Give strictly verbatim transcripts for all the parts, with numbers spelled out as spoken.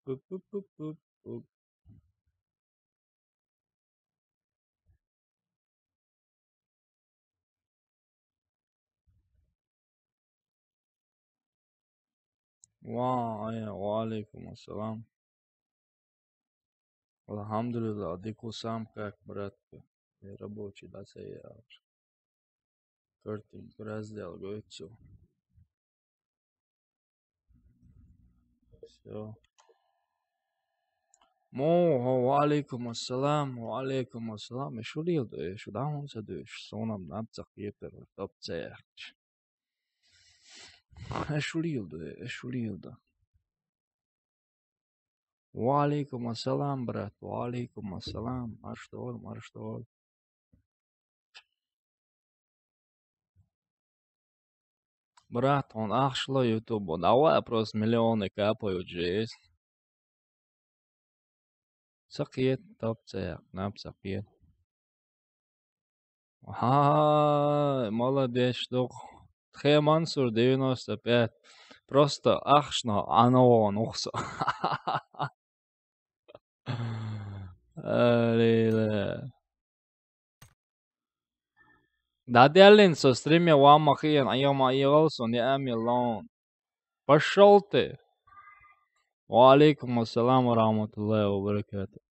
Пуп-пуп-пуп-пуп-пуп. Ва, ая, ва алейкум ассалам. Алхамдулилла, дикку сам как, братка. Я рабочий, да, це я. Картинку раздел гойцу. Всё. Мо, ва алейкум ассалам, ва алейкум ассалам. Э, шу лил да, э, шу да, он са дыш, сонам напцах етер, топ цех. Э, шу лил да, э, шу лил да. Ва алейкум ассалам, брат, ва алейкум ассалам. Марш тор, марш тор. Брат, он ахшло ютубу. Давай, просто миллионы капают же есть. Сакъет, топ цех, нап сакъет. Ай, молодец, дух. Тхе Мансур девяносто пять. Просто ахшно, ано он ухсо. Аллилуйя. Да делин со стриме вама хиен, айома игалсон, я амилон. Пошёл ты. Ва алейкум ассалам ва рахматуллахи ва баракатух.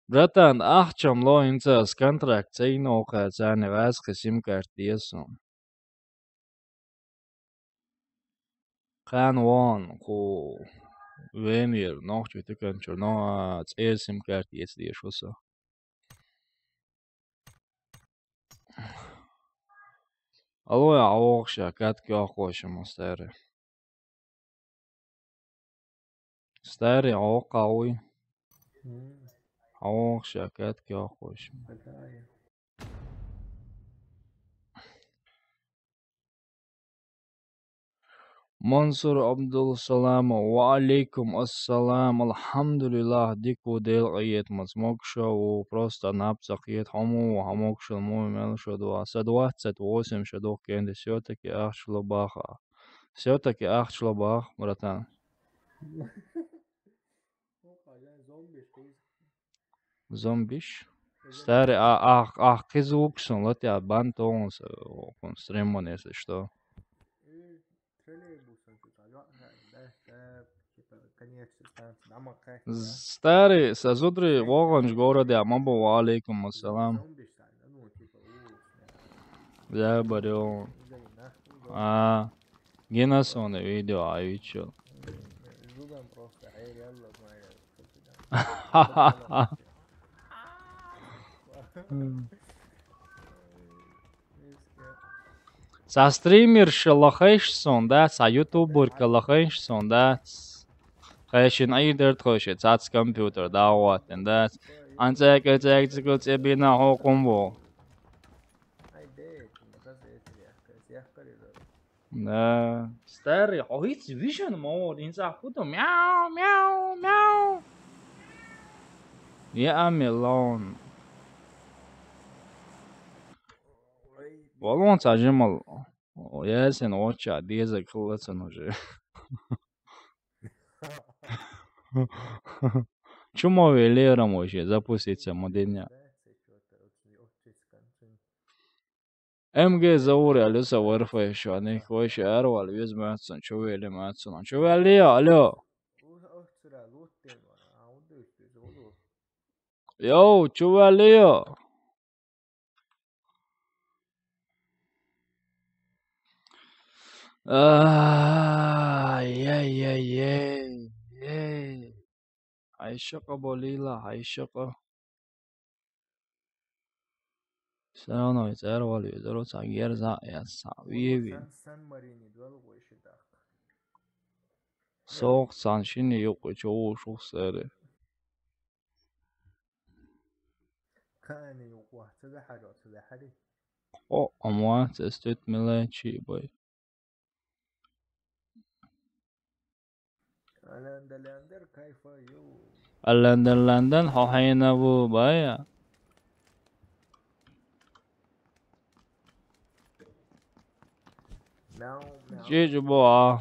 Братан, ахчам ло инца с контракт цейно ка цани васхи сим карт диесон. Кан вон, ку вемир, нохчу тыкан чур, но, а, цейр сим карт ес диешуса. Алло, я, авохша, кат кё хошим, старый. Старый, авох кауй. М. Авохша, кат кё хошим. Какая? Мансур Абдулсаламов, ва алейкум ассалам, алхамдулиллах, дику дел къиет мацмок шоу, просто напца къиет, хому, хамок шоу, му мел шоу два, сто двадцать восемь шоу дух кенде, всё-таки ахчло баха. Всё-таки ахчло бах, братан. Зомбиш? Старый, а, а, а, кызы уксун, латя бан тонс, э, окун стримон, если что. Старый, сазудрый, вогонч городе, а мабу, ва алейкум ассалам. Я барё. А, генасоны видео, а, видео. Са стримерша лахайш сон, да? Са ютуберка лахайш сон, да? Хайшин айдер тхойше, цац компьютер, да, вот, да? Анцек, цек, цек, цек, бина, хо, кумбо. Да. Старый, хо, хиц вишен мор, инца худо, мяу, мяу, мяу. Я амелон. Валон цажимал. Ясен оча, деза кыллацан уже. Чумо велером уже запуститься модельня. М Г Заур, алё, са варфа ещё, они хвойше арвал, вез мацун, чувели мацун, чувели, алё. Йоу, чувели. Ай-яй-яй-яй. Айшака болила, айшака. Всё равно, эти арвали, эти роца, герза, я са, виеви. Сан, Сан-Марине, два лугой шитак. Соох сан шини юкъу чоу шух сэри. Кани юкъу, цада харо, цада хари. О, амуа, цэстет милай чи бай. Аландаландер кайфа ю. Аландаландан хохайна ву бая. Мяу, мяу. Жи жи бо а.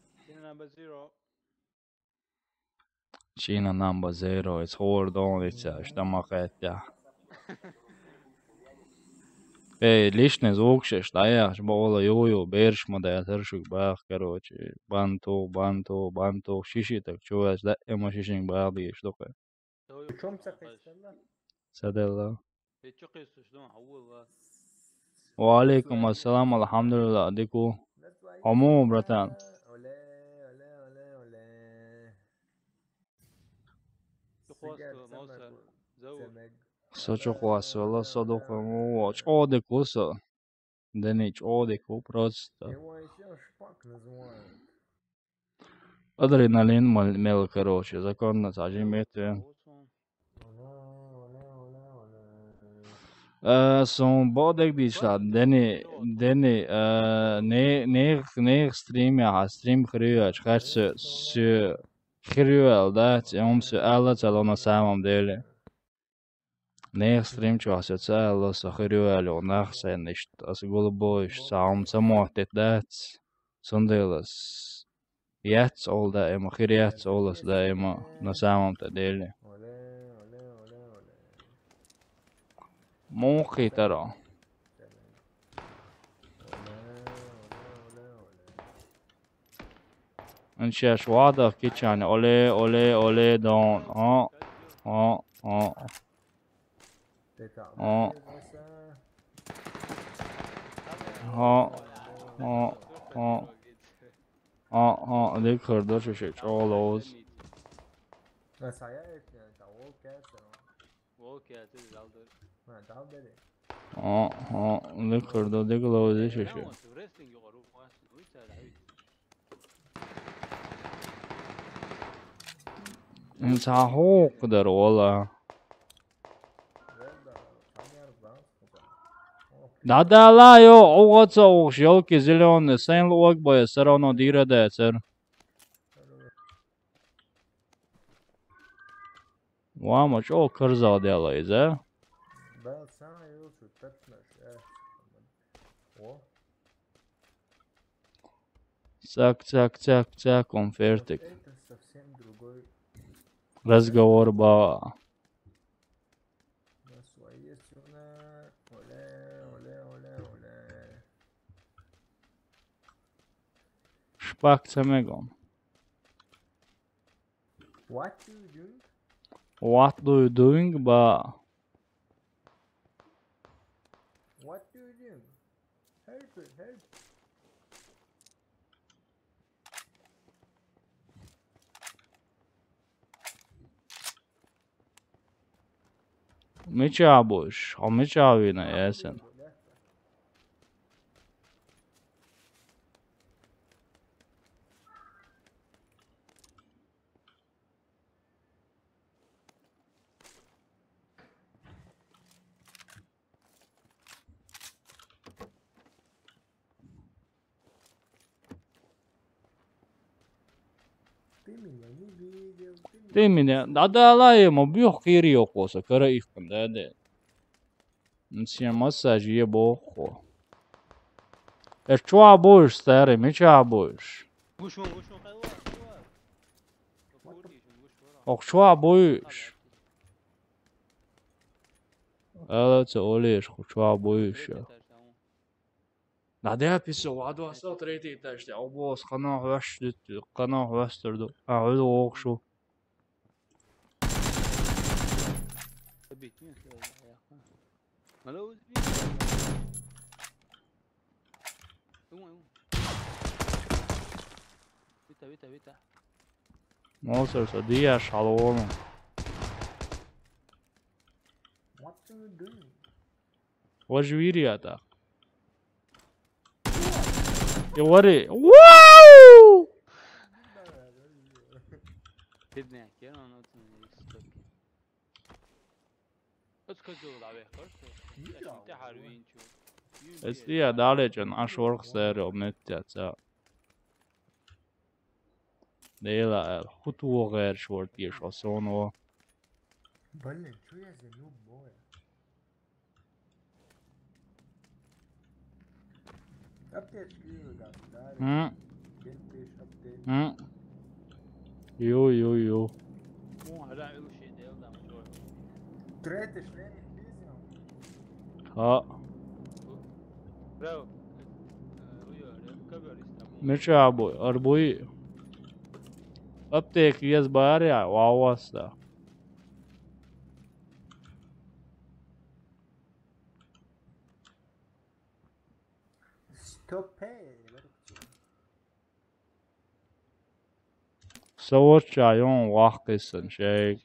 Zero. Чина number zero, it's hard on, it's, uh, что махать, да. Эй, лишний звук сейчас, да, я, чтобы было ю-ю, берш модель, саршук бах, короче, банту, банту, банту, шиши так, чё, да, эмо шишинг бах, бьешь, только. Причём всякая стрела? Саделла. Ва алейкум ассалам, алхамдулилла, дику. Хому, братан. Со чухвас вела, со духвас, о, чё дику со. Дени чё дику просто. Адреналин мал-, мел, короче, законно сажи метве. Э, сун бодек дишла, дени, дени, э, не, не, не стрим я, а стрим хрюяч, хачу сю хрюял, да, ци ум сю алла цало на самом деле. Нех стрим чё, а сю цало со хрюял, нах сен ишт, ас голубой, саум самохтет, да, ци. Сунделас. Яц ол да эма, хир яц олас да эма, на самом-то деле. Мухи таро. Ан сейчас вада кичане, оле, оле, оле, дон. О, о, о. О. О, о, о. А, а, дик хырдо шиши, чё лоз. А, а, дик хырдо, дик лоз шиши. Ин сахук дар ола. Да-да-ла, ё, угаца угш, ёлки зелёные, сэн луак боя, всё равно дира да, сэр. Вама чё кырзал дела из, а? Так, так, так, так, он фертик. Разговор ба. Шпак цемегом. What do you doing? What do you doing, ба? What do you doing? Help, help. Мича буш, а мича вина ясен. Ты меня не видел, ты меня... Ты меня, да-да-ла, ему бюх кири окоса, кара их, да, да. Нсия массаж е бохо. Э, чё будешь, старый, мы чё будешь? Ох, чё будешь? Ала це олеш, чё будешь? Надя писал, а двадцать третий этаж, а обоз, канал ваш, канал ваш, а, вы окшу. Вита, вита, вита. Монстр, со диаш, халуону. What are you doing? Важвириата. Говори. Вау! Бедняк, я на ноутбуке. Эсти я далечен, аш ворх сэр, обнеття, ца. Дейла, э, хутуо гэр шорт еш, осоно. Блин, чё я за нуб, моя? Аптечки, да, да. М? Бинты, чтоб М? Ю, ю, ю. Ха. Мича бу, арбуи. Аптека еза бааря, ваваста. Стопе. Со воча юн вахкисан шейг.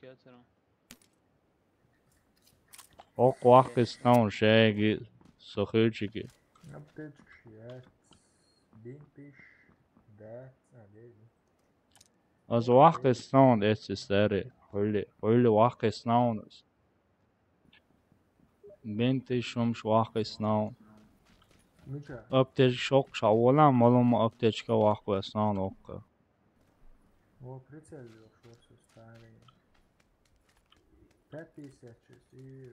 Ок вахкис наун шейги со хилчиги. Аптечка шият. Бинтиш. Да. А, дези. Аз вахкис наун эци стари. Хули, хули вахкис наун. Бинтиш шумш вахкис наун. Мича? Аптечка шок шавала, малума аптечка вахкис наун окка. О, прицел вел шо со старый. Пять пятьдесят шесть, и,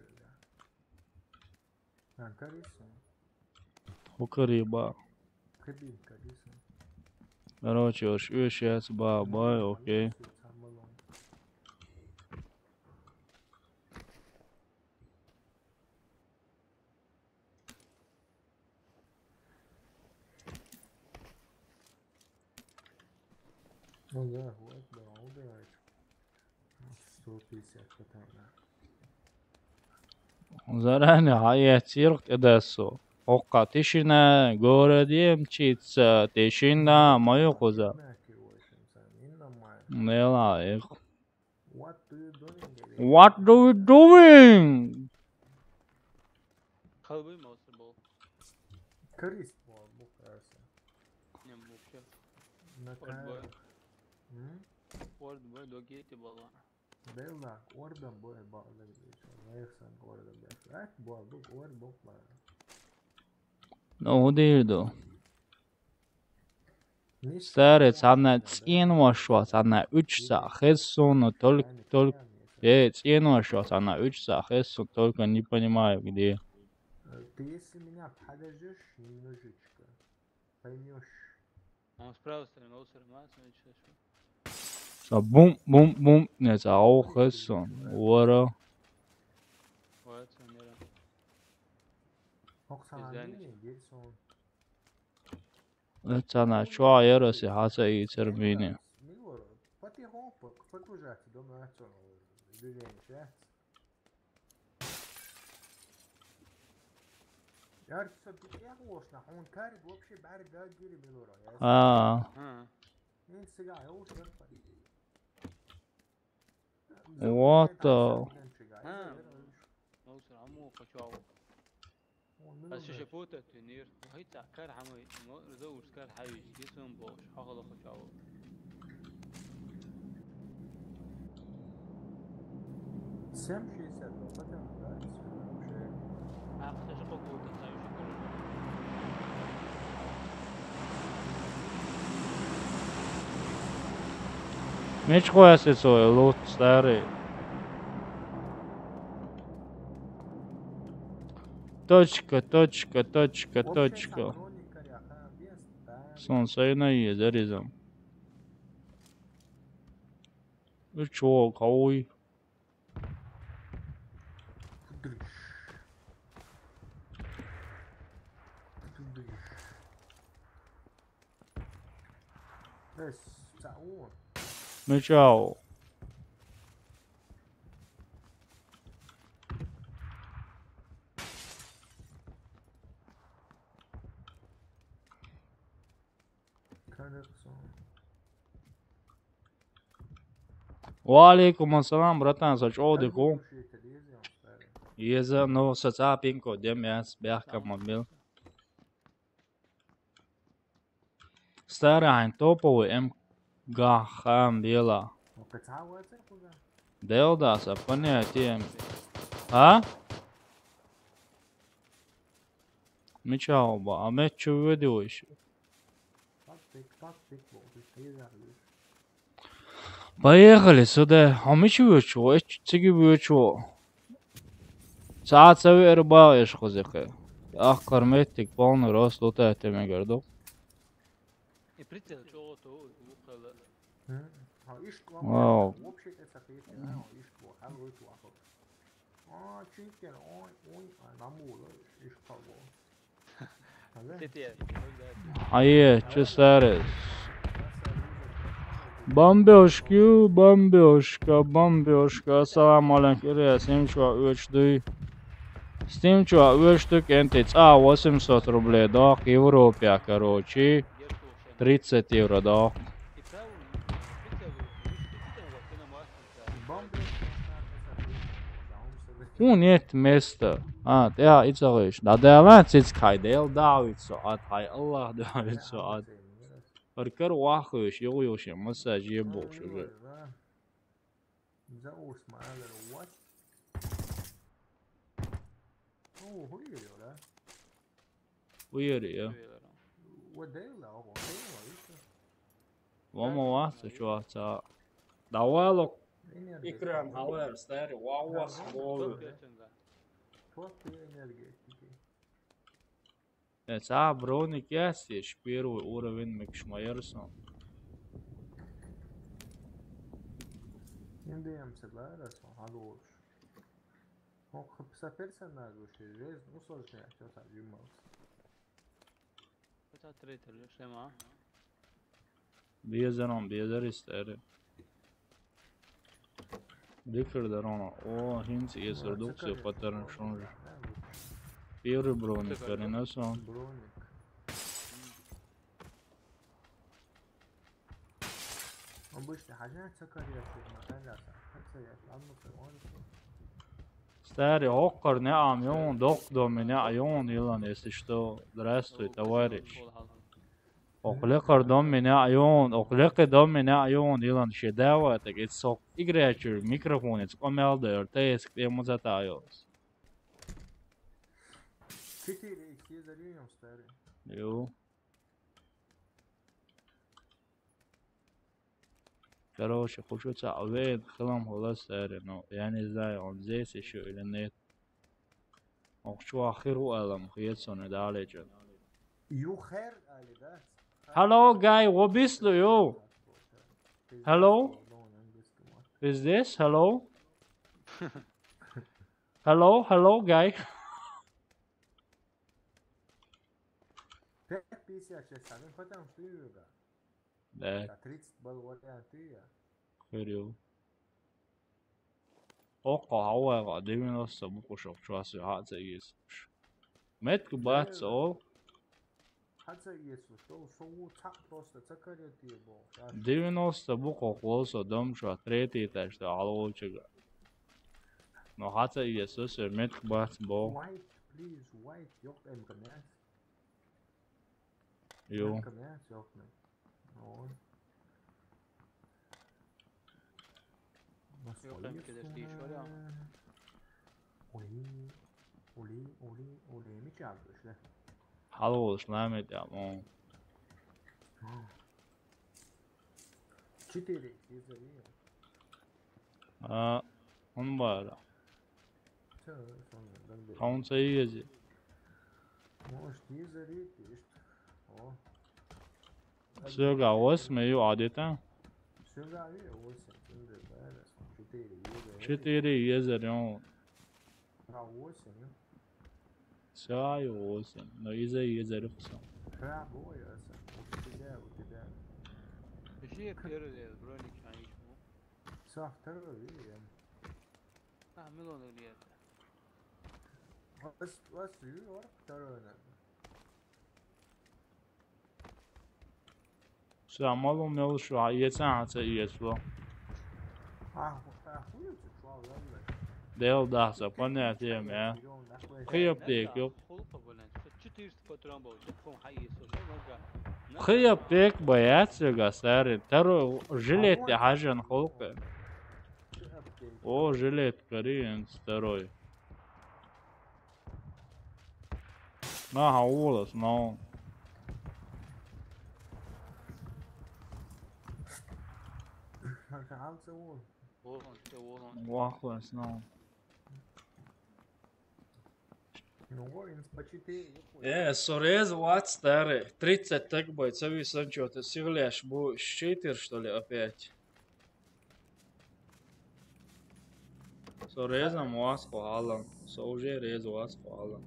да. А, кариса. Хукариба. Кабинка, десна. Короче, уж ещё сейчас ба, бай, окей. Ну да, вот, да, убирает. Сто пятьдесят патронов. Заранее хьаэцийра кӀедассо. Оккха тишина, город емчится, тишина, ма ю кхуза. Нела, эх. What do we doing? Хелбий мавсар бол. Крис бол, бу краса. Не, вообще. На Орд бой. М? Орд бой, догети бола. Белла, ордом бой, бала, лайхсан ордом бой. Ак, бой, бой, орд бой, бала. Ну, удирду. Старый, цана цӀен вашва, цана уьч са хессуну, только, только, э, цӀен вашва, цана уьч са хессуну, только не понимаю, где. Э, ты если меня подождёшь немножечко, поймёшь. Он справа, сторона, у сторона, смотри, что, что. Са бум, бум, бум, не, са ох хессун, вара. Вот, смотри. Ох, сама Пизда мини, не. Дельсон. Цана чуа яраси хьаса и термини. Милор, потихоньку погружаться, думаю, отсюда движение сейчас. Яр, всё, битех лошна, он карит вообще бар да гири милора, я. А. А. Ин сига, я уж не. What the? А. Ну, всё равно хочу. Ас шиша путать винир. Хай цакар хамай, ну, раза уж кар хавиш, гисон бош, хахала хочу. Семь шестьдесят, ну, хотя бы, да, если вообще. А, хотя же путать, там ещё хуже. Меч хуясит свой лут, старый. Точка, точка, точка, точка. Солнце на езеризом. Ну чё, кого? Ну чё? Ва алейкум ассалам, братан, са чӀоагӀдика ва. Еза, ну, са цӀа пинг ко дем яц, бяхка мобил. Старый, хьайн топовый эм га хам бела. Дел да, са понятие. А? Мича оба, а меч чу введи вайш? Поехали сюда. А мича ввечу, эч циги ввечу. Цаца вер ба эш хозыхы. Ах, карметик полный рост лутает, я говорю. Прицел чё-то, у, у, хала. М? А, ишква. Вау. Вообще это сапет, а, ишква, а, вот, вот. А, читер, ой, ой, а, нам было, ишква. Ага. Тетя, ну да. Ае, чё сарес? Бомбёжки, бомбёжка, бомбёжка. Ассаламу алейкум, Ирия, снимчу а уэч дуй. Снимчу а уэч дуй, кенти, а, восемьсот рублей, да, Европе, короче. Тридцать евро, да. Фу, нет места. А, тя, ицагъыш. Да, да, ла, цицкай, дел, давит со, ат, хай, Аллах, давит со, ат. Пар кар вахыш, йо, йо, ше, массаж, ебош, уже. Заус, ма, алар, what? О, хуй, да? Уйери, я. Уйери. Уа дейла, ого, дейла, ишта. Лома васа, чё, ца. Давай, лок. Энергия. Икрам, хавер, старый, ва, ва, Да, сборы. Фотки энергетики. Э, ца броник ясиш, первый уровень микшмайерсон. Индиям седлара сон, хадош. Ох, хыпса персонаж вообще жизнь усложняет, всё так, юмор. Это трейдер, шлема. Безерон, безер истери. Дикер дарона. О, хинц есер дуксе паттерн шунж. Первый броник, перенесон. Броник. Обычно хажан цакария, хажан цакария, ладно, он. Старый, оккар не ам, ён, док до меня, а ён, Илон, если что. Здравствуй, товарищ. Оклекар до меня, а ён, оклекар до меня, а ён, Илон, шедевр, так это сок. Играчу, микрофон, это комелда, РТС, где мы затаёс. Четыре икс, я зарюем, старый. Ё. Короче, хочу ца авен, хылам холос эре, но я не знаю, он здесь ещё или нет. Ох, чё, ахир у алам, хиет соне далече. You heard, али, да? Hello, guy, what is you? Hello? Is this? Hello? Hello, hello, guy. Пять пятьдесят шесть, а ну потом ты, да. Да. За тридцать балл вариант ты, я. Хырю. Окко, хауайга девяносто букушок чуасы хатса иесуш. Метку батса ол. Хатса иесуш, ол шоу цак просто цакарет ие бол. Девяносто букук болса дом чуа третий этажда алоучуга. Но хатса иесуш, метку батса бол. White, please, white, ёк эмкамяс. Ё. Эмкамяс, ёк мен. Ой. Ёк эмкамяс дейиш бар я. Оли, оли, оли, ми чабдыш, да? Хал болуш, ламет я, мо. Четыре, четыре. А, он бар. Всё, всё, да, да. Хаунца иези. Может, не зарит, ишт. О. Всё, га, восемь, ю, адета. Всё, га, ви, восемь, тем более, да, да, четыре, езер. Четыре, езер, ё. А, восемь, ю. Всё, ю, восемь. Но из-за езер, всё. Ха, бой, это. У тебя, у тебя. Ещё первый, броник, а, ещё. Всё, второй, видишь, я. А, Милон или это? Вас, вас, ю, второй, наверное. Всё, малум мел шу, а, иеца, а, ца иесло. А, а, хуй ты, чё, ладно. Дел, да, всё, понятие, мя. Хыйып дейик, ёк. Четыреста патрон был, хом хай иесло, шо, ну-ка. Хыйып дейик, боец, га, сарин. Второй жилет, я, хажан, холка. О, жилет, Кориен, второй. Ага, улас, но. Ага, алца ол. Олон, всё, олон. Вахлас, но. Ну, инс почти. Э, со реза вац, старый. Тридцать так бой, ца висан чё-то, сиглеш бу, щитер, что ли, опять? Со реза ма вац кхо хьалам. Со уже реза вац кхо хьалам.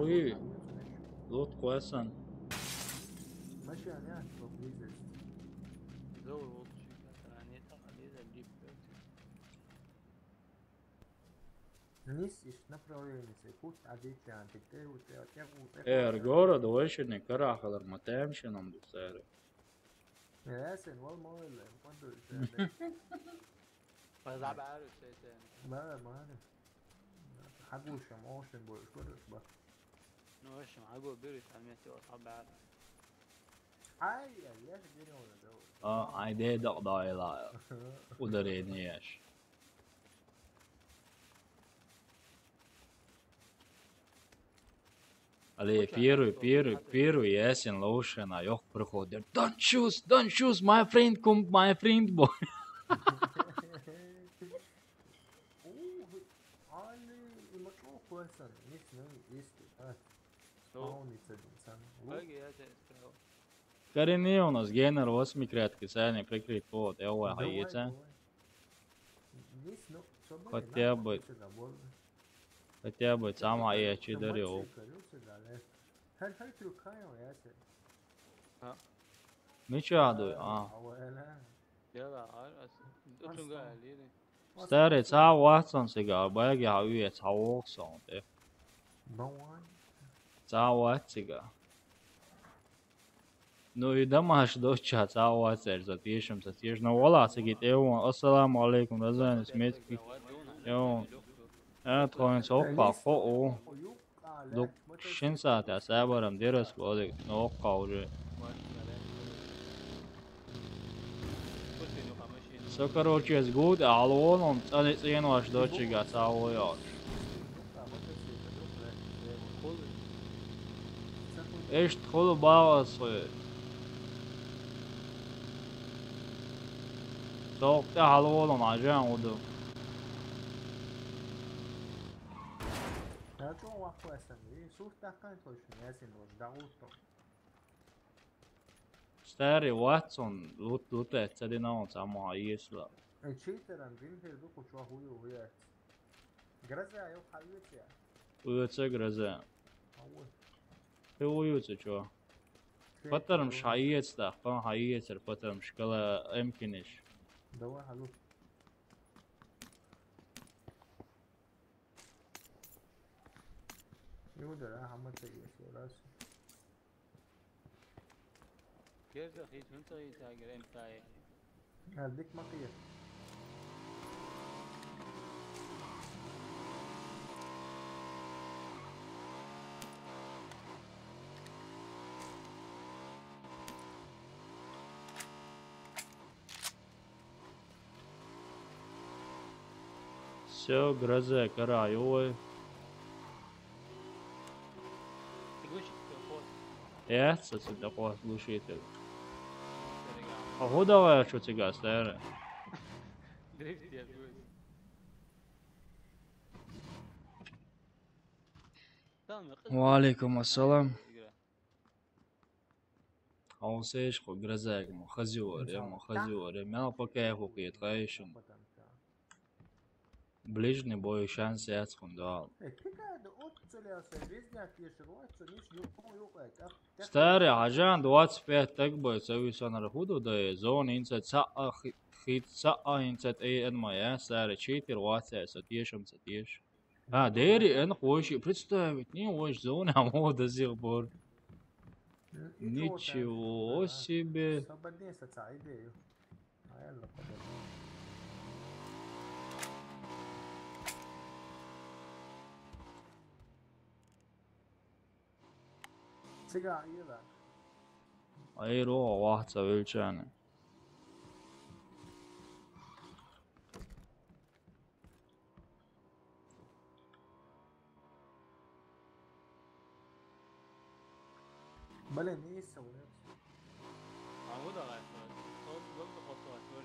Ой, лут кхо сан. Низ иш направление се путь обещан, ты, ты, ты, ты, ты, Эр город вешини карахалар ма тем шином дусари. Ясен, вал мойле, ма дусари. Ма забару сетен. Ма, ма. Хагушам, ошен больше, короче, ба. Ну, в общем, хагу бери, там вместе вот забару. Ай, ай, я же говорю, да. А, ай, де док дайла. Ударение еш. Але первый, первый, первый, ясен лоушен, а ёх приходит. Don't shoot, don't shoot, my friend, come, my friend, boy. Али, има чё хуэсэн, есть, ну, есть, а. Спаунится, дин, сан. Лу. Как я тебе сказал? Коренные у нас генер восьми крятки, сами прикрыть повод, я Давай, уахаете. Давай. Есть, ну, всё, блин, Хотя бы. Хотя бы сама я чидари оп. Ничего, а. Старый, ца ватсон сига, баги хавиец, хавоксон, э. Ца ват сига. Ну и домаш доча, ца вацер, за тешим, за теш. Ну, вала, сиги, эвон. Ассаламу алейкум, разанис метки. Эвон. Э, тхоин сокка, хо, о. Дук шин саат, а сабарам дерес, валик, ну, окка уже. Со, короче, из гуд, а алоном, цани цен ваш дочига, ца вояш. Эш тхулу бавас хой. Сокъта халволун ажан уду. Я чё вахуэсэн? И суртахкан точно, я син дож, да утто. Старый Ватсон, лут, лут, это динамон, само, а если. Э, читеран, гринфилд, ду кучуа хую, хуя. Гроза, ё, хаюция. Уюца гроза. Ауэ. Ты уюца, чё? Патарам шаец, да, пан хаецер, патарам шкала эмкиниш. Давай, халу. Юдара, хамата ес, раз. Герза хит хунта итагер эмтай. Алдик макия. Всё, гроза, карай, ой. Э, сосед такой глушитель. А куда вы, что тебя стояли? Дрифт я будет. Ва алейкум ассалам. Игра. Хьо сеш хьо грозаег ма хазиоре, ма хазиоре. Мел пока я хьо кхет хайшин. Ближний бой шанс яц хьун дал. Старый, хьажан двадцать пять так бой, ца висанар худу да, зон инца ца а хи-, хит ца а инца тэ эн ма я, старый, четыре ваца, со тешим, со теш. А, дери эн хойши представить, не, ой, зона, а вот до сих пор. Ничего себе. Свободнее соца идею. А я лапа. Цига, ила. Айро, вахца велчане. Блин, не сауна. А вот давай, вот, вот, вот, вот, вот, вот,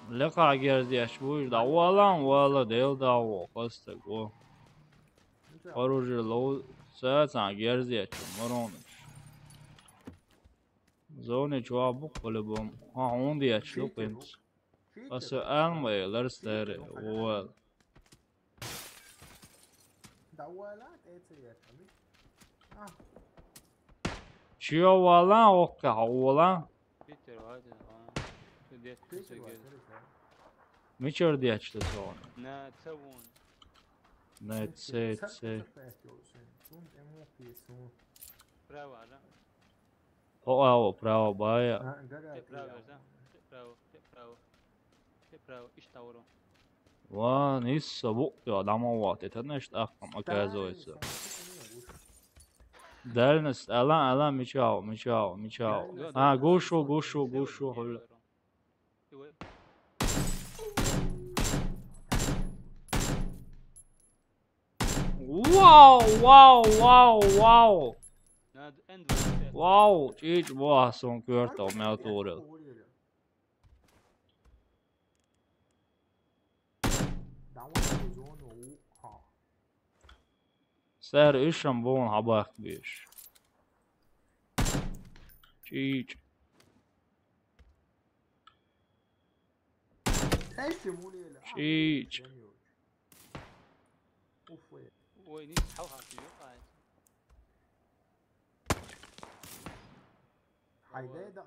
вот. Лакха герзеш буй, да валан вала дел да во, хостаг во. Оружие лоу, саца герзеш, мороныш. Зоны чуа бук по-любому. А, он деш, лукинс. Аса алма ларстер, вал. Да валан, это я, а? Чё валан, окка, валан? Питер, вадин, а. Чё дед, Питер, чё вадин, дед? Мичор дед, что сон? На, це вон. На, це, це. Сун, эмок, сун. Право, да? О, ао, право, бая. А, гаря, Те право, да? Те право, те право. Те право, иш тавро. Ван, исса бу, я, дамо вот, это нечто, ах, там, оказывается. Дальность, ала, ала, мичао, мичао, мичао. А, гушу, гушу, гушу, хули. Вау, вау, вау, вау. Вау, чич, вау, сон квартал, мя турил. Сэр, ишам вон хабах биш. Чич. Чич. Ой, не стал хапи, ё, ай. Хайде да,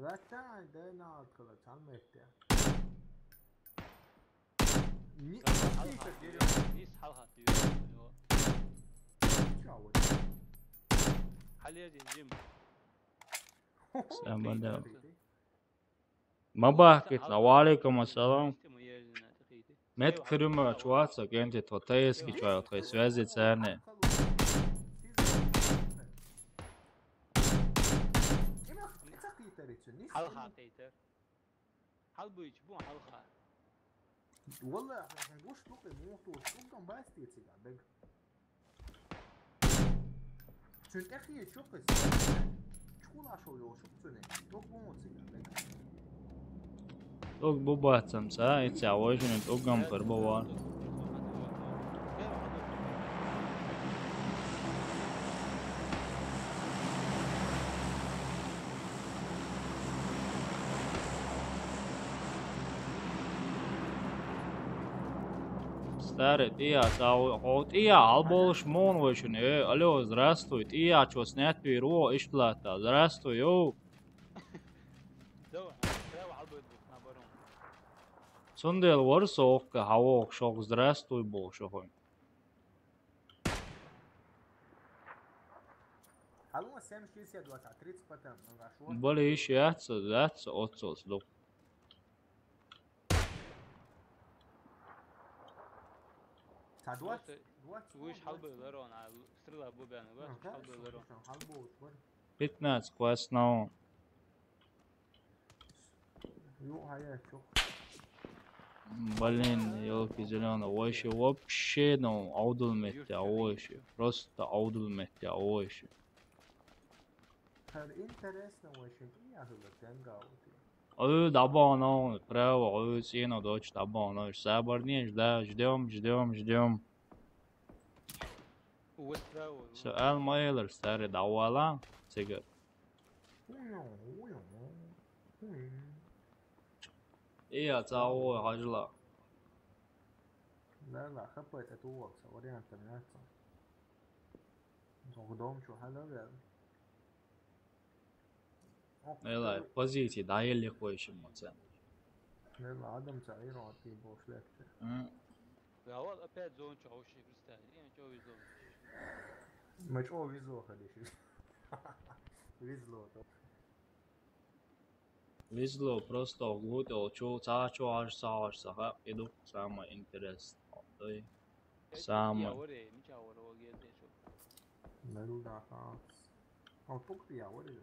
Raktan, de ne arkada, çalma etti ya. Ni, Nis halha diyor. Çavuş. Halil Jim. Sen bende. Мабахкит на, ва алейкум ассалам. Мет кирюма чуаца, генти то тайски чуа, то есть связи цены. Халха тейтер. Халбуич бу халха. Валла, гуш тук, мухту, тук, там басти цига, бег. Цун тӀехье чу кхуьссина. Чукъулашо йолуш цуьнан. ТӀугган ву цига. ТӀугга бу бацам ца, и ца вайшинан тӀуггам хир бу ван. Старый, тӀея, цӀа ву-, хьо тӀея, хьалболуш муна вайшина, э, алло, здравствуй, тӀея, чо снять вийр ву, иштта латта, здравствуй, йоу. Цундела вара со охка, хьан воху шох, здравствуй, боху шо хӀун. Хьалла семь шестьдесят два, тридцать патронов, ну, хорошо. Бали иш яц, яц, оццалц ду. Ца двадцать, двадцать, вуьш хьалбевлла рона, стрела бу бен, вуьш хьалбевлла рона. Пятнадцать классно. Блин, ёлки зелёные, вайши вообще, ну, аудул метте, вайши. Просто аудул метте, вайши. Интересно, вайши, я хыла тенга аути. Ой, дабана, право, ой, сено дочь дабана, сабар не жда, ждём, ждём, ждём. Всё, Эл Майлер, старый, давала, цигар. И я цао хажла. Да, да, хапать, это у вас, вариант там нет. Дом чё, хала, да? Элай, позиция, да, еле кое-чему цен. Элай, адам ца ирон ты бош лекте. М. Я вот опять зон чё, вообще представь, я чё везу. Мы чё везу, ходишь? Везло, то. Везло, просто гуто, чё, ца чё, аж ца, аж ца, ха, иду, самое интересное. Самое. Мел дахас. Он пук я, вот это.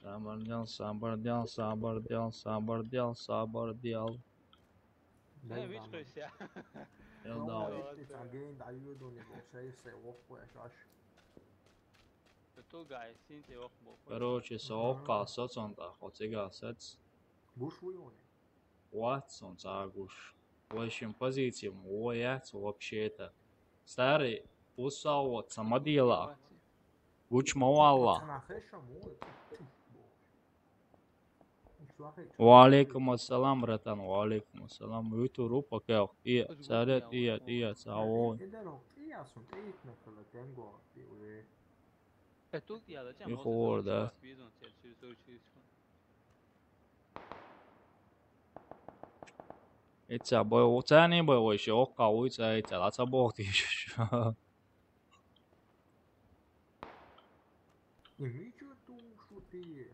Сабар дел, сабар дел, сабар дел, сабар дел, сабар дел. Дай Эй, видишь, дамы. Костя? Ел Ну, дал. Вот, Эй, ты, э, цагаин даю, думаю, бо, шесть, шесть, ох, бо, я шаш. Ты тут, гай, синти, ох, бо. Короче, со Ага. Окка соцон так, вот сега сец. Буш вуйони. Ватсон цагуш. Вай шим позициям, вай яц вообще-то. Старый, усал вот самодела. Гуч мавалла. Цана хэша му, это чуш, бо. Ва алейкум ассалам, братан, ва алейкум ассалам. Юту рупа кэх. Ия, царет, ия, ия, цао. Идар ох, ия сун, ия на кала тенго, пи уе. Э, тут я, зачем? И Вот это хор, да. Чувак, визон, тебе через, через, через. Ица бой, у цани бой, ой, ши окка, уй, ца, ица, лаца бог ти шиш. И мичо ту шути.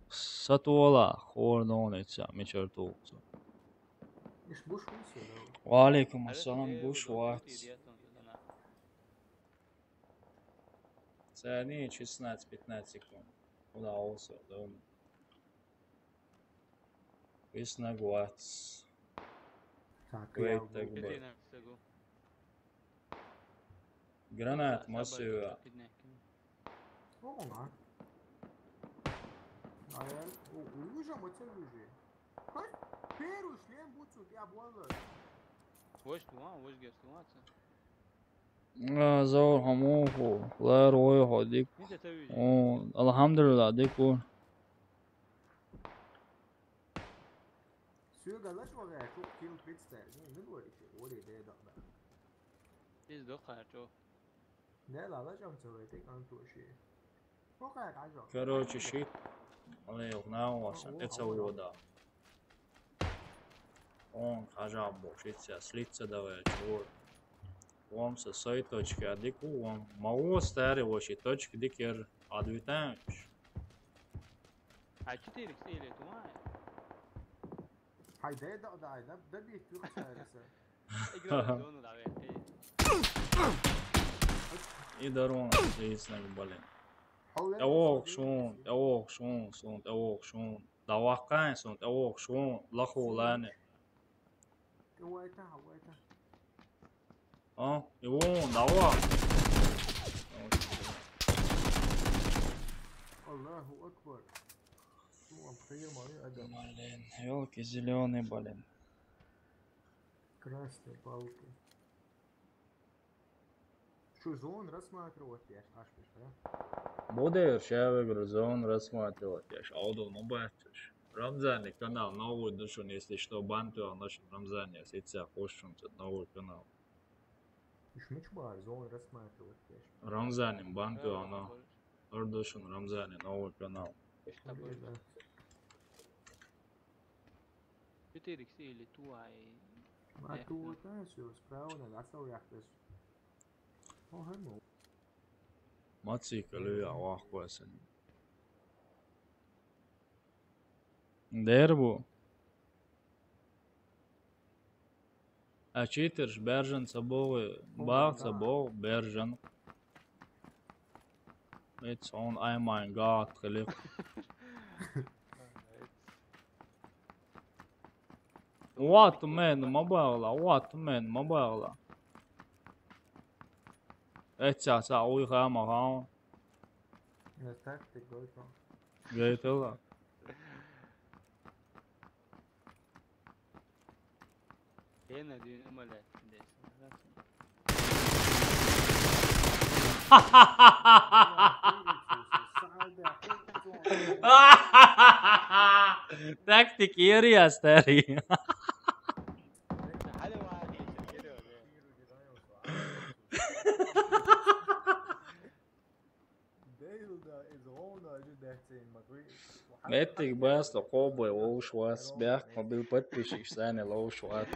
Сатуала, хор нон ица, мичо ту. Иш буш вуйсо, да? Ва алейкум ассалам, Алейкум, гуш э, вац. Иди, я там, да, да. Цени шестнадцать-пятнадцать секунд. Куда олсо, да? Вис на гуац. Так, Вейт я так бу- бы. Иди на всего. Гранат Са-, масыва. Сабай, пиднек. О, на. А я, о, уже мы цель уже. Хай, первый шлем будет, я буду. Вось ту, а, вось герс ту, а, ца. А, зор хамоху, лэр ой ходик. Видите, это видите. О, алхамдулилла, дику. Сюга лач вагая, чук кил представь. Не, не говори, чё, говори, да, да, да. Пиздок, а чё? Да, ла, лач, ам целый, ты кантоши. Окей, кажо. Короче, щит. Али, на, у вас, О, это о, о. Вода. Он, кажа, бо, щит, слиться давай, чего? Вам со своей точки, а дику, вам. Мало старый, вообще, точки дикер, а две тысячи. А четыре или туман? Хай, дай, да, да, да, да, бей, ты, Игра в зону, давай, эй. И дарон, и снег, блин. Хай, Тӏавух шун, тӏавух шун, сун, тӏавух шун. Даваккайн сун, тӏавух шун, лаху лани. Давай, та, давай, та. А? И вон, давай. Аллаху Акбар. Ну, а приём, а, а, да. Блин, ёлки зеленые, блин. Красные палки. Шу зон рассматривать, я ж, аш, пиш, да? Будешь, я выиграю, зон рассматривать, я ж, аудио, ну, бачишь. Рамзани канал, новый душун, если что, банту, а наш Рамзани, если тебя хочешь, тут новый канал. Ишмич бар, зон рассматривать, я ж. Рамзани, банту, Да, она. Хочешь. Ардушун, Рамзани, новый канал. Ишта Блин, бой. Да. Четыре икс или ту ай. А Э, ту ну. Вот, а, всё, справа надо, а сау яхтес. О, хэ, ну. Мацика луя вахквасан. Дербу. А читерш бержан ца богы, О, баг ца да. Бог бержан. It's on, oh my God, клик. What man, ма багла, what man, ма багла. Эця ца уй хама хам. Не так ты гойко. Гейтела. Ена дюйн умале. Tactic area, старый. Метик баста кобой лоушвас, бях, кобил подписчик сани лоушват.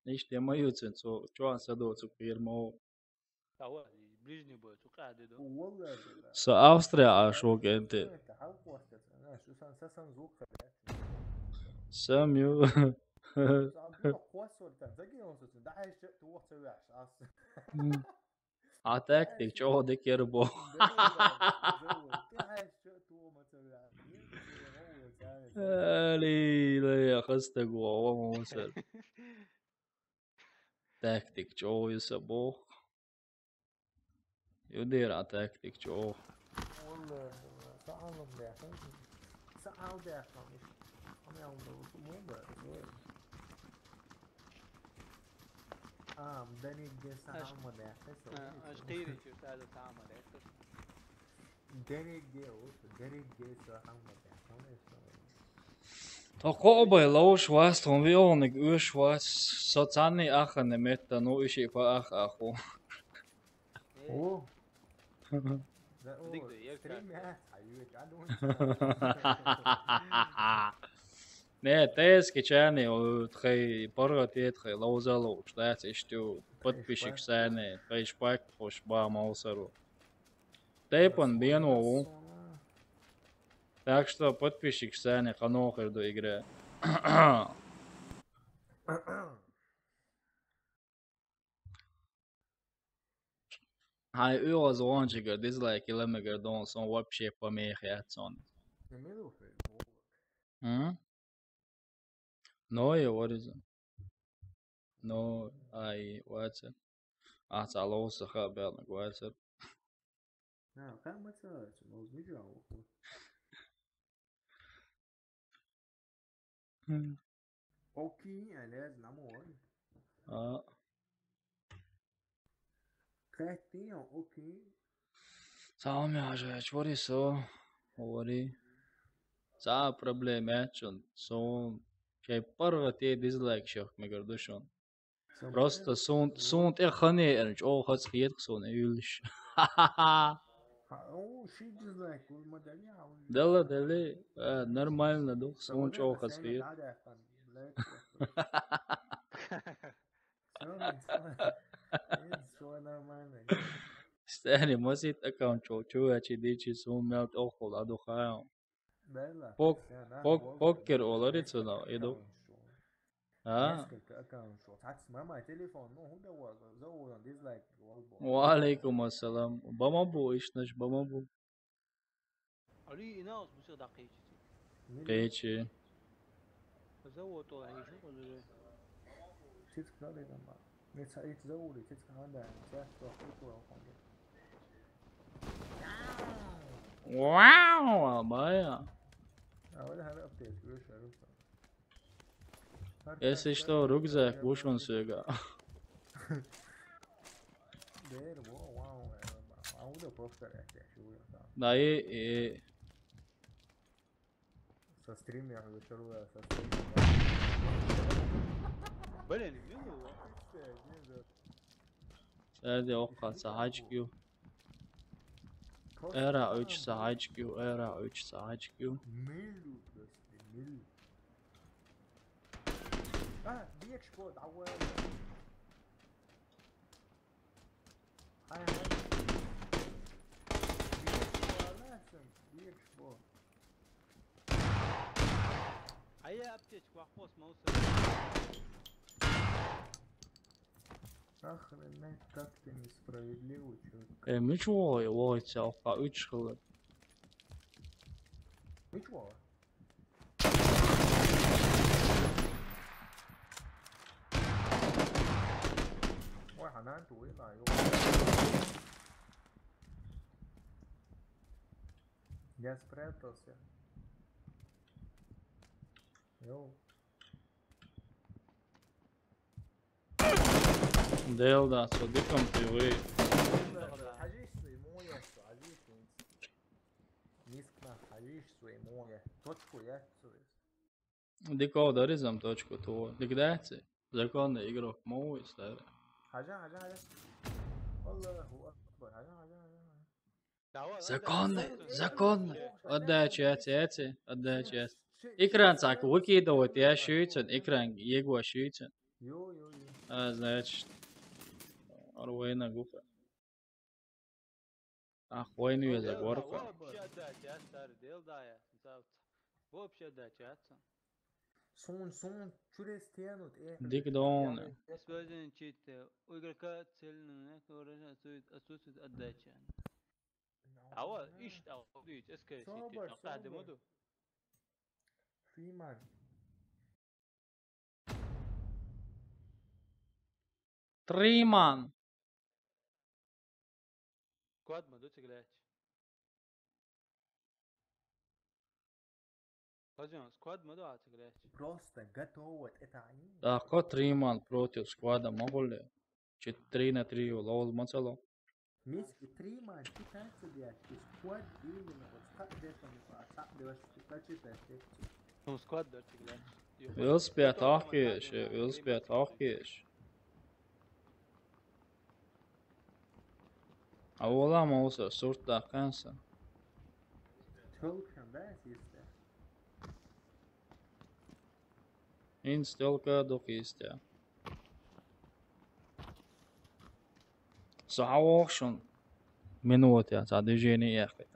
Иште маюцин, цо чуан садоцу пирмо. Ближний бой, цукъа дедо. Са Австрия ашок энте. Сам ю. Ца бу кхоссор ца, загион со, дахьаш ча, ту ца вяш, ас. М. А тактик чӀогӀа дика яр бо. Али, лай, хастаг ва, ва, мусор. Тактик чӀогӀа ю са бох. Ю дера а тактик чӀогӀа. Валла, са алам бяхан. Са ал бяхан. Ам ял да, мун да, зоя. Ам, данигге са Аш-, алма бяхан, са а, аш къири чу са да тама бяхан. Данигге, ус, данигге са алма бяхан, са. Тхо кхоъ бай ловш вац, тхо виолниг уьш вац, со цхьанний ахханна метта, ну, иши фа ах аху. О. Дик да, ер стрим как. Я, а, ю, я думаю. Не, тески чани, о, тхай паргъат е, тхай ловза ловш, дац ишту, подписчик сани, тхай шпак, хош ба малсару. Тайпан бен вову. Так что подписчик сани къанохир ду игра. Хьай уьгӀаз гӀончигар дизлайк йила мегар дон сон вообще помех яц сон. М? Но я, what is it? Но, ай, вацар. Ахьа ца ловса ха баьлнаг вацар. А, ха ма ца вацар, оз мижа воху. Окей, алез намо. А. Катти, окей. Салам, я же, чвори со, говори. Ца проблема, чун, сон, чай паргъат е дизлайк шох мегар душон. Просто сун, сун тӀе хане, эр, чӀо хац хет сон, юлш. Ха, о, ши дизлайк, ма дали, а, дали. Дала, дали, а, нормально, дух, сон чӀо хац хет. Всё, всё нормально. Стани, масит аккаунт чо, чо ачи дичи сум мел тохол аду хаям. Пок-, пок-, покер олари цуна, иду. А? Несколько аккаунт шо. Тац мама телефон, ну, худа ва, за ва, дизлайк, ва, ва. Ва алейкум ассалам. Бама бу ишнаш, бама бу. Али инаус бусер да къечи. Къечи. За ва то ай шу къудуре. Тиц кале дама. Не ца ит за ури, тиц кале да. Ца то хуту ва хонде. Вау, абая. А вот хара аптек, веш, веш. Если что, рюкзак вушун сюга. Да, и, и. Со стрима я выйшов, со стрима. Блин, не было. Сади окха сахачкю. Эра уч сахачкю, эра уч сахачкю. Милу просто, милу. А, бегш код, а вот. Ай, ай. Бегш код, а, ласен, бегш код. А я аптечку, а хвост мауса. Охренеть, как ты несправедливый, чувак. Э, мичо, ой, ой, ця, а, уч хылы. Мичо? Ой, ханан туй на, ё. Я спрятался. Йоу. Делда, со диком ты вы. Мискна, хажиш свой моя. Точку я свой. Дико даризам точку ту. Дигдаци. Законный игрок, мой старый. Хажа, хажа, хажа. Аллаху акбар. Хажа, хажа, хажа. Законный, законный. Отдача, яци, яци, отдача, яци. Экран так выкидывать, я шуйцен, экран его шуйцен. Ё, ё, ё. А, значит, Руэна гуфа. А, хуйню я загорка. Вообще отдача, старый, делдая. Вообще отдача, яци. Сун, сун, чурес тянут, э. Дик дон. Использование чита. У игрока цель на отсутствует, отсутствует отдача. А вот, ишт, а вот, видите, эскер Собер, сети, а собер. Фриман. Триман. Squad mode, цеглять. Пойдём, squad mode, а, цеглять. Просто готово, это они. Да, ко Триман против squad-а могу ли? Четыре на три ловил мацало. Миски Триман, китайцы, блядь, и squad именно, вот как это, а как, блядь, что ты хочешь, блядь, Ну, squad дört, блядь. Велосипед ахкеш, велосипед ахкеш. А ола мауса сурта канса. Только, да, если. Ин стёлка док истя. Саохшун. Минута, за движение ехать.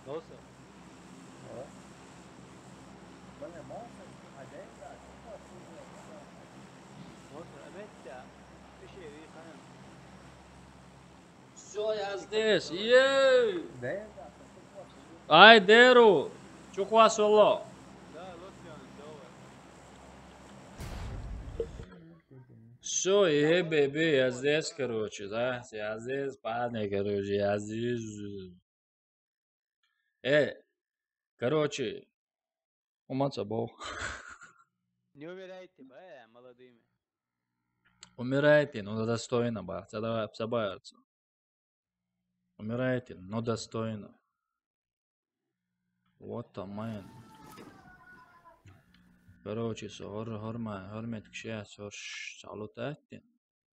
Nossa. Ó. Bana monster, a dez da, tipo assim, né? Monster, a meta, bir şey, bir kanım. Всё, я здесь. Ей! Ай, Деру! Чё класс уло? Всё, ей, беби, я здесь, короче, да? Я здесь, парни, короче, я здесь. Э, короче, умаца бо. Не умирайте, бая, молодыми. Умирайте, но достойно, ба. Ца давай, ца бая, ца. Умирайте, но достойно. Вот там, man. Короче, со, гор, гор, ма, гор, мет, кше, со, ш, салут, аттин.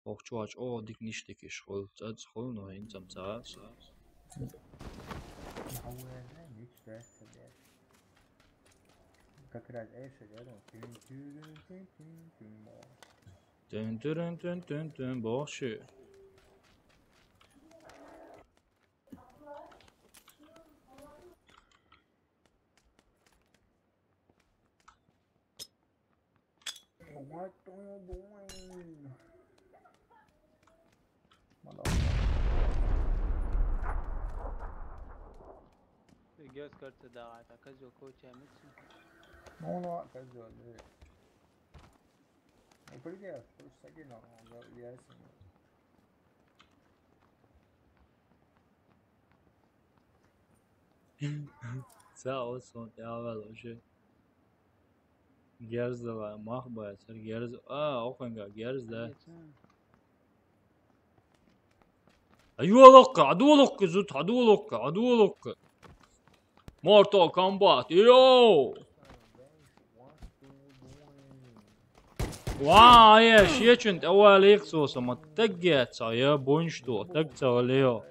Ох, чувач, о, дик, ништяк, иш, хол, ца, ц, хол, но, ин, цам, ца, ца. Как раз Эша, я думал, тын, тын, тын, тын, тын, тын, бо. Тын, тырын, тын, тын, тын, бо, ши. What are you doing? Motherfucker. Гес карта да, а козёл коча мыцу. Ну, ну, козёл, да. Ну, прикинь, просто саги на, он, да, ясно. Sağ olsun, ya var o şey. Gerz de var, mah bayatır, gerz. Aa, o kanka, gerz de. Ayuolokka, aduolokka, zut, aduolokka, aduolokka. Mortal Kombat, yo! Vā, ja, šie čunt, avā līksosama, tegētsa, ja, buņš to, tegtsa, leo.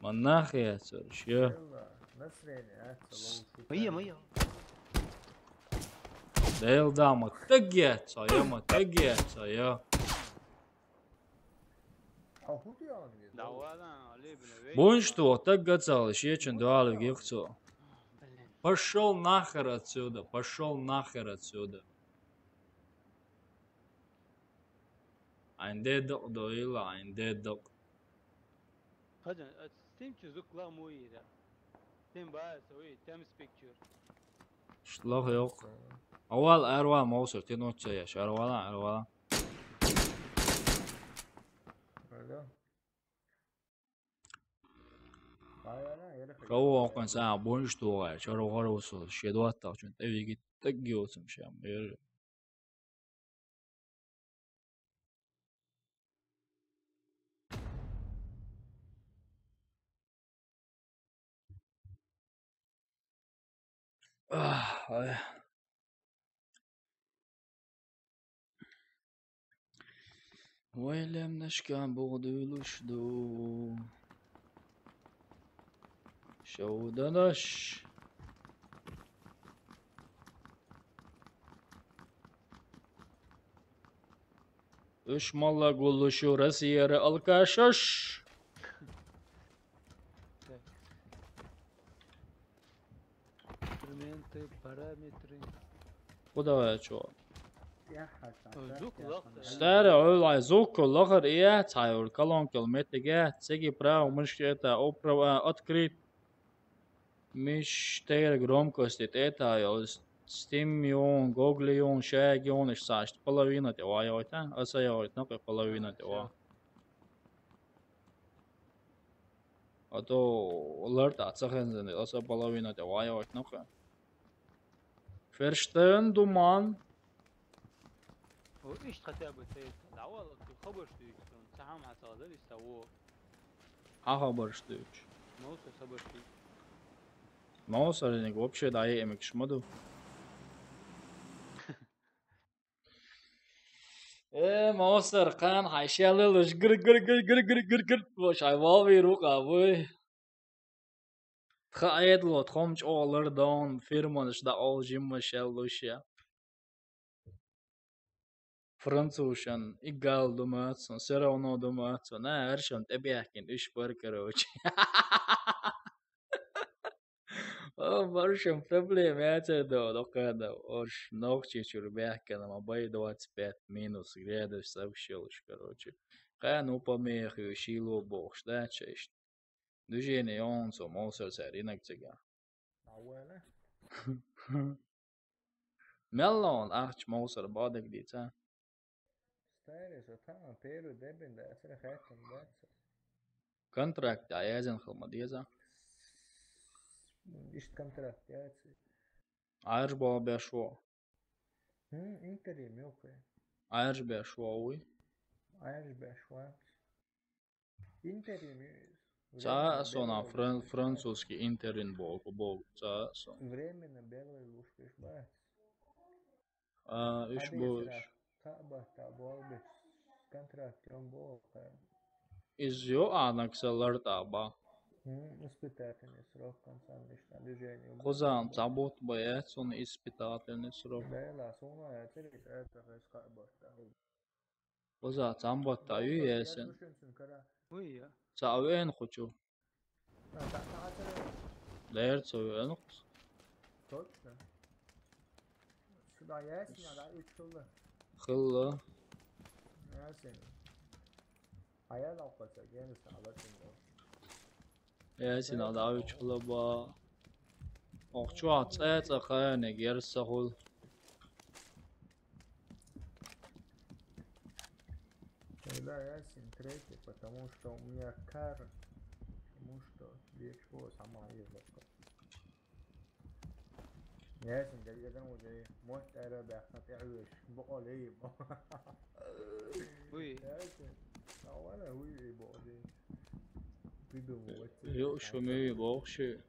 Man nahēts, ja. Mīja, mīja. Dēl dāma, tegētsa, ja, ma tegētsa, ja. Buņš to, tegētsa, leo, šie čunt, avā līksosama. Пошёл нахер отсюда, пошёл нахер отсюда. Ein dedok doila, ein dedok. Hocam, e, Steam çocuklar mu iyi de. Steam bayağı soğuyor, temiz picture. Şlak yok. Aval erval mouser, ten otsa yaş, ervala, ervala. Öyle. Kau okon sā buņš to, čaro garo so, šie dotta, čun, evigi teggi otsam šiem, er. Ах, ой. Вай лемнашка богӀ дуйлуш ду. Шовданаш. Уьш малла гуллушу Россияра алкашаш. Так. Инструменты, параметры. Куда я чё? Ой, звук лахтар. Старый, ой, лай, звук лахар, я, цайур, колонка, метеге, цеги право, мышки это, оправа, открыт. Миш тейр громкость, это, я, стимион, гоглион, шагион, иш сашт, половина, те, ва, я, это, аса, я, это, ну, половина, те, ва. А то лартӀа ца хӀанзани, аса половина тӀе вай вайтнахъа. Ферштейн думан. О, ишт хотя бы ты давал, ты хабар что есть, он сам хатал, да, листа, о. А хабар что есть? Ну, что хабар что есть. Ну, саринг вообще да, я эмик шмаду. Э, Мовсар, кхана хьайн шеллалуш гир, гир, гир, гир, гир, гир, гир, шай валви рукъа, вуй. Тха Ӏедало, тхом чӀогӀа лардон, фирманаш дӀаолжимма шеллуш я. Французшан игал ду мацун, все равно ду мацун, на, гӀершан тӀебехкин, иш бар, короче. О, баршам проблема яцар да, докада, ош нохчи чур бехкана, ма бай двадцать пять минус градус совсем уж, короче. Кхана у помехи, шило бохш, да, честь. Движение он со, Мовсар саринг цига. А вала? Меллон ахча Мовсар бадагдица. Старый, со там первый дебин да, ацара хаттам да. Контракт а язан хилма деза. Ишт контракт яци. Айрж бала бешо. Хм, интерим, ёхе. Айрж бешо, уй. Айрж бешо. Интерим. Ца сона фран-, французский интерин болку, бол, ца сон. Временно белый лушкаш бац. А, уж бу уж. Кабата болбит контракт он болка. Из ё анакса лартаба. М, испытательный срок конца мечта движения. Кузан, забот боец, он испытательный срок. Да, ла, сона, я терик, это, это, кабата. Оза, цамбатта ю ясен. Уй, я. Ца вен хочу. Дер цо вен хус. Точно. Сюда ясен, да, үч хыллы. Хыллы. Ясен. Аял алкаса, генис алатын. Ясин, а, да, уч хлоба. Ох, чё, ца, ца, хаяне, герса хул. Тогда Ясин третий, потому что у меня кар, потому что две чего сама езжу. Ясин, да, я думаю, да, может, это бяхнат, я говорю, бо, олей, бо. Уй. Ясин, а вона, уй, бо, олей. Придумывать. Ё, шумеви, бо, вообще.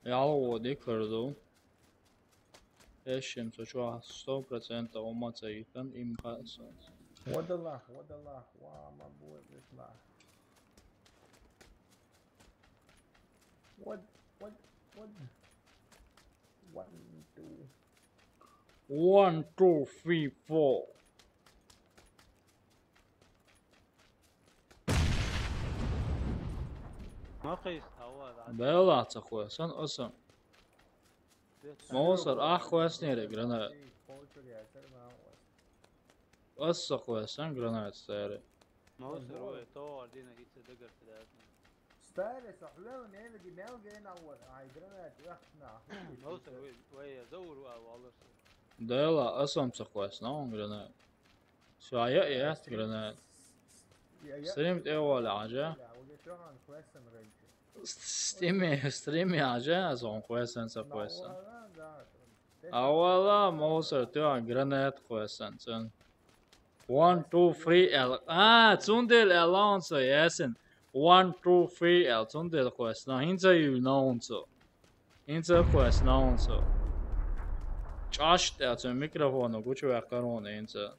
Ялгъуди курду. Эшим, со чуа сто процентов умаца итан им хасан. Водолах, водолах, ва, ма будет лах. What, what, what? One, two. One, two, three, four. Ма къист, гьава, да. Бела ца хвесан, оса. Мовсар, ах хвеснери гранат. Оса хвесан гранат сари. Мовсар, ой, то ордина гитсе дагар фидатна. Старый, со хвел мелги, мелги на вот. Ай, гранат, эх, на. Мовсар, ой, ой, я заур, а, валар. Дела, асам ца хвесан, он гранат. Всё, а я, я, гранат. Стрим тӀе вала, Ӏажа. Стиме, стриме, Ӏажа, аз он хвесан, са хвесан. А вала, Мовсар, тӀе гранат хвесан, цун. One, two, three аьлла. А, цундела аьлла хьуна со, Ясин. One, two, three аьлла, цундела кхоьссина. ХӀинца а юьйлина хьуна со. ХӀинца а кхоьссина хьуна со. ЧӀашт аьлла, цуьнан микрофоно гучуваьккхира хьуна хӀинца.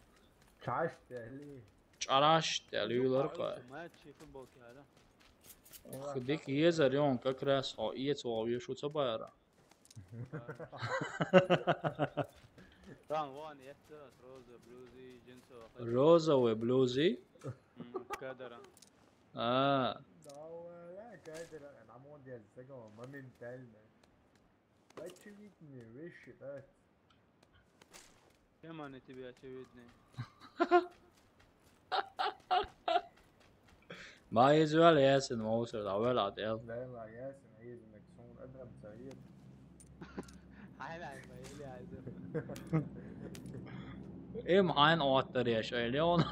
ЧӀашт аьлла. ЧӀарашт аьлла, юьйлара кхоь. Матчи футболки хьара. Ох, дика езар йоӀ, как раз хьо эца вогӀу, шу ца бара. Там вон, я ц-, роза, блюзи, джинсовая. Розовый блюзи? М, кадра. А. Да, я кадра, а на моде, с такого моментально. Очевидные вещи, да. Чем они тебе очевидны? Ма иза ваьлла Ясин вовсар, дӀаваьлла Ӏа тӀел. Ваьлла Ясин, иза мег суна адам ца ед. Хьайна ма или айза. Им хьайна оттар еш, ай, Леон.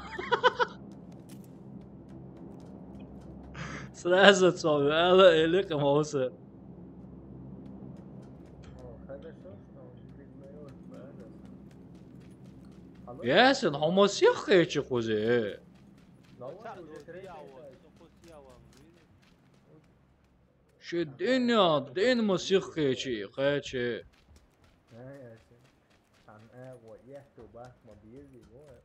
Сразу цо ваьлла, или кхы вовсар. О, хорошо, что он признаёт, правда? Алло? Ясин, хьо ма сих кхечи кхузе? Давай, уже третий этаж. Ши дин я, дин ма сих кхечи, кхечи. Э, Ясин. Ан, э, вот, я кто, ба, ма бези, вот.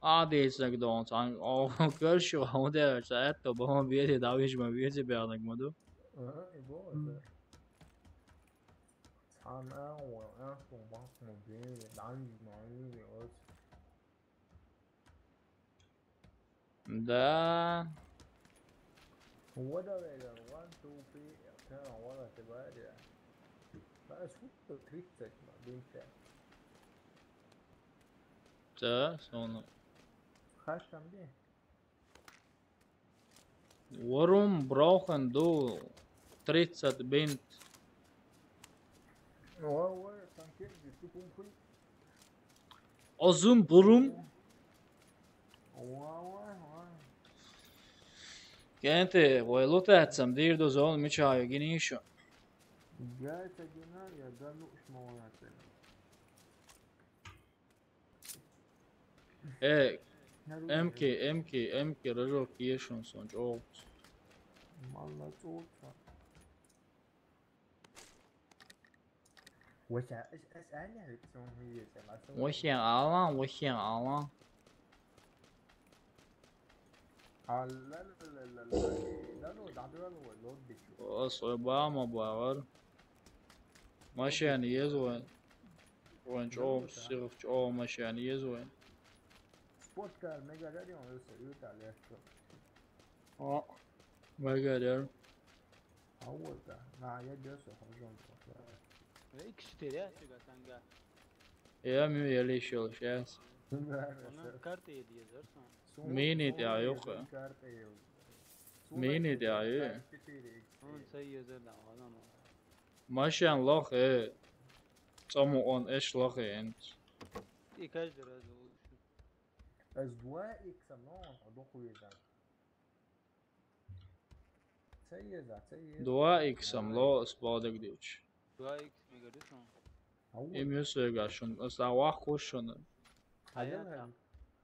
Ӏа дийцинарг догӀу цхьаьна, о, каршо, хьо дераш, цхьа аьтто бан ма безий, дӀавижа ма везий баьхнарг ма ду. Ага, и боху аса. Цхьаьна агӀо, аьтто бан ма безий, дӀавижа ма везий оцу. Да. Водолей, one, two, three, прямо вот это, да. Знаешь, вот тут тридцать, ма, бинтя. Ца, суна. Хаш там где? Warum brauchen du тридцать бинт? Ой, ой, там кирги, ты пумпы. Озум бурум. Ой, ой, ой. КӀентий, вай лутаьцам дийр ду зона мича ю гинишу. Гайта гина, я да ну шмояте. Э, эмки, эмки, эмки, рожок ешун сон чӀогӀуц. Малла цӀуца. Вася, эс, эс аьлла хӀуьтту сон хӀуьйца, ма сон. Вася, алан, вася, алан. А, ла, ла, ла, ла, ла, ла, ну, да, да, ну, лоддичу. Ос, ой, бама, бавар. Машен еза вайн. Вайн чӀогӀа, сихха чӀогӀа машен еза вайн. Спорткар мега дарион, ё се юта лехко. О, мега дар. А вот, да. На, я дёсо хожу. Икс четыре, а, фига танга. Я мю еле ещё сейчас. Да, да, да. Карта едет, да, сам. Мини тя юха. Карта ел. Мини тя ю. Четыре икс. Он ца еза да, ладно. Машен лох, э. ЦӀа ма он эш лох, э, энц. И каждый раз лучше. Эс два икс, но, а дохуй, да. Ца еза, ца еза. Два икс-ам ло ас бадагдилча. Два икс мега ду сон. Ау. Им юсега шун, ас а вахкуш шуна. Хьаян Хьаян там.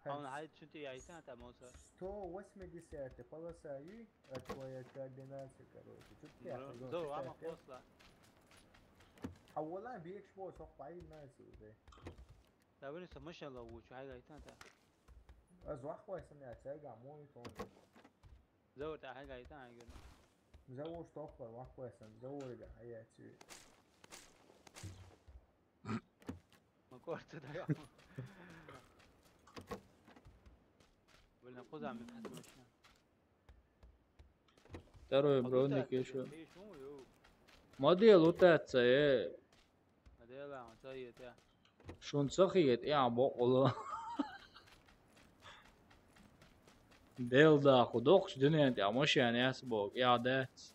Хьан хьайд шун ти яйтан там оса. Сто восьмидесятая полоса ю, а твоя координация, короче. Чё ты Зо-, определён, зо, чё вама ты определён? Хосла. А вала бекш бо, сох пай на сюда. Давай, со машалла вучу, хьайд яйтан та. Аз вахкуй сан я, цайга мой тон. Зовут а хьайгайтан хьайгар. Зовут тохпар вахкуй сан, зовут да хьаяци. Ма корта да я. Вална кузами хатмашна. Второй броник ещё. Ма де лутаца, э. Шун ца хетӀехь бокъула. Делла даху доккхачу дуьнен тӀехь машен яц боху, тӀехь дац.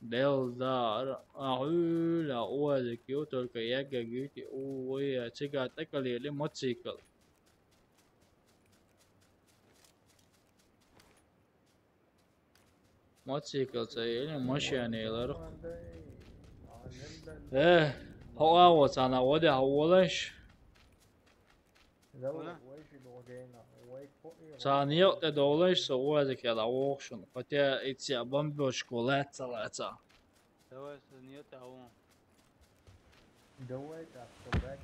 Делла дара, а хьуьйла, озик ю, только яггаг юьти, у, вай, цига тӀекалели моцикл. Моцикл ца елла, машен елара. Э, Хьо а во царна оде хьо волаш. Вона? Царна некъа тӀе довлаш, со оза кхел а вохшун. Хотя ицця бомбёшку лаьцца лаьца. Давай, со некъа тӀе а вон. Давай так, собрать.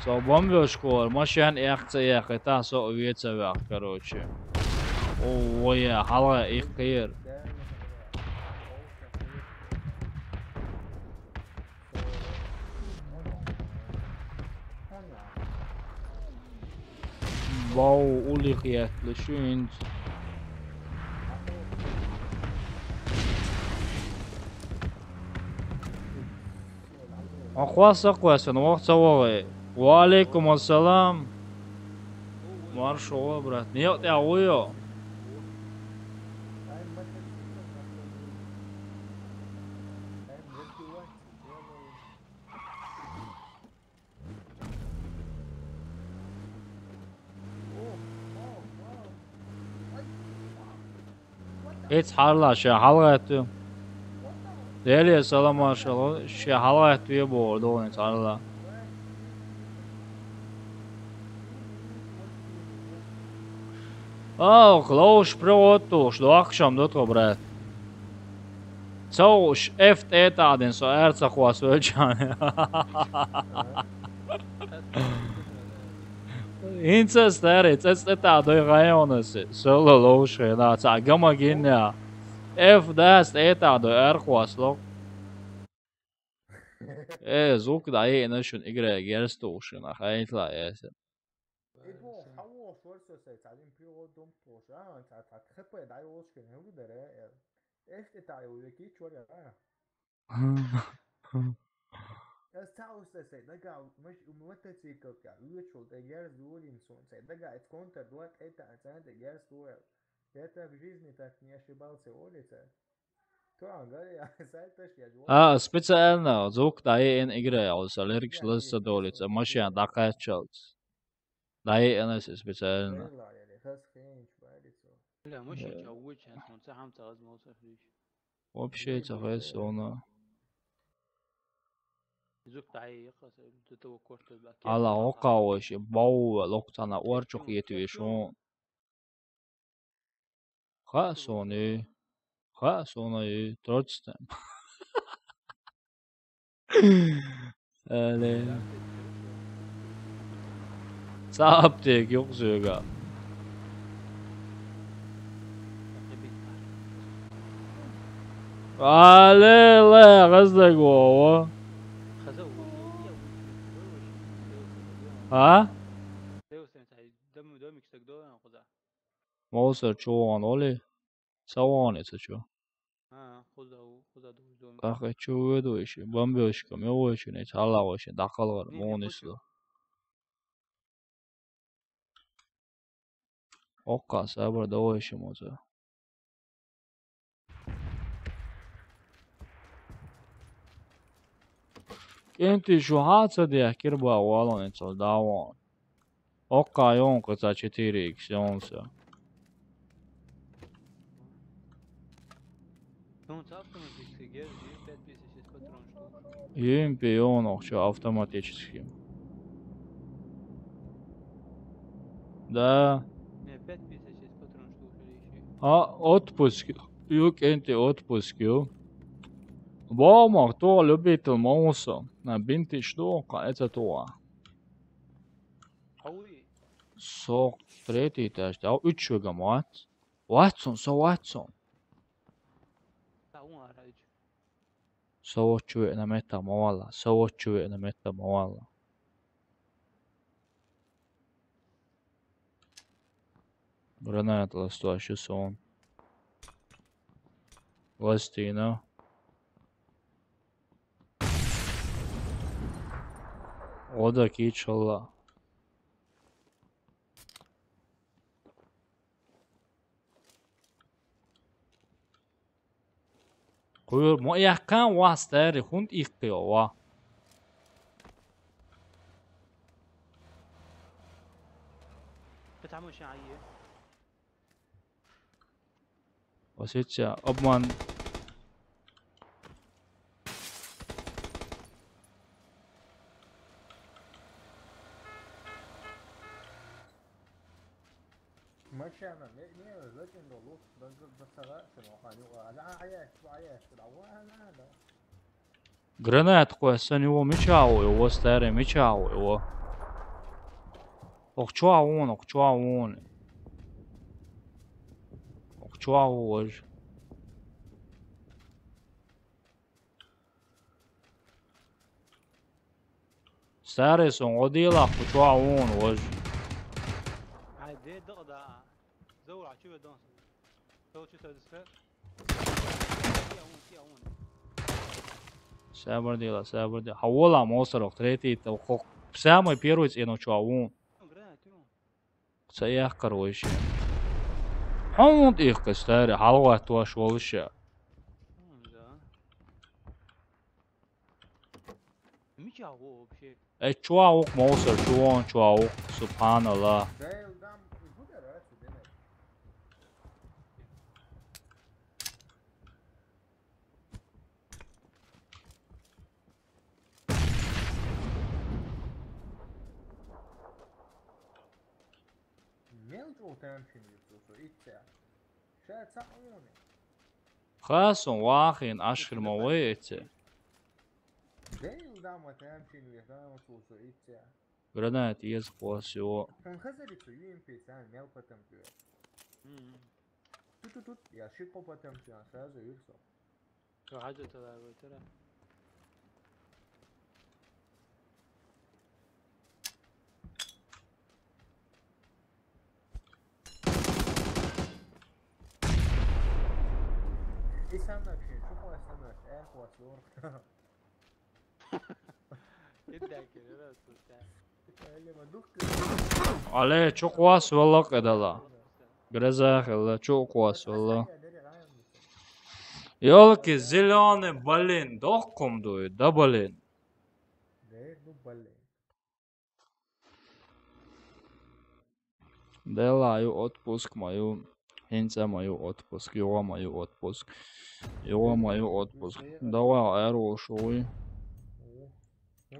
Со бомбёшку вар, машен эхца эхе, та со веца вях, короче. О, воя, хьалгӀа иккхир. Бау, улих ятлы шуинц. Ахваса квасан, вахца вагъи. Ва алейкум ассалам. Маршо, брат. Некъ тӀя вуйо? Эц хьарла ше хьалгӀаьтту. Дели салам маршал, ше хьалгӀаьтту е боху долу эц хьарла. Ох, ловш проводтуш, дохкашам ду тхо, брат. Цо уш F тӀе тӀадин со аьрца хвас велчани. ХӀинца старый, цӀе цӀе тӀа дой гӀайонас, соло ловш хена, ца гама гинна. F дас тӀе тӀа дой архвас ло. Э, звук да е на шун игра герстушина, хайтла эсен. Ибо, хавошвар со сай, цадин пиво дом тош, а, ца, ца, хп дай лошкин, хилдере, э. F тӀе тӀа ю веки чор, а. Ас цаус сай, дага, мыш, мотоцикл, ка, уьчул, тӀе герз дурин сон, сай, дага, эц контр, дуа, тӀе тӀа, цан, тӀе герз дуа. Я так в жизни так не ошибался, улица. То, а, говори, а, сай, таш, я же А, специально звук да е эн игра, а, вот, аллергиш лысса долица, машина дакачалц. Да е эн специально. Бля, мы щас чё, вычен, он ца хам ца возьмётся, видишь. Вообще, ца хай сона. Зук тай, я хас, до того корта, да. Ала, ока вообще, бау, локцана, орчух етвешон. Ха, соны. Ха, соны, тротстен. Али. Ца аптек юкъ зуьга. Али, ле, гӀаздаг вова. А? Мовсар чу ван оли? Ца ван эца чу? А, хуза, хуза ду, ду. Кахе чу веду иши, бомбёшка, мёвойши, не цала войши, дакъалгъар, мунислу. Окка, сабр, давай иши моза. КӀентий шу хьа ца дехкира бан валан эцал даван. Оккха йон кху ца четыре икс йонса. Юн пе йон охча автоматически. Да. А, отпуск. Ю кӀентий отпуск ю. Бо мах то любитель мауса. На бинтиш то, ка это то. Со третий этаж. А уьч вегам вац. Ватсон, со ватсон. Со вочу веъна метта мавала. Со вочу веъна метта мавала. Граната ластоа шу сон. Ластина. Ода кичала. Кхуьр мо яхкан вац, таьри хӀунда иккхио ва? Потому что они Василий, обман. Гранат кхоьссана йола, мича ву, йола, старый, мича ву, йола. Ох, чё вон, ох, чё вон. Ох, чё вон, вож. Старый, сон гӀо делахь, кху чохь вуна вож. Ай, де дакъа да. Зовра, чу ве дон. Зовра, чу тадиска. Сабар дела, сабар дела. Хьан волахь, мосарах, третий, та, хо-, самый первый цӀено чохь вуна. Ца яьккхар вай шен. Хьо хӀунда ихка старый, хьалагӀоттош волуш а? Мича ву вообще? Э, чу ву-кх, мовсар, чу вон, чу ву-кх, субханаллах. Мел чӀогӀа тамашийна ву цо, со итт саьӀ. Ша ца Ӏуна. Хасун вахийна ашхир ма вай эцци. Дел дама тамашийна ву, хасун цо итт саьӀ. Гранат еза кхосс йо. Хан хазари цо ю эм пи цхьаьна мел патам тӀе. Мгм. Тут-тут-тут, я шип по патам тӀе, сразу вирсо. Хьажа тала гойтара. И сам вообще, чу кхосс, сам вообще, э, кхосс лор. Итак, раз тут. Алле, чу кхосс валла кхедала. Гроза хилла, чу кхосс валла. Ёлки зелёный, блин, дохкум дуй, да, блин. Дела ю отпуск ма ю. ХӀинца ма ю отпуск, юха ма ю отпуск. Юха ма ю отпуск. Давай, аьрвуш вуй.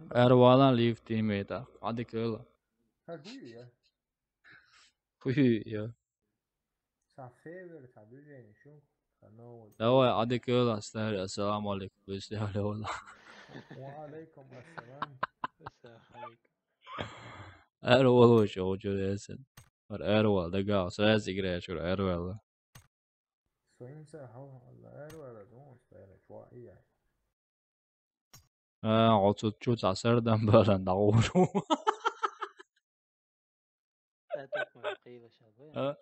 Аьрвала лифт имета. Ӏадика вела. Хуй я. Давай, Ӏадика вела, старый, ассаламу алейкум. Ва алейкум ассалам. Аьрвала вуй чӀогӀа чуьра эцан. Ара аьрвала дагахь, сразу игра чуьра аьрвала. Со хӀинца хьалха аьрвала дон, старый, чу ву и яй. А, оцу чу цхьа сардам балан дӀагӀур ву. А?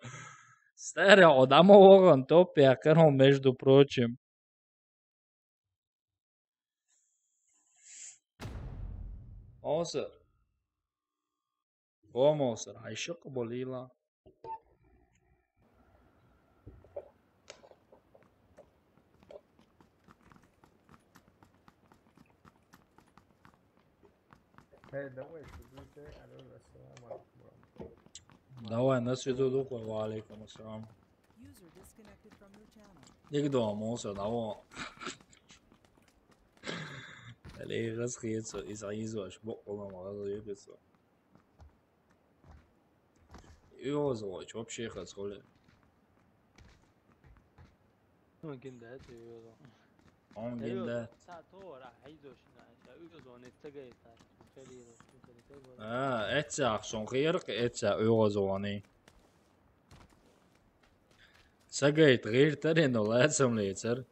Старый, хьо дӀа ма вахана, топ яьккхина хьо, между прочим. Мовсар. О, мовсар, хьайн шакъ болийла. Давай, на святой духу, ва алейкум ассалам. Дика ду, мовсар, давай. Алей, гӀаз хецо, иза изош, боккъала ма гӀаза юкъицо. УьгӀаза вач, вообще хаза хуьлу. Ну, гинда, это уьгӀаза. Он гинда. Ца товар, а, хьайзош, на, ша уьгӀаза ван, это цагай, та, чу кхелийла, чу кхелийла, цагай. А, эццах сон херак, эццах уьгӀаза ван. Цагайта гӀиртаре, но лацам лецар.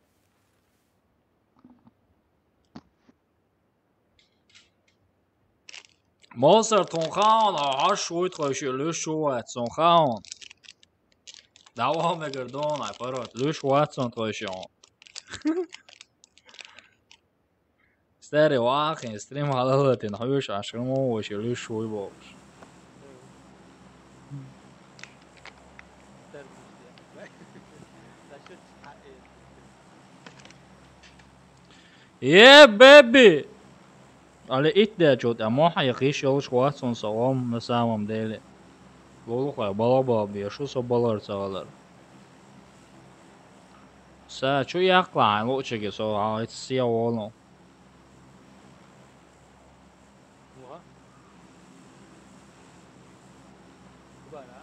Мовсар, тхуна хаун, хьо хьаш вуй тхойши, луьш ву вац, цун хаун. Давай мегар дон, ай, парот, луьш вац цун тхойши хьун. Старый, вахин, стрим хьалалатин, хьуьш Ӏаш хӀума вуй ши, луьш вуй бохуш. Е, беби! Али итт дечул тӀе мохь а яхиш йолуш вац хьуна со гӀом, на самом деле. Лулахой, бала-бала бе, шу со балар ца валар. Са чу яккхалахьа лучаге со, а, эца се волу. Муха? Губара?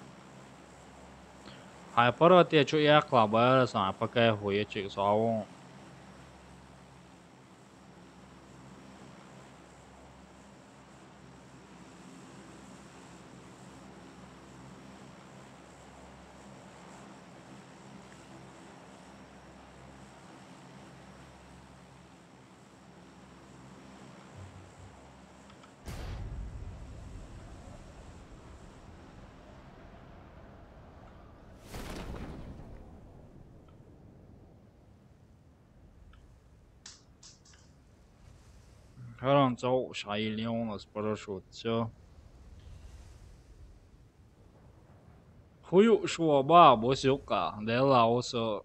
Хьай паргӀата чу эккхалахь, бара сан, хьай по кайфу ечиг со хьавон. ХӀаранцӀа хьайиллина парашют, всё. Хьу юуш ва, ба, бус юккъа, делла оса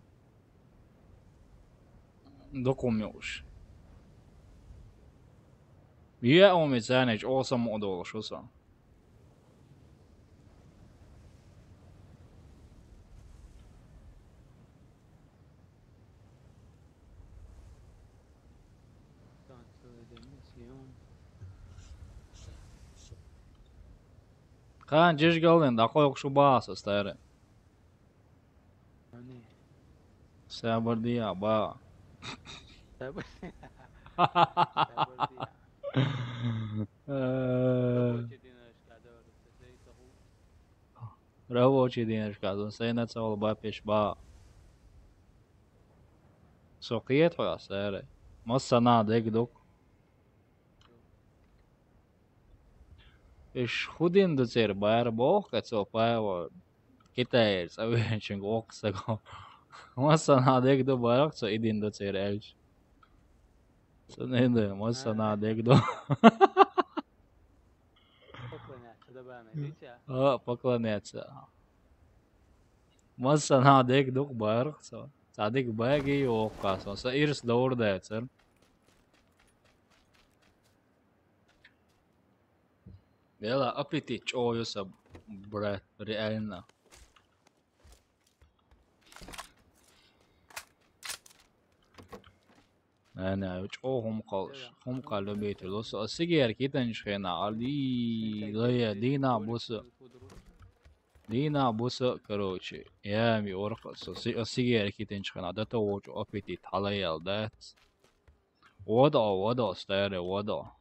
дукхум юуш. Е уми цӀанич оса мо долуш уса. Кхана жижигаллин дӀакхойкхуш ву баха со, старый. Сабар дия, ба. Сабар дия. Сабар дия. Э. Рабочий день, рашказывал, сайна ца вала бапеш ба. Со кхета хьо, саре. Массана дег дук. Иш худин ду цер бар бохка цо пава. Китайер цӀа венчунг оксаго. Массана дег ду барах цо идин ду цер элч. Ца не ду, массана дег ду. Поклоняться, да, бана, видите? А, поклоняться. Массана дег дук барх со. Цадик баги оккха со. Са ирс даур дацар. Бела аппетит чоюса, брат, реально. Ана, чо хум калш, хум калу бетело. Со сигер китанч хена, али, лая, дина буса. Дина буса, короче. Я ми орха, со си-, сигер китанч хена, да то вочу аппетит, халаял, да. Вода, вода, старе, вода.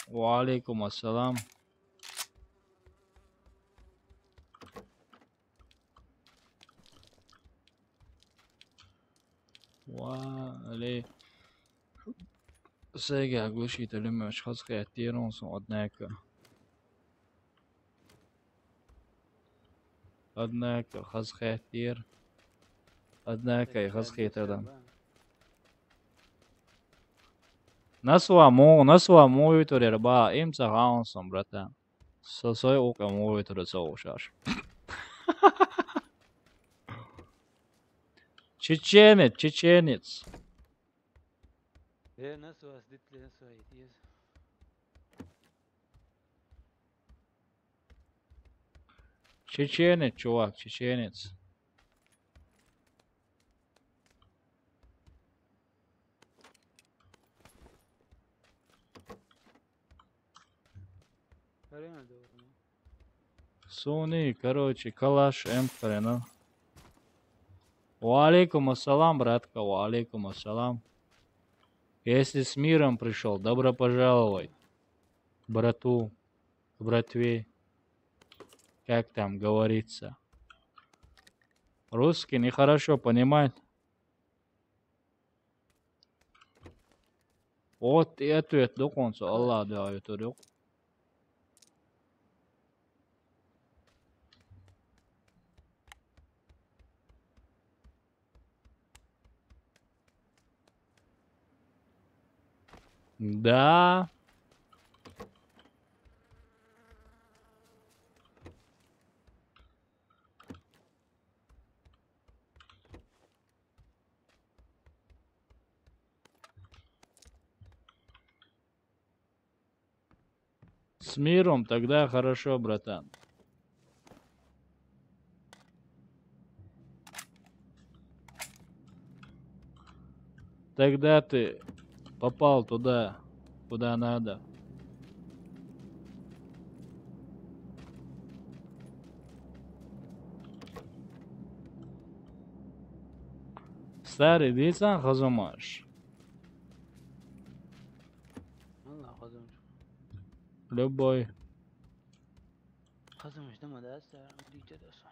Ва алейкум ассалам. Ва алей-, Сайга глушитель меш хаз хеттирун сон, однако. Однако, хаз хеттир. Однако, и хаз хеттирдан. Насва му, насва му ютурер ба, им ца хаун сон, братан. Со сой укъа му ютур ца ушаш. Чеченец, чеченец. Э, насва сдит ли насва итиез. Чеченец, чувак, чеченец. Время доброе. Суни, короче, калаш эмпарена. Ва алейкум ассалам, братка, ва алейкум ассалам. Если с миром пришёл, добро пожаловать, брату, братве. Как там говорится? Русский нехорошо понимать. Вот и ответ, доконца Аллах даю турюк. Да. С миром, тогда хорошо, братан. Тогда ты попал туда, куда надо. Старый, дийцан хазумаш. Валлахь, хазумаш. Любой. Хазумаш да ма да, старый, дийцад аса.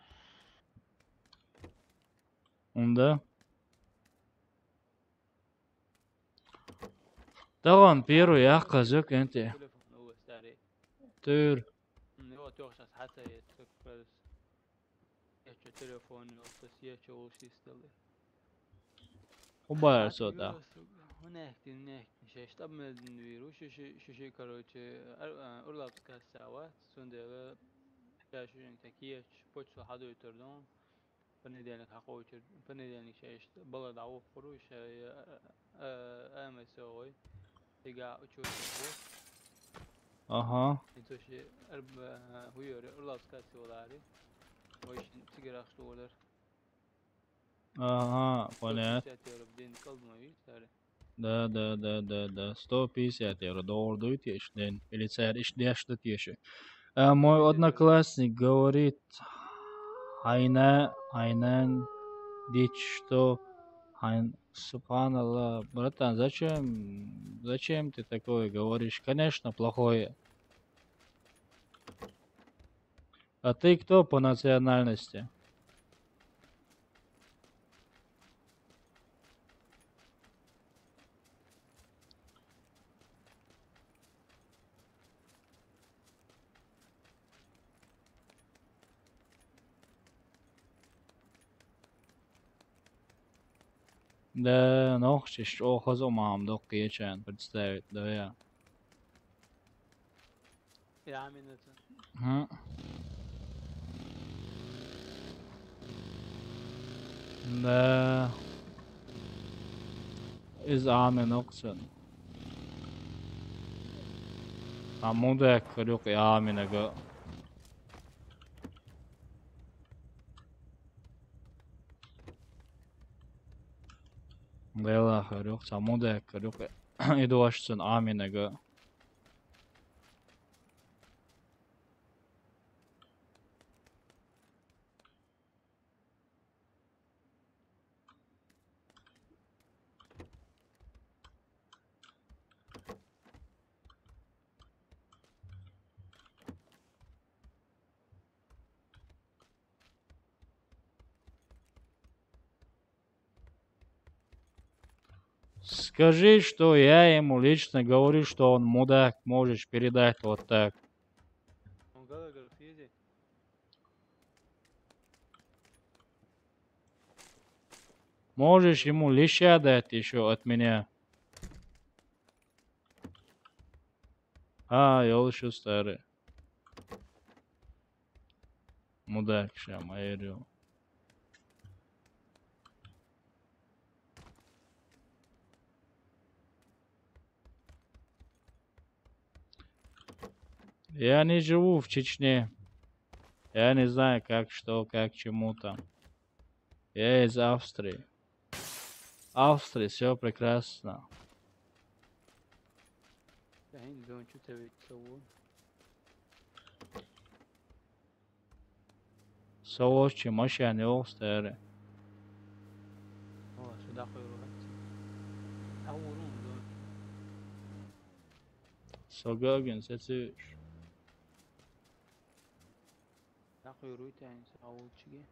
Унда. Таган первый яххаза кенте. Телефон у, старый. Төр. Ну, вот, тёх сейчас хата есть, как раз. Я чё, телефон, вот, сейчас я чё, лучше стали. Убар сота. Нехтин, нехтин, шеш, таб медин вирус, шеш, шеш, короче, ар-, а, урлапская сава, сундела, я шеш, такие, почту хадуй турдун. Понедельник хакочер, понедельник шеш, бала да у, хуруш, а, а, а, ама сёй. Тига учёт. Аха. Итоши, арба, хуёре, урлапская савалари. Ой, шин, тиграх, что ли? Ага, понятно. Пятьдесят евро в день калдмай, старый. Да, да, да, да, да. Сто пятьдесят евро доллар дают, я ещё, день. Или царь, ещё дяшта теши. А мой одноклассник говорит, Айна, Айнан, дичь, что, Айн, субханаллах, братан, зачем, зачем ты такое говоришь? Конечно, плохое. А ты кто по национальности? Да, нохчаш чӀоагӀа хоза мама доккха ечан представить, да, я. Я именно это. Хм. Да. Из Амин оксун. А мудак крюк и Аминага. Дела крюк, а мудак крюк. Идуашцун Аминага. Скажи, что я ему лично говорю, что он мудак, можешь передать вот так. Он говорит, съезди. Можешь ему леща дать ещё от меня. А, я лучше старый. Мудак, ща, майорю. Я не живу в Чечне. Я не знаю, как, что, как, чему там. Я из Австрии. Австрия, все прекрасно. Даин, дон, что ты ведь целуем? Со вообще машина не остаёре. О, сюда хуй рвать. А урун, дон. Со гагин, сециш. Нахуй руйтаен, са аулчиге.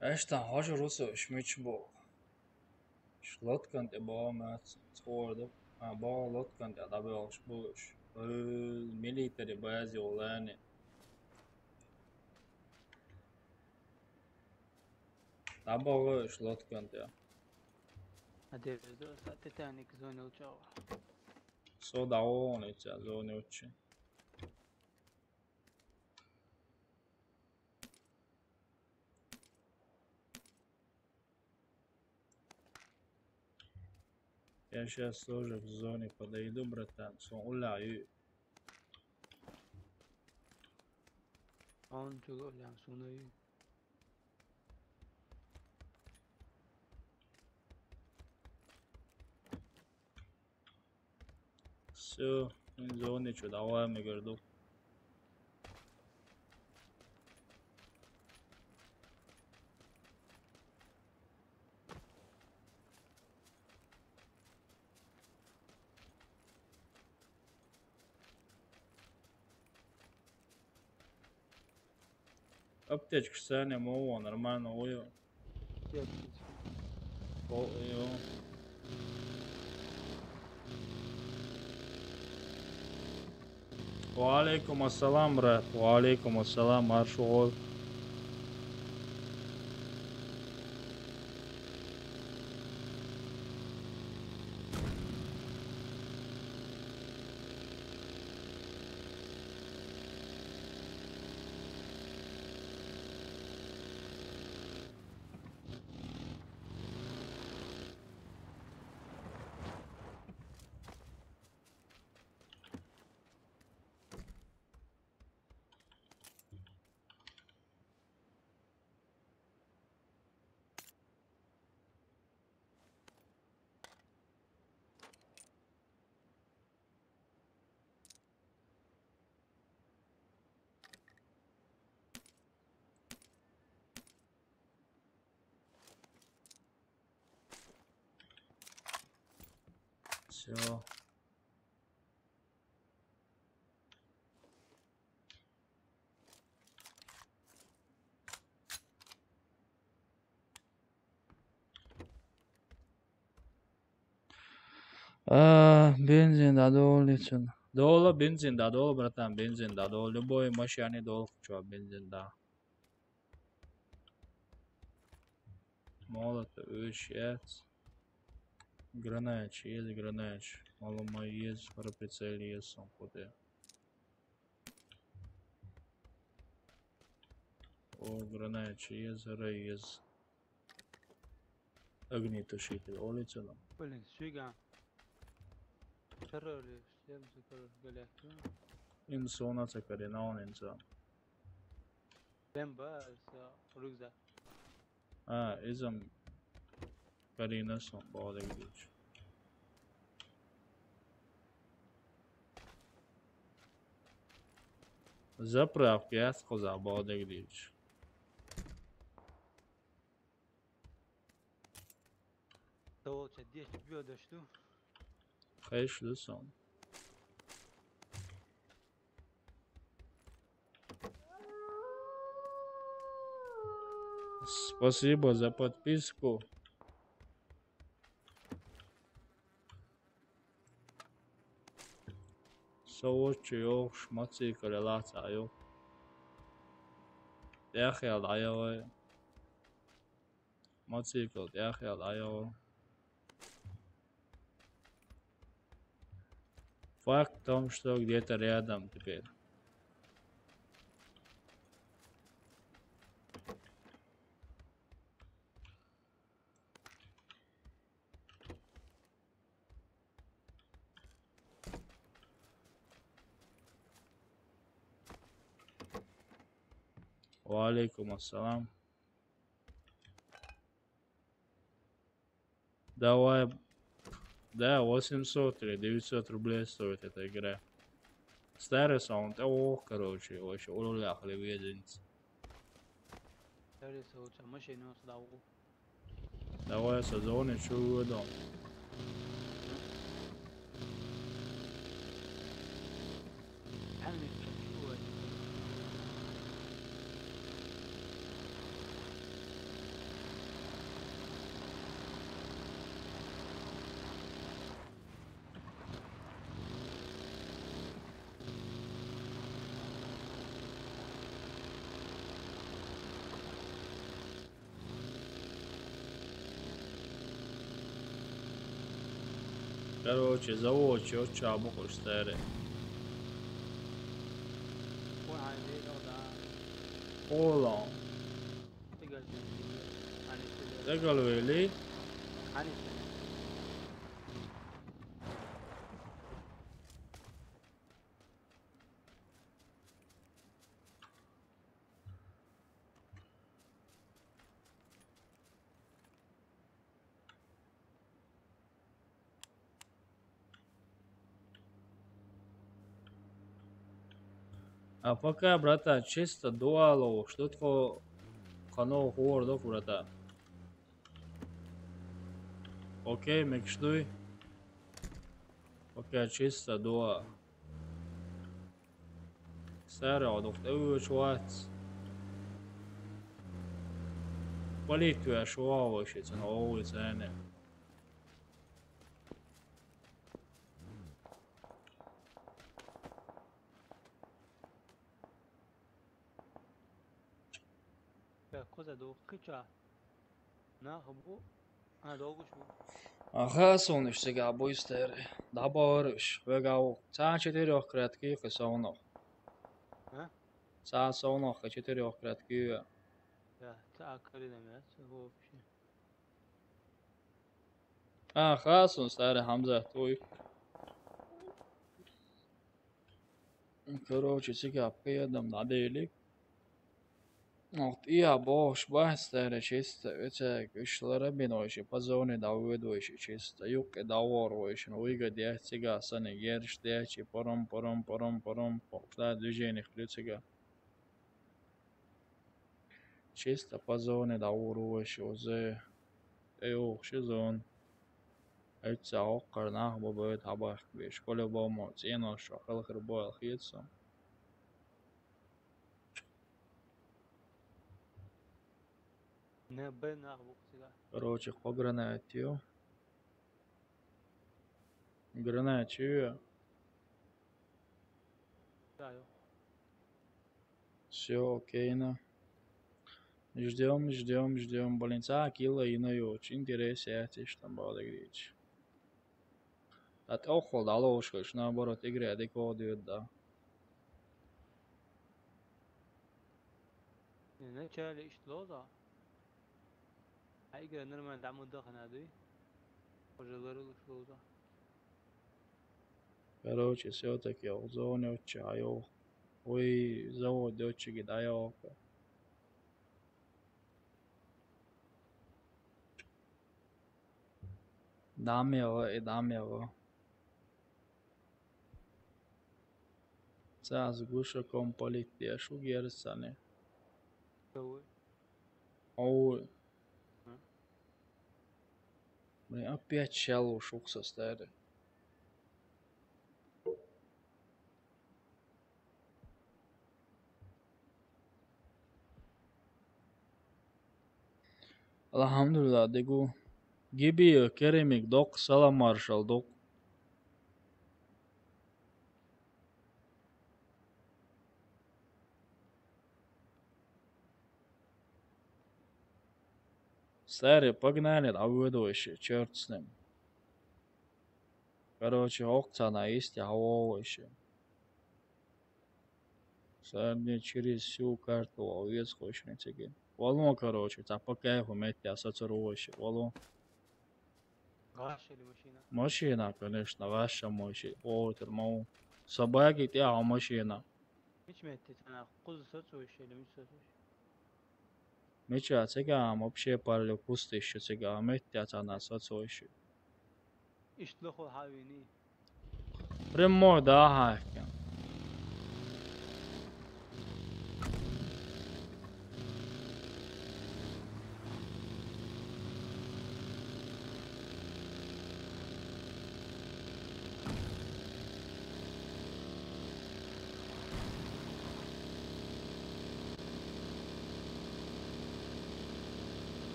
Эштан хожа русу шмич бо. Шлоткан те бо мац цордо. А бо лоткан те дабелш буш. Э, милитари бази олани. Дабо шлоткан те. А де безо, са тетаник зонил чава. Со дао не ця зони учи. Я сейчас тоже в зоне подойду, братан. Сон уляю. Он чуло лян сунай. Все, ин зони чу давай мы горду. Аптечка сцене мова, нормально, ой. Аптечка. О, ё. Ва алейкум ассалам, брат. Ва алейкум ассалам, марш угол. Всё. А, бензин да долу ицун. Долу, бензин да долу, братан, бензин да долу. Любой машине долу, чё, бензин да. Молот, уьш, яц. Гранач, еза гранач. Малума еза, пара прицел еза, сон куде. О, гранач, еза, ра, еза. Огнетушитель, олицалам. Блин, сюга. Короче, всем короче, галактика. Инсона цакарина, он инсан. Бемба, с рюкзак. А, изам карина сон, баъда гидич. Заправка яц кхуза, баъда гидич. Таволча деш бёдаш ту. Хайш ду сон. Спасибо за подписку. Со вочу йохуш, мацикале лаца йоху. Тяхел дӀайогӀи. Мацикал тяхел дӀайогӀи. Факт в том, что где-то рядом теперь. Ва алейкум ассалам. Давай. Да, восемьсот или девятьсот рублей стоит эта игра. Старый саунд, ох, короче, вообще, улуляхали везенец. Старый саунд, а машину сдал. Давай созвоним, чё вы там? Короче, заводчик, вот чё, бухуш старый. Ола. Дагал вели. А пока, братан, чисто дуало, что такое кано хор, да, братан? Окей, мекшдуй. Пока чисто дуа. Сара, а духта уьш вац. Политвеш вовши цун ову цене. Коза дохкича. Нах бу. А, долгуш бу. Аха, сонуш сега буйстер. Дабарыш. Вегау. Ца четырёх кратки хисовнох. А? Ца совнох четырёх кратки. Я, ца акарина мя, ца вообще. Аха, сон старый Хамза, твой. Короче, цигаб кыядам надейлик. Вот, и а бохш бахстаре чисто, эцег, ишлара бинойши, по зоне да выдвойши чисто, юкке да ворвойши, но выгодя цига сани герш дячи, пором, пором, пором, пором, покла движение хлю цига. Чисто по зоне да ворвойши, узе, э, ох, ши зон. Эцег, охкар нах бобет хабах беш, по-любому, ценош, хелхер бойл хитсо. Не бе нах бухтига. Короче, по гранатию. Гранатию. Да, ё. Всё окейно. Ждём, ждём, ждём. Блин, ца килла ино ё. Очень интересно, я тебе что там буду говорить. Ат охол да лоушка, что наоборот, игре адекват дает, да. Не, вначале ишт лоза. А игра нормально там отдохна, да? Уже лору луш лоза. Короче, всё-таки в зоне отчаял. Ой, завод отчиги даёка. Дамева и дамева. Цас гуша комполит я шугерсане. Давай. Оу. М? Блин, опять чалу шукса старый. Алхамдулилла, дегу. Гиби, керемик, док, салам маршал, док. Старый, погнали, а выдвойши, чёрт с ним. Короче, оксана истя хавовыше. Сарни через всю карту овец хочет тебе. Валон, короче, та по кайфу метте асоцировываешь. Валон. Гаш или машина? Машина, конечно, гаш мощи. О, термоу. Собаки те, а машина. Мич метте тана, куз соцуешь или мич соцуешь? Мича цигам вообще парлю кусты ещё цигам, эття цана соцойши. Ишлохо хавини. Прямой, да, хайка.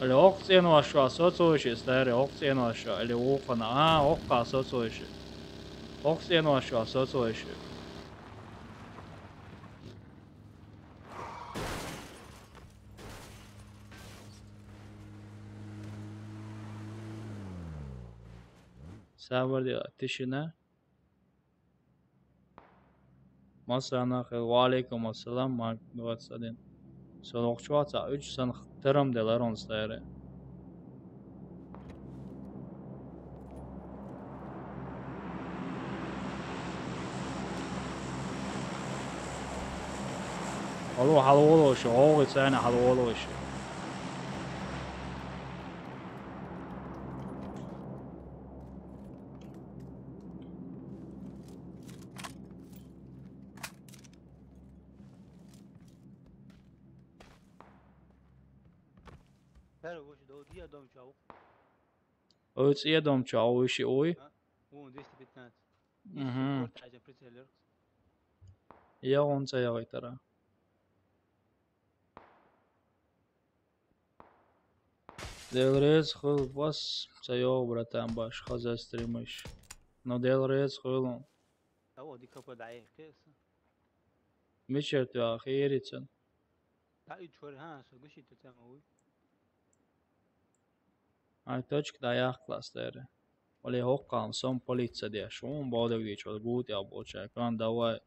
Или охценвашва соцойши, старый, охценвашва, или ухана, а, охка соцойши. Охценвашва соцойши. Сабыр дела, тишина. Масана хел, ва алейкум ассалам, Марк двадцать один. Сон окчуаца, уьч сан тырым делар он стайре. Алу халволуш, оги цайна халволуш. Первый выши дол дия дом чаву. Ой, цӀе дом чаву выши ой. А? Вон двести пятнадцать. Мгм. Корт айзен прицелер. Я вон ца ягъайтара. Дел рез хул вас, ца йо, братан, баш, хаза стримиш. Но Дел рез хул. Аво, дика по дай кеса. Мичер ту ахирицен. Та и чор, ха, со гуши ту тема уй. Ай, точка да ях класс дери. Оли хоккам сом полиция деш. Ум бодог дич, ол гут я болча. Кан давай.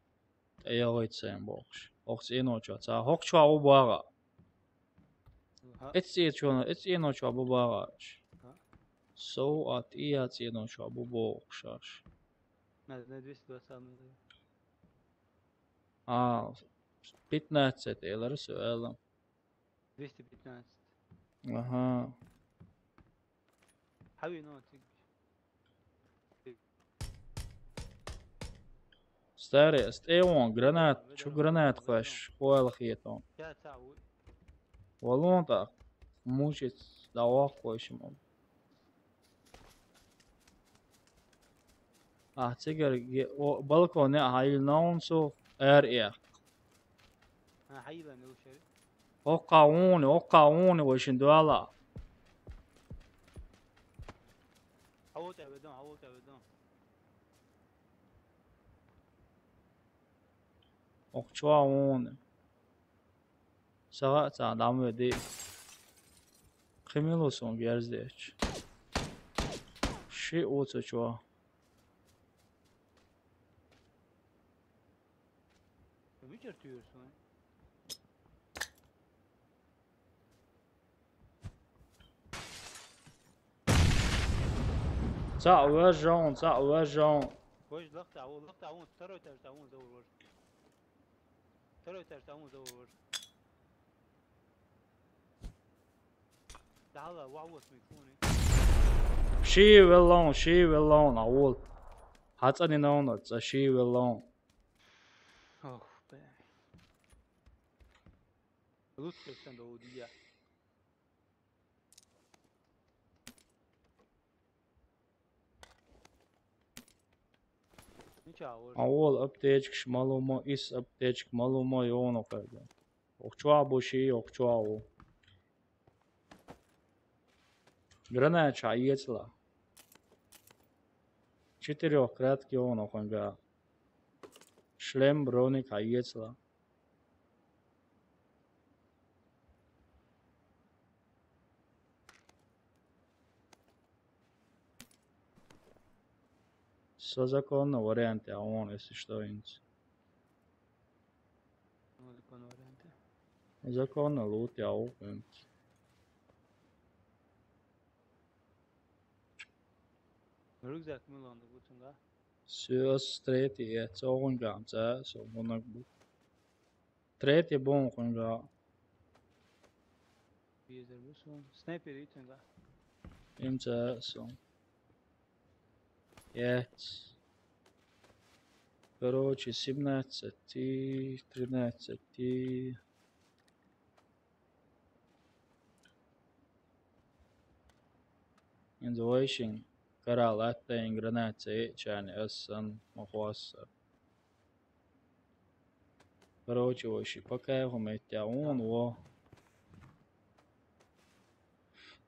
Та я гой цен бокш. Ох, цено чо. Ца хок чо у бага. Ха. Эц ци чо, эц цено чо бу бага. Ха. Со ат и я цено чо бу бокш аш. Надо на двести двадцать самый. А, пятнадцать элер суэлам. Двести пятнадцать. Ага. Хьави, ну, тик. Старый, стеон, гранат, чу гранат кваш, хуэл хитон. Я цау. Валон так, мучить, давах кваш ему. А, цигар, о, балконе, а, ил наун су, эр я. А, хьаила не ушери. Окка уни, окка уни, вошин дуала. Хьаут абадан, хьаут абадан. Ох, чуа уни. Сага ца дам веди. Кхимилу сон герздеч. Ши уца чуа. Мичер тюрсун. Ца уэжон, ца уэжон. Вож лахта, вож лахта, вон второй этаж, вон заур вож. Второй этаж, вон заур вож. Дала, ва, ва, смекуни. Ши велон, ши велон, а вот. Хацани наун, ца ши велон. Ох, бля. Лучше всем до удия. Ничего, а вот аптечка шмалумо, из аптечка малумо, и он уходит. Охчуа буши, охчуа у. Гранат ша ецла. Четырёх кратки он охонга. Шлем броник а ецла. Со законно варианты, а он, если что, инц. Ну, законно варианты. Законно лут я упинц. Рюкзак мы лонда гутунга. Сюс третий, я цогун гамца, со гунак бу. Третий бон кунга. Визер бу сон. Снайпер итунга. Имца сон. Пять. Короче, семнадцать и тринадцать и Инзавайшин карал атта ин гранат се чани асан махуаса. Короче, вайши пока его меття он во.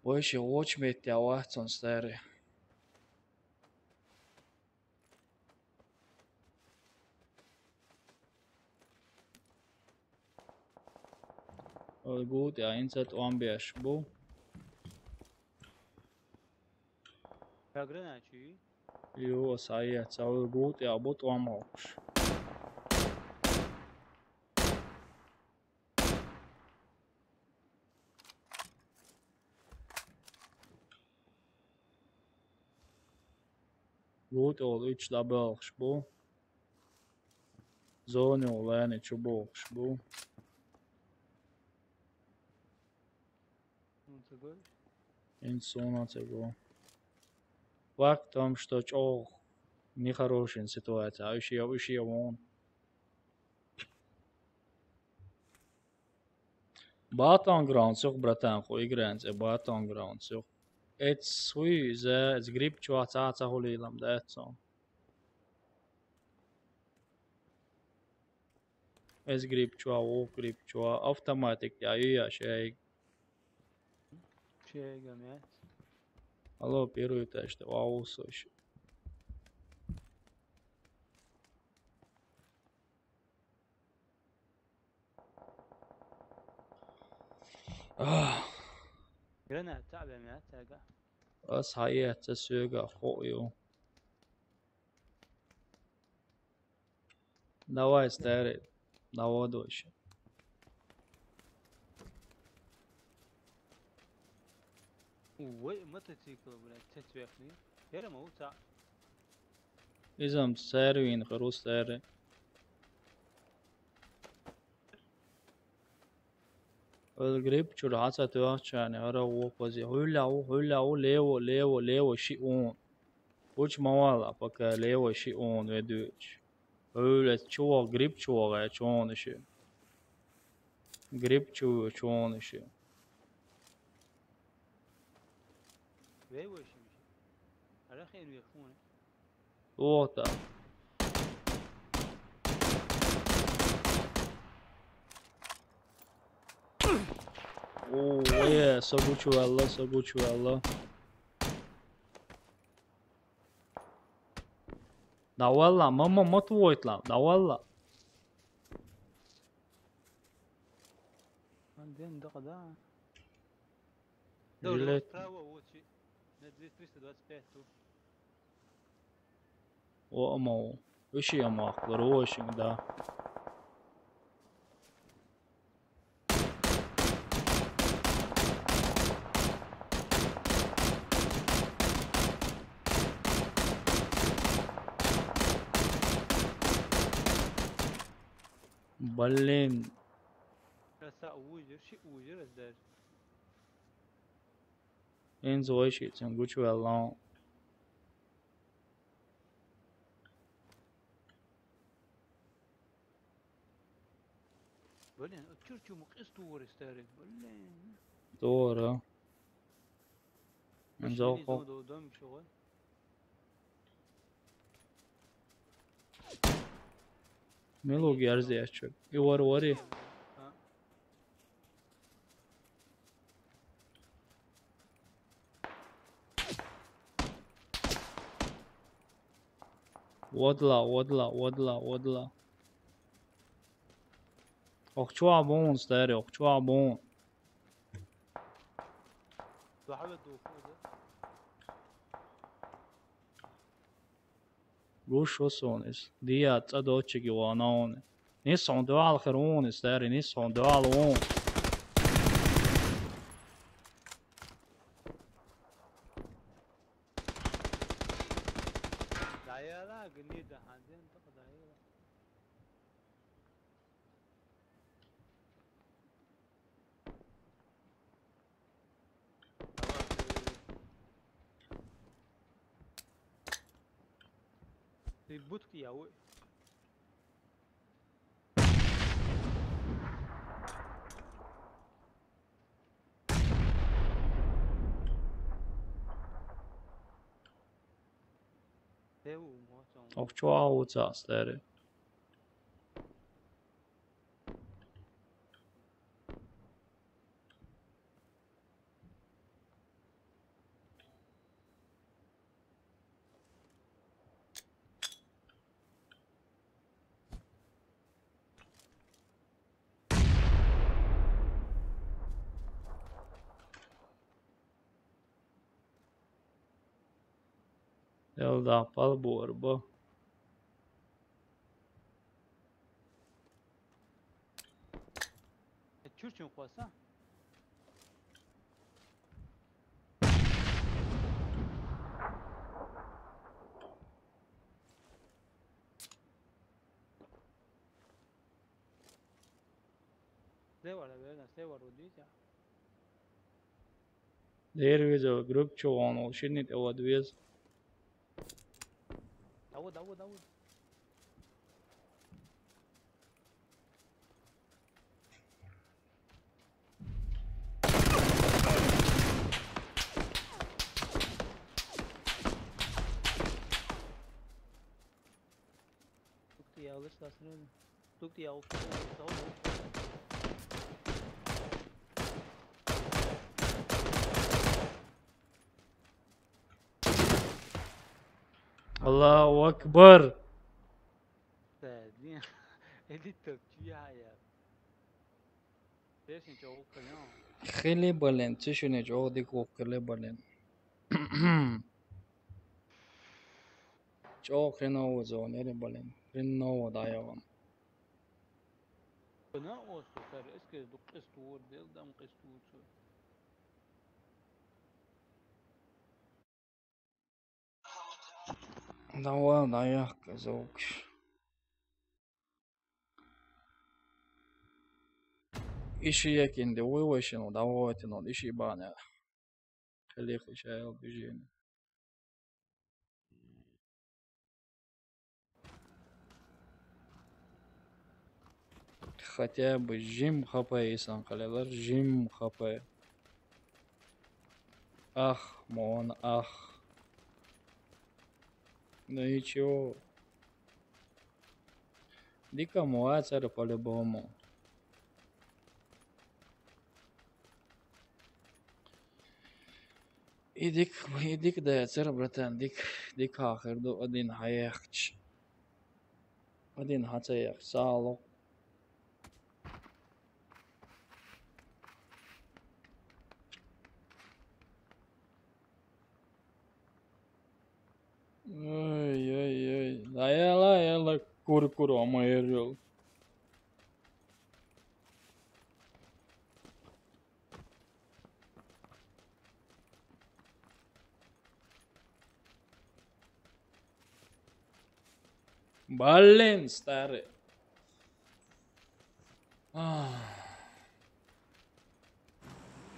Вайши оч меття ватсон старый. Ой, гут, я инсет он беш бу. Я граначи. Ю, сая, цау гут, я бут он мокш. Гут ол үч дабелхш бу. Зони ол ани чубулхш бу. Инсуна цего. Факт в том, что чё нехорошая ситуация, а ещё, ещё вон. Battlegrounds юха, братан, хӀу игран цӀе Battlegrounds юха. Эц хуй, из, из грипп чу ца, ца хулийлам да эцо. Из грипп чу, ву грипп чу, автоматик я, и я шейг. Шейгам яц. Алло, первый этаж, да, вау, слушай. Ах. Гранат, تعبان يا تاجا. Ас хьаэцци соьга хӀу ю. Давай, старый, наводуйся. Ой, мотоцикл, блядь, цецвехни. Ярама уца. Изам старый вин, хару старый. Ол грипп чура хьа ца тоьхчарна, хӀара вокхази. Хьуьлла ву, хьуьлла ву, лево, лево, лево, ши ун. Куча ма вала, пока лево ши ун ведуьч. Хьуьлла чувагӀ, грипп чувагӀ, чуна ши. Грипп чу, чуна ши. Лево ши миши. Ара хен вехуна. Ота. О, е, са гучувелла, са гучувелла. Да валла, мама, ма твойтла, да валла. Анден да къада. Жилет. Право, вот чи. На двести, триста двадцать пять тут. О, амал. Виши амал, хороший, да. Блин. Краса ужир, ши ужир эздер. Эн зойши, цен гучувеллан. Блин, чур чуму къистур истерик, блин. Дора. Эн зохо. Дом шугъа. Милуг ярзи ачук. И вар вари. А. Водла, водла, водла, водла. Ох, чуа бун, старый, ох, чуа бун. Гуш усунис. Дия цӀа дочиги ванаун. Нис хьун дуал хир унис, старый, нис хьун дуал ун. Даяла, гнида, ханден, так даяла. Ты будки я, ой. Ох, чуа уца, старый. Элда пал буар бу. Чурчун къоса. Слева, наверное, слева родится. Дер веза групп чугун ол шинит эвад вез. Давай, давай, давай. Сразу. Тук ти я укрыл, укрыл, укрыл. Аллаху акбар. Сәлим. Эдит топчу я, я. Бешин чоғу кыйын. Хили, блин, чешуне чоғу дик укрылы, блин. Чоғу хреново зона, блин. Хреново даём. Бына осу, сэр, эске ду къыстур, дел дам къыстур. Давай, даях, козёлки. Иши якинде, вывешено, давайте, ну, иши баня. Хелих иши аял движение. Хотя бы жим хапай исан, халялар, жим хапай. Ах, мон, ах. Ну ничего. Дика муацара по-любому. Идик, идик да цер, братан, дик, дик ахыр ду один хаяхч. Один хацаях сало. Ой, ой, ой. Аяла, аяла, кур, кур, ама ерил. Блин, старый. А,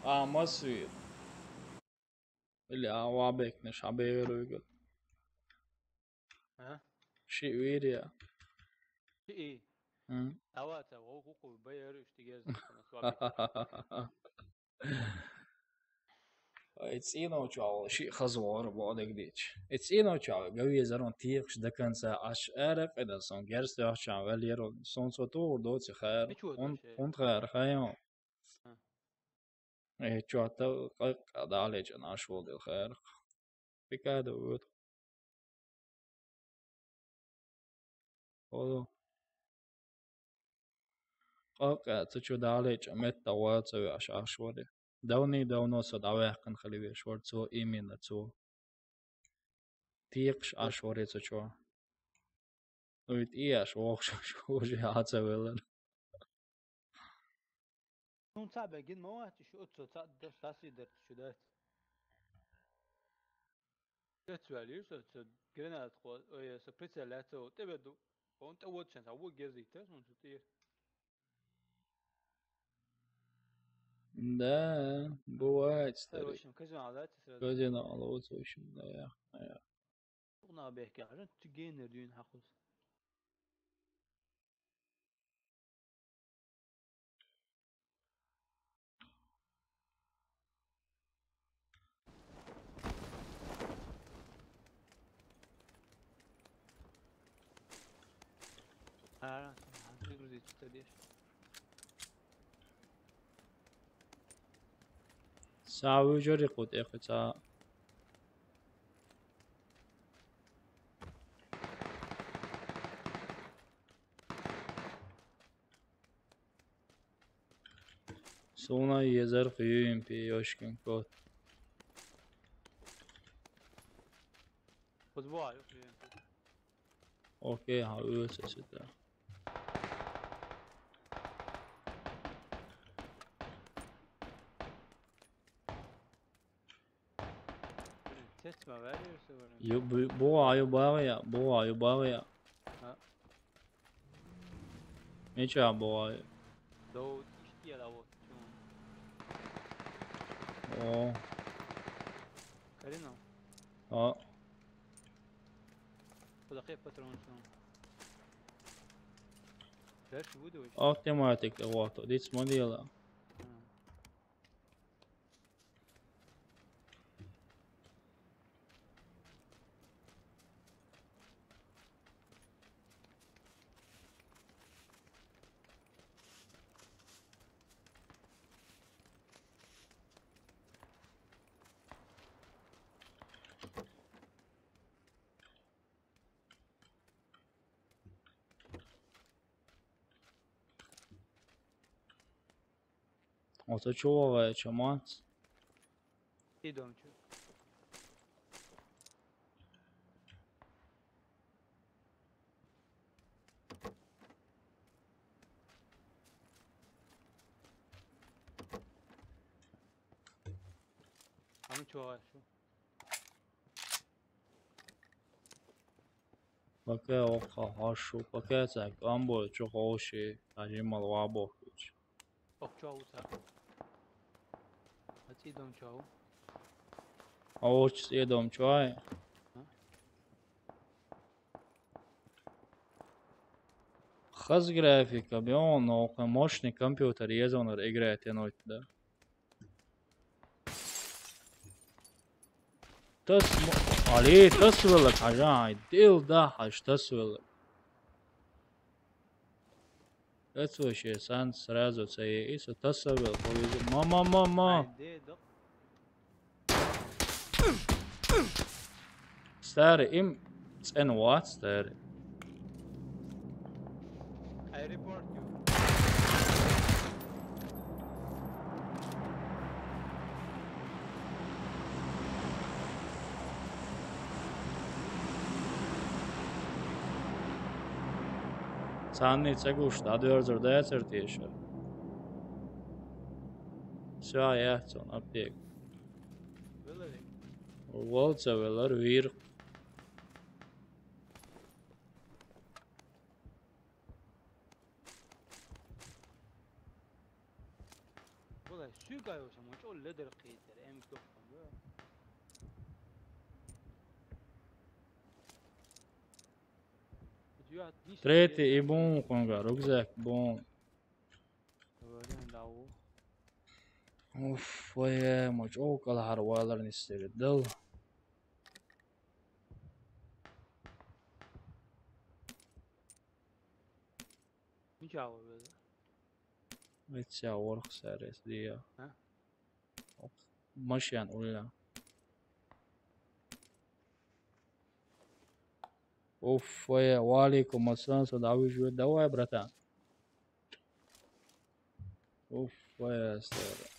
а, масвит. Или а, вабекнеш, а, беругу. А? Ши вирия. Ши и. М. Ава, та, о, ку, ку, б, р, ш, т, г, з, н, с, в. Ай, цӀийнав чӀоагӀа шиъ хаза вар бо дагадеча. Э, цӀийнав чӀоагӀа гавезарон текаш до конца аш ара къедан сон герз тохчан валеро сон цо тур доци хайр. Мичо он доци? Он хайр хайо. Ха. Э, чё-то ка-, ка-, далеча наш волдил хайр. Пикадо вот. Оло. Къакъа, цу чу далеча метта ва ца веш аш вари. Давни-давно со давяхкан хали веш вар цо именно цо. Тикш аш вари цу чу. Ну ведь и аш вохш уже аца велен. Ну, ца бегин ма вахти шу цо ца дас, дас и дерт шу дерт. Дерт вали со, со гранат хо, ой, со прицеляться, вот тебе ду. Он то вот сейчас, а вот герзит, он тут и. Да, бывает, старик. В общем, казино, да, ты сразу? Казино, а вот, в общем, да, я, да, я. Уна бехке, а ты генер дюн хакус. Ара, сан, хан, ты грузить, что ли? Саву жори кут, эхо, ца. Суна езер хуюм пи, ёшкин кот. Футбол, ёшкин кот. Окей, ха, ю эс эс это. Блин, тесма варишь, говорю. Ю-, бу-, буа, ю, бария, буа, ю, бария. А. Ничего, буа. Да вот, ишти я, да вот, чё он. О. Карина? А. Куда хай патрон, чё он? Дальше буду вообще? Автоматик, вот, здесь модела. А. Оцу чу вогӀеча мац. Идом чу. Ами чу вогӀа шу. Пакет оха хьашу, пакет цхьа камбой чу ховши, хьажимал вабохуч. Ок, чу уса. Аци дом чу. А оч цӀе дом чу ай. А? Хаз графика, бе, он, но мощный компьютер, езонар играть, я ночь, да. Тас мо-, али, тас веллаг хьажа, ай, дил да хьаж, тас веллаг. Эцо ше сан сразу цае иса тас вел, повезло. Ма, ма, ма, ма. Старый, им цӀена вац, старый. I report you. Царний ца гуш, дӀадоьрзур дацар теша. Всё, яц он аптека. Веларий? Вал ца велар, вир. Валай, суьгай ваша, ма чӀо ледар кхетар, эм кохтан, да? Третий и бун кунга, рюкзак бун. Говорим, да, у. Уф, вай, ма чӀо кӀалхьарвалар нисдерг дал. Мича веза? Веця ворх сарес дия. А? Машин улля. Уф, вай, ва алейкум ассалам, садавижу. Давай, братан. Уф, вай, старый.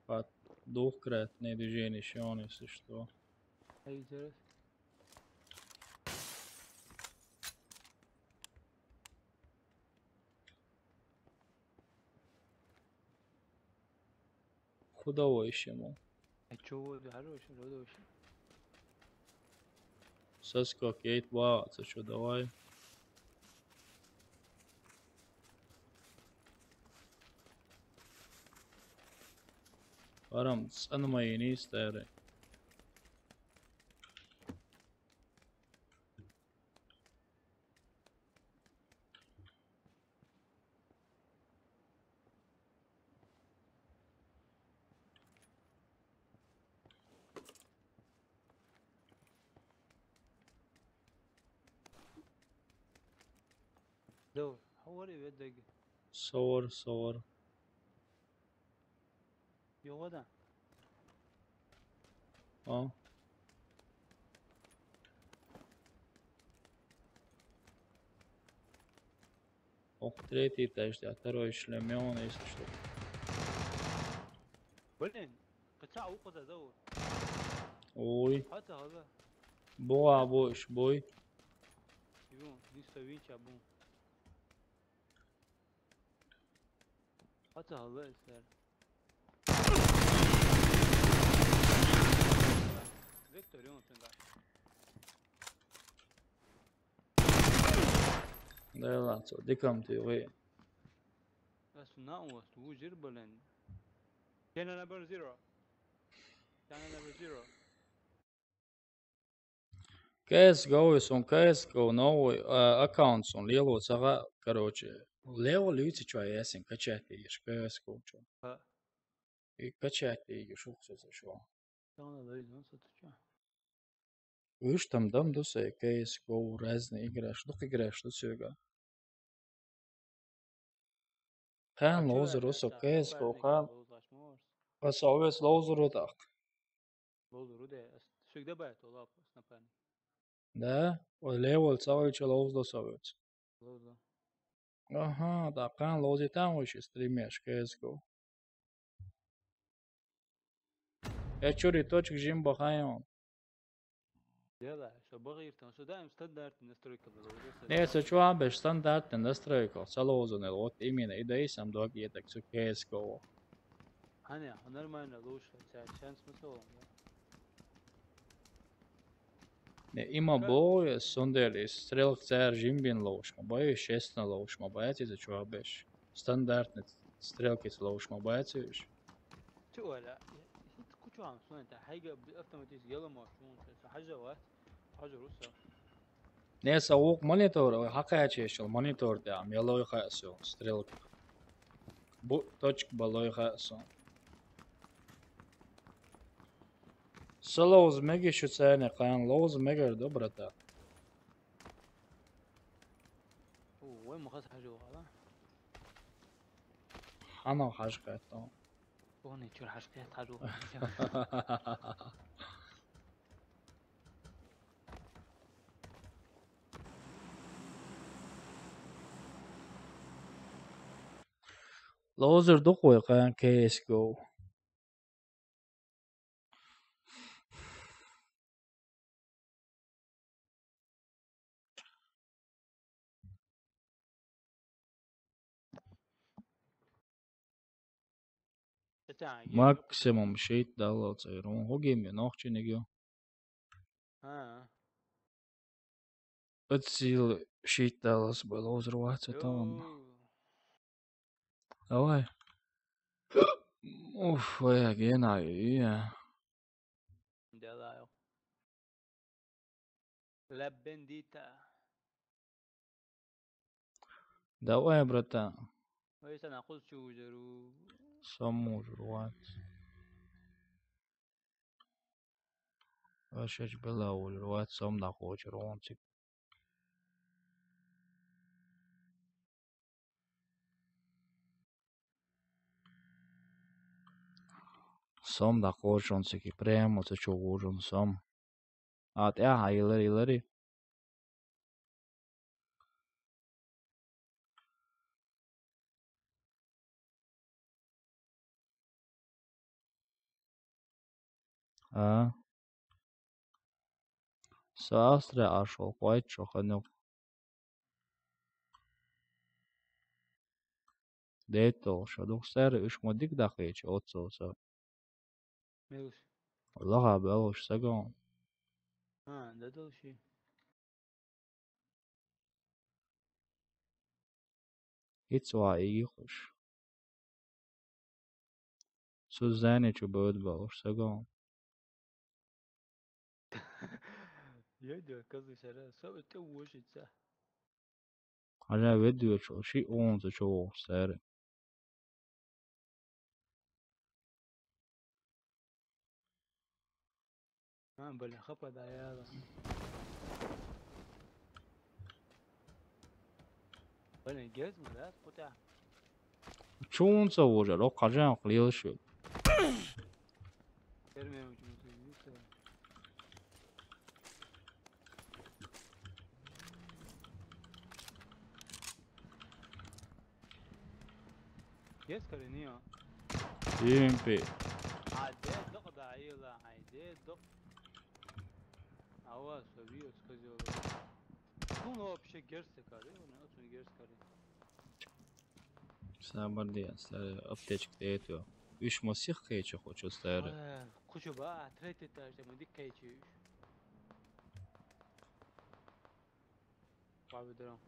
Под двухкратное движение, ещё он, если что. Эй, интересно. Худовой ещё, мол. А чё вы, хороший, родовый? Соскок, я и два, а чё, давай. Парам, цӀена ма йийний, старый. Дов, хьо вара и веддаги? Со вар, со вар. Йогада? А? Ох, третий этаж, да, второй шлемён, если что. Блин, каца ухо да зовут. Ой. Хата хала. Буа бу иш бой. Ю, не совинча бу. Хата хала эсер. Виктор, ю, тенга. Да ладно, цо, дикам ты, вы. That's not what we did, блин. Channel number zero. Channel number zero. C S G O, сон C S G O новый, а, аккаунт сон лело цагӀа, короче. Лево луьйци чу ясин качать еш, C S G O чу. Ха. И качать еш ухсо шо. Тана лай, ну, сатуча. Уж там дам ду сай C S G O, разные играш, дукха играш ду сога. Хан лозер усо C S G O, хан. Аса овес лозер утак. Лозер уде, всегда бай то лап, напарник. Да? О, левел цавай че лоз до совец. Лозер. Аха, тӀаккха ловзийтан вуйш стримеш кеску. Э, чури точка жим бахайон. Дела, со багиртан, со даим стандартный настройка была уже. Не, со чуа беш стандартный настройка, со ловзунел, вот именно, и да и сам дог етак, со кеску. Аня, нормально, лучше, ся-, шанс смысл, да? Не, има бой, сондели, стрелка цар жимбин ловшма, бой, честно ловшма, бой, это чуа беш. Стандартный стрелки ловшма, бой, это виш. Чё, Оля, хит кучуам, смотри, хайга автоматически еломо, чё, чё, хажава, хажа руса. Не, са ук монитор, ой, хакачешел монитор, да, ам, ялой хасу, стрелка. Бу точка балой хасу. Со ловз меги шу цене, кан ловз мегар, добрата. Ой, махас хажу гала. Хана хаж кайто. Они чур хаж кайт хажу. Лозер духой кан кеску. Максимум шит даллал цайрун. Хугим я нохчиниг ю. А. Отсил шит даллас было взрываться там. Давай. Уф, я гена, я. Делаю. Ла бендита. Давай, братан. Ой, сана куз чужеру. Сам мужерват. Вашач бела ужерват, сам на хочер, он цик. Сом да кожон сики прямо, це чо вожон сом. А, тя, а, илери, илери. А. Саастра ашо, квайт шо ханёк. Дейтол, шо дух сэр, иш модик дахыч, отсоса. Милуш. Лага белуш, сагон. А, да долши. Ицуа игихуш. Сузани чу бөөд балуш, сагон. Йо, йо, казы шара, со это ужица. Аля ведуя чо, ши он за чо сэр. А, бля, хапа да я. Блин, гез мы, да, путя. Чунца уже, рок кажан клил шо. Термин. Гез кари, не, а? Импи. А, де, док, да, ила, ай, де, док. Ава, собьё, сказал. Ну, ну, вообще герцы кари, ну, очень герцы кари. Сабар де, сабар, аптечка де эту. Уж масих кайча хочу, старый. Э, кучу ба, третий этаж, мы дик кайчи. Бабы дрон.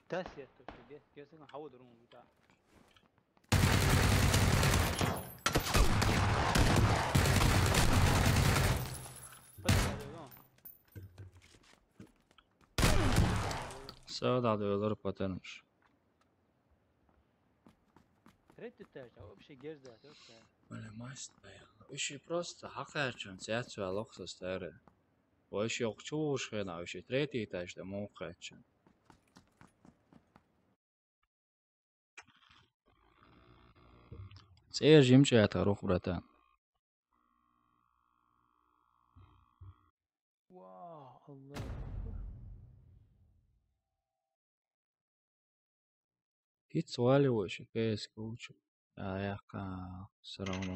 Тас я, то, что здесь, здесь, ну, хау дрон, да. Садады өлөр патенмиш. Третий этаж, а вообще герза, да? Блин, масть, наверное. Ещё просто хакачан, цяцу алокса старый. Вообще ок чуш хена, вообще третий этаж да мокачан. Цер жимча ята рух, братан. Кица валли вай ши кайс кучу. А, яхка, всё равно.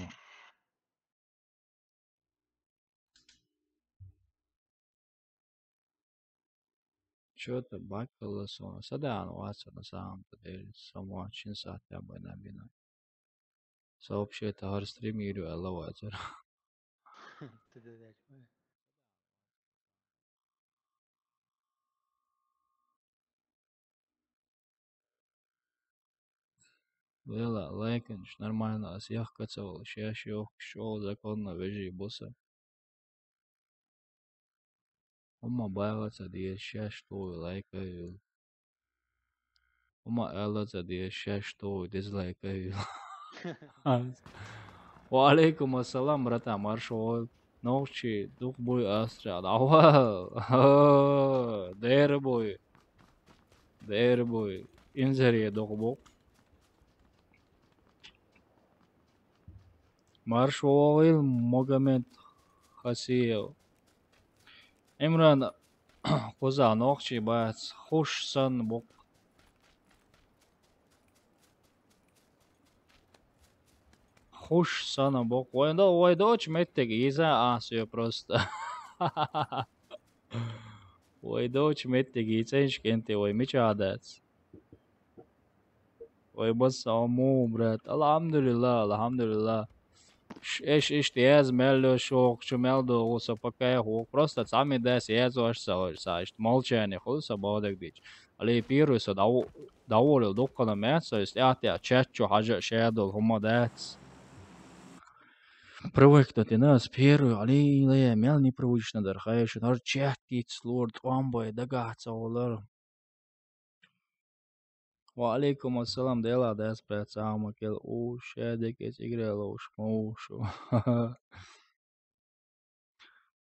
Чё-то бакалла сона. Садаан ваца на самом-то деле. Самуа чин сатя бай на бина. Сообщи, это гар стримирую, алла вацар. Ты да, да, чё? Лела, лайканш, нормально, ас яхкацавал, шаш ёх, шоу законно вежи буса. Ума байлаца диэс шаш туй лайкавил. Ума аьллаца диэс шаш туй дизлайкавил. Ва алейкум ассалам, братан, маршо. Нохчи дукъ буй астрал. Ава! Дер буй. Дер буй. Инзаре дукъ бу. Маршо вогъил Магомед Хасиев. Имран куза нохчи бац. Хуш сан букъ. Хуш сана бокъ. Вай да, вай дочь меттиг иза ас ё просто. Вай дочь меттиг иценш кенте вай мичадац. Вай бас саму, брат. Алхамдулилла, алхамдулилла. Ш-, эш, иш, яз мел лё шок, чу мел до, уса пока я хок. Просто сами дас яз ваш са, са, иш молчание, хуса бодек дич. Али первый со дав-, доволил дуккана мясо, если ат я чат чу хажа шедол, хума дац. Привыкнуть и нас первый, али ле, мел непривычно дар, хайши, нар чат кит слур, томбой, дагахца олар. Ва алейкум ассалам, дела дас пяц, ама кел у, шедек эс играла уж, мушу.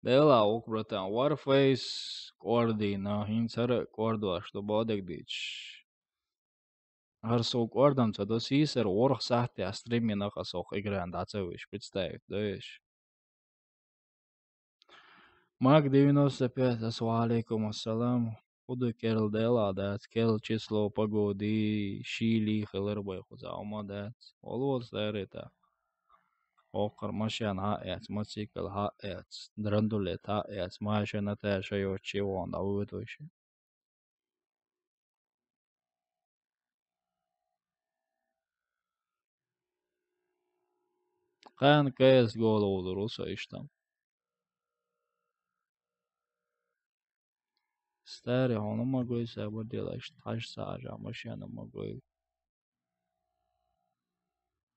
Дела ук, братан, Warface кӀордина, хӀинцара кӀордваш ду бодек дич. Гьар со кӀордамца до сисар ворх сахьте а стримина хасох игран дацавиш, представить, доеш. Мак девяносто пять, ас ва алейкум ассалам. Худу керл дела дац, керл число погоди, шили хилар бай хуза ума дац. Олвол старета. Охар машан ха эц, моцикл ха эц, драндулет ха эц, машина та шайо чивон да увет вайши. Кан кэс гол олур уса иштам. Старый, он могой собой делаешь, таш сажа, машина могой.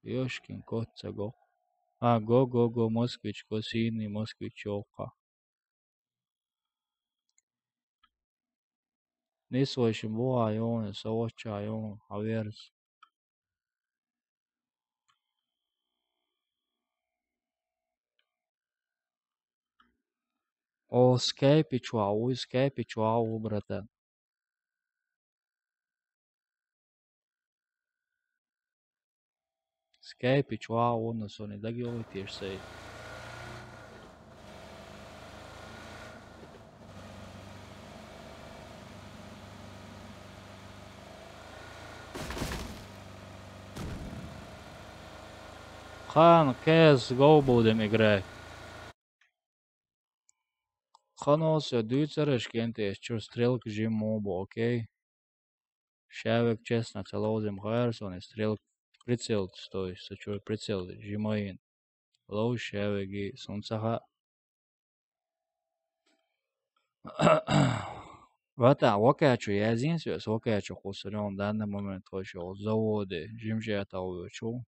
Ёшкин кот цаго. А, го, го, го, москвич, го, синий москвич, ёлка. Нисвайшин буа ён, савача ён, аверс. О, скайпи чуа, уй, скайпи чуа, у, братан. Скайпи чуа, у, но сони даги ой теш сей. Кан кэс го будем играть. Кан осё дюйцараш кенте, чур стрелка жим мобу, окей? Шавек честно целозим хайрсон и стрелка прицел, то есть, чур прицел жимаин. Лоу шавеги сунцаха. Вата, вакачу язин свес, вакачу хусрён данный момент хойшо заводе, жимжата увечу.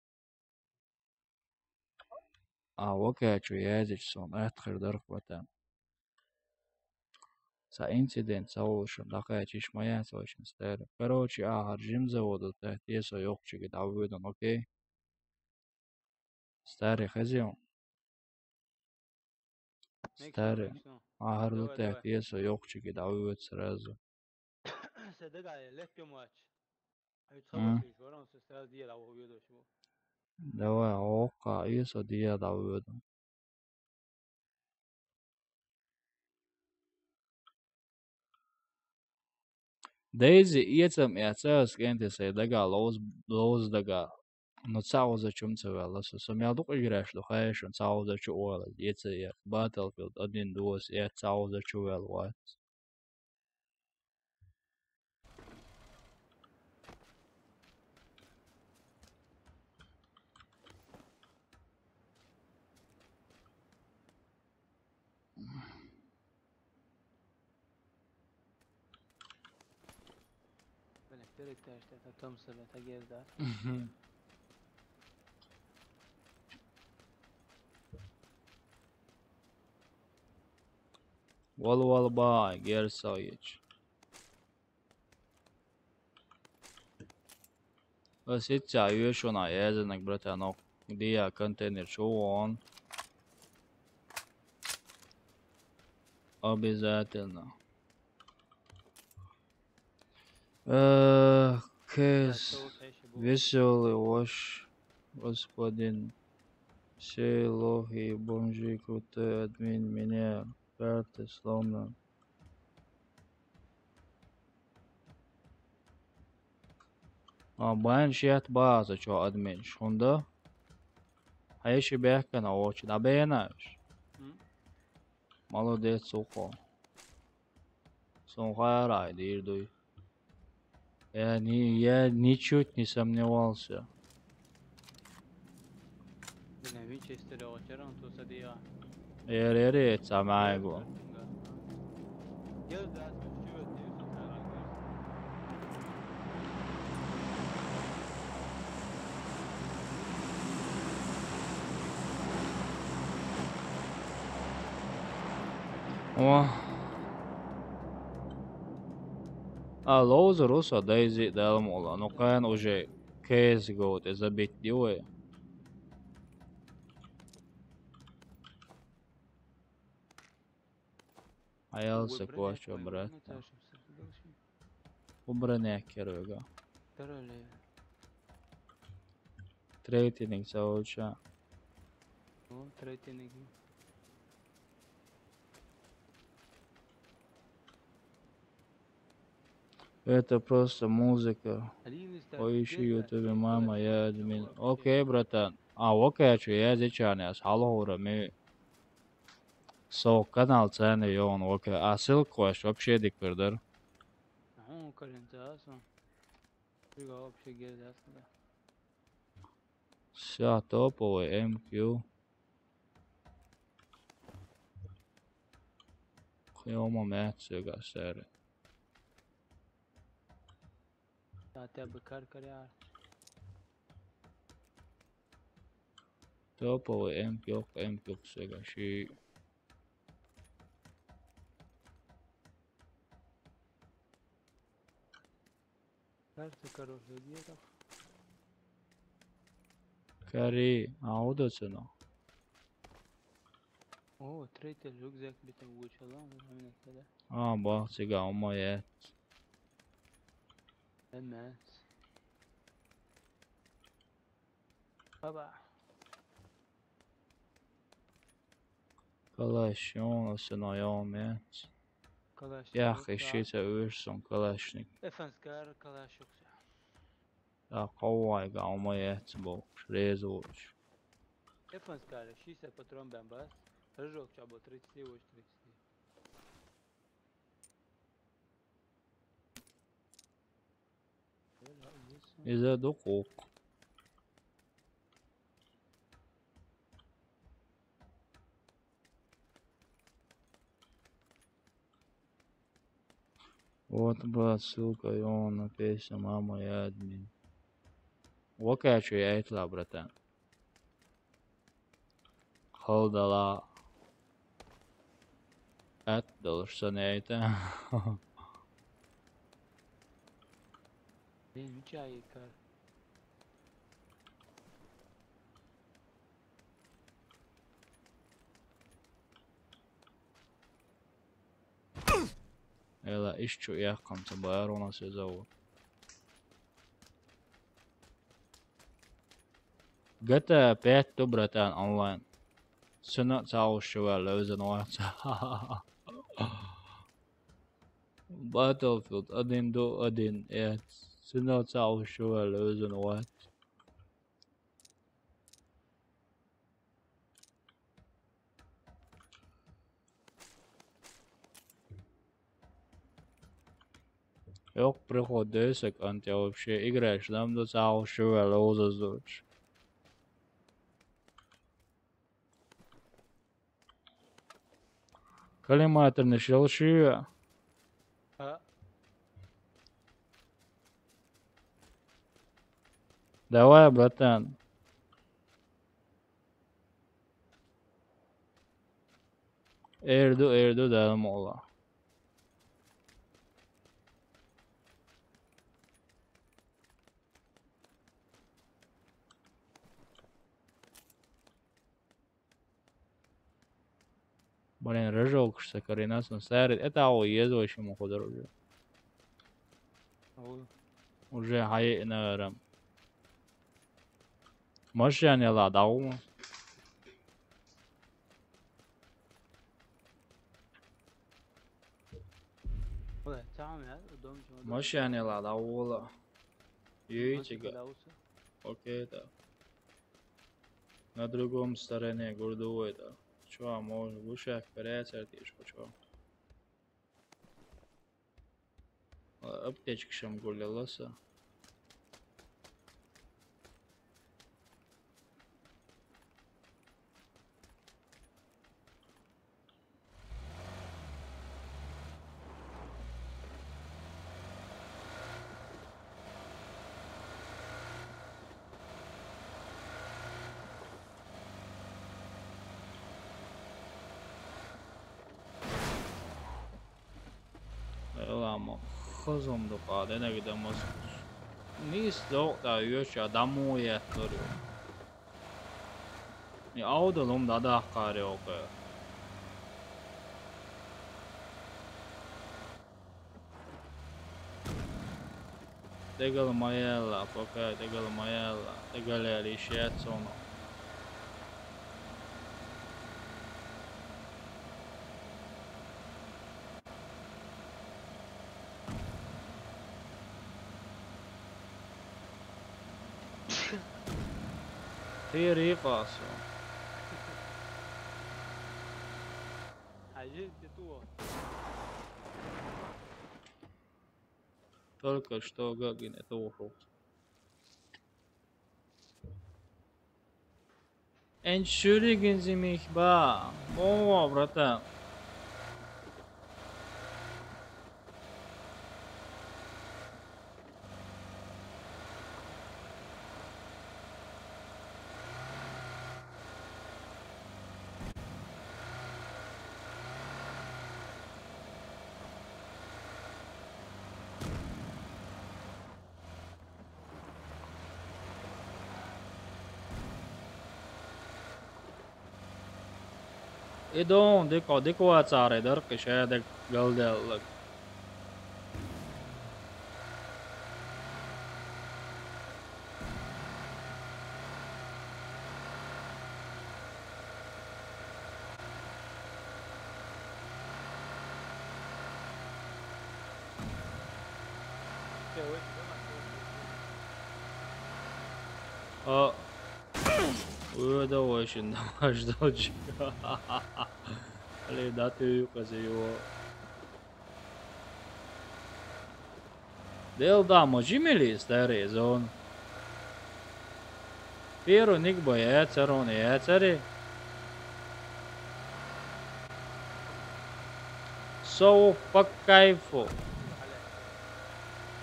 А вакачу язич сон, атхыр дарх вата. Са инцидент, са улшын, дахачиш маян сойшын стер. Короче, ахар жим заводу, тахтесо ёхчиги давыдун, окей? Старый хозяин. Старый. Ахар лутахтесо ёхчиги давыд сразу. Седега леппи мач. Ай, м, цалаши, жоран со сразу дия давыдун. Давай, ока, и со дия давыдун. Дейзи, эцам, я цас кенте сай дага лоз, лоз дага. Ну, цауза чум ца вела, со, со мел дукъ играш ду, хайшун, цауза чу ола, эца, я, Battlefield один дуос, я цауза чу вел вац. Бля, перетяжь, это там себе, это герда. Мгм. Вал, вал, ба, герсаич. Ас итца юшуна язынак, братанок. Дия контейнер чуон. Обязательно. Э, Кэс, веселый ваш господин. Все лохи, бомжи, крутой админ, меня карты сломан. А, байн шият база, чё админ, шунда? А ещё бехкана очи, да бенаш. М? Молодец, ухо. Сон хайрай, дир дуй. Я ни-, я ничуть не сомневался. Блин, Винчестер, я вот черон, тут садия. Эр, эр, эр, самайго. О. А, лоузер усо Дейзи далмула. Ну, кайн уже кейс гоут, и забить дивы. Аялса квачо, брат. Убране керуга. Третий ник сауча. О, третий ник. Это просто музыка. Поищи в Ютубе «Мама, я админ». Окей, братан. А, окей, а чё, я зичаняс. Алло, ура, ми. Со канал цены, и он, окей. А ссылку ещё вообще дикпер, да? Ага, коренца, со. Фига вообще гердяс, да. Всё, топовый эм кью. Хьёма меца гасери. Хотя бы каркаря. Топовый эм кью, эм кью сегаши. Кажется, короче, где-то. Кари, а удоцено. О, третий рюкзак битен вучала, да? А, бах, цига, умоет. Эмес. Баба. Калаш, он, асы на ял мец. Калаш. Ях, иши ца уйш сон калашник. Эфанскар калаш юкса. А, кавай, галма яц бокш, резуч. Эфанскар, шиса патрон бамбас. Рыжок чабо тридцать, уч тридцать. Иза дукъ. Вот, брат, ссылка, и он на песня «Мама, я админ». Окей, чё я это, братан? Халдала. Эт доллар санайта. Блин, меча и кар. Эла ишчу яхкам ца барона сезаву. G T A пять то, братан, онлайн. Сына цаушева лёзен ваца. Battlefield один до один, я сильно цао шуэл өзүн уат. Ёк, приход дэсэк, антя вообще играешь, нам до цао шуэл озазуч. Коллиматорный шел шуэ. А? Давай, братан. Эрду, эрду, да, мола. Блин, рыжок, что Каринас, он старый. Это ау, ездил ещё, походу, уже. Ой. Уже хай, наверное. Машине ладал. Ой, там, я, дом чего? Машине ладал. Ей, Машина тига. Ладал, всё. Окей, да. На другом стороне гурдуэда. Чё, может, лучше пересадишь, чё? Аптечка шам гуляла са. Элама хозом дукъа денег дамас. Нис докъ да юч адаму ятор. Ни ауда лум да дахкари окъе. Дегал маялла, пока дегал маялла, дегал яли шият соно. Ты рифасо. Хажи, ты туо. Только что Гагин это ушел. Entschuldigen Sie mich, ба. О, братан. Идон, дико, дико ацаре дар къишадаг галдаллаг. А, уйда очень домашний. Блин, да ты указывай его. Дел да, можем ли старый зон? Первый ник боец, арон яцари. So по кайфу.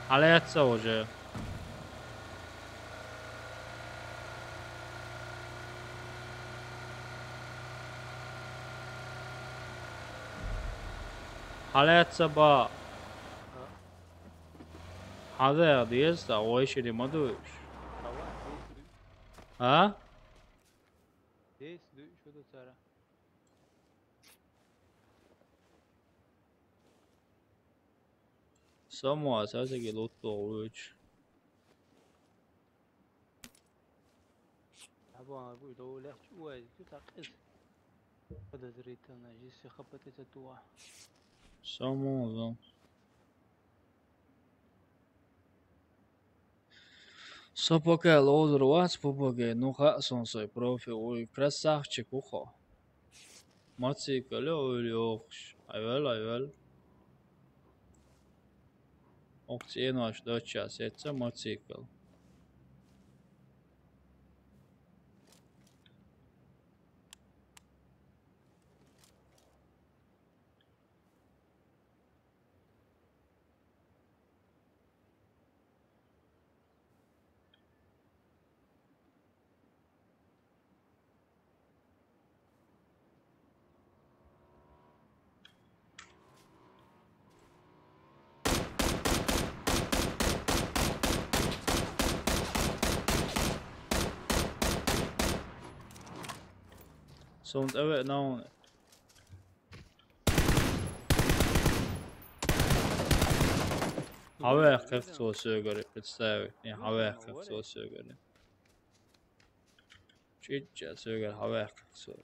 Халятся уже. Халятся ба. Хаза деза, ой, шири мадуш. А? Здесь, что-то цара. Самуа сасаги лутто уч. Або агу до леч уай, тут так из. Подозрительно, здесь хапать это туа. Самуа. Со пока лоузер вац, попугай, ну хаьа суна сай профи вуй, красавчик ву хьо. Мотоцикл йо, уйла йохуш. Айвел, айвел. Окху цӀенош доцча сеца мотоцикл. Суна тӀе веана вуна. Хьаваьккхира цо соьгара, представь, и хьаваьккхира цо соьгара. ЧӀичча соьгара хьаваьккхира цо.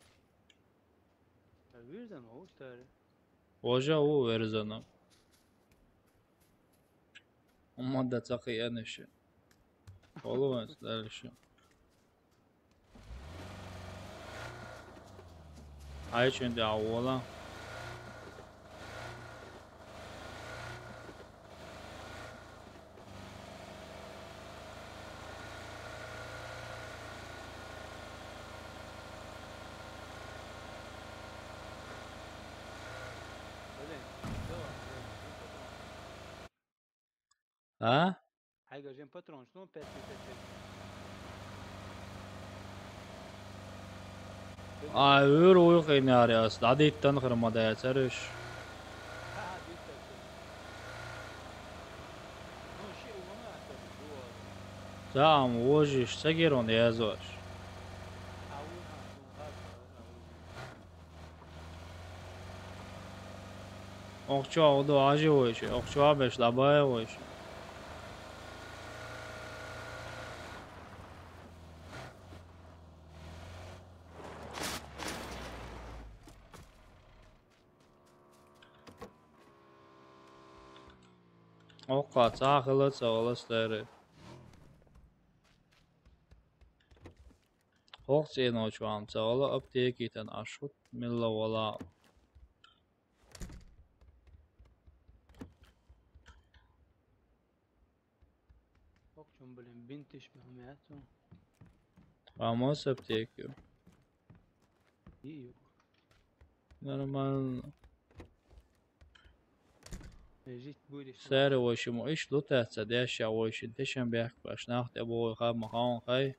Вирзина ву стари. Вожа ву верзина. Амма да ца кхиъна шу. Олу вайн дальше. Хьайчун тӀе а вола. А? Хьайга жен патронаш, ну, пять пятьдесят шесть. Ай, уьйр вуй хинар яс, дӀадиттан хир ма дацар уьш. Ха, диттар. Ну, ши угана аса дуа. Цхьа ам вожиш, ца гира ван язош. А, ву, ха, ну, ха, ха, ха, ву. Охчо ду ажи войши, охчо беш дабай войши. Охка цахила цавала стери. Хох цӀеночу ван цавала аптеки тан ашут милла вала. Ох, чум, блин, бинтиш мягмяту. А мос аптеки? И, ю. Нормально. Жить будешь. Сара вайшиму иш лутаца дяща вайшин тешен бяхкаш нахте бой хаб махан хай.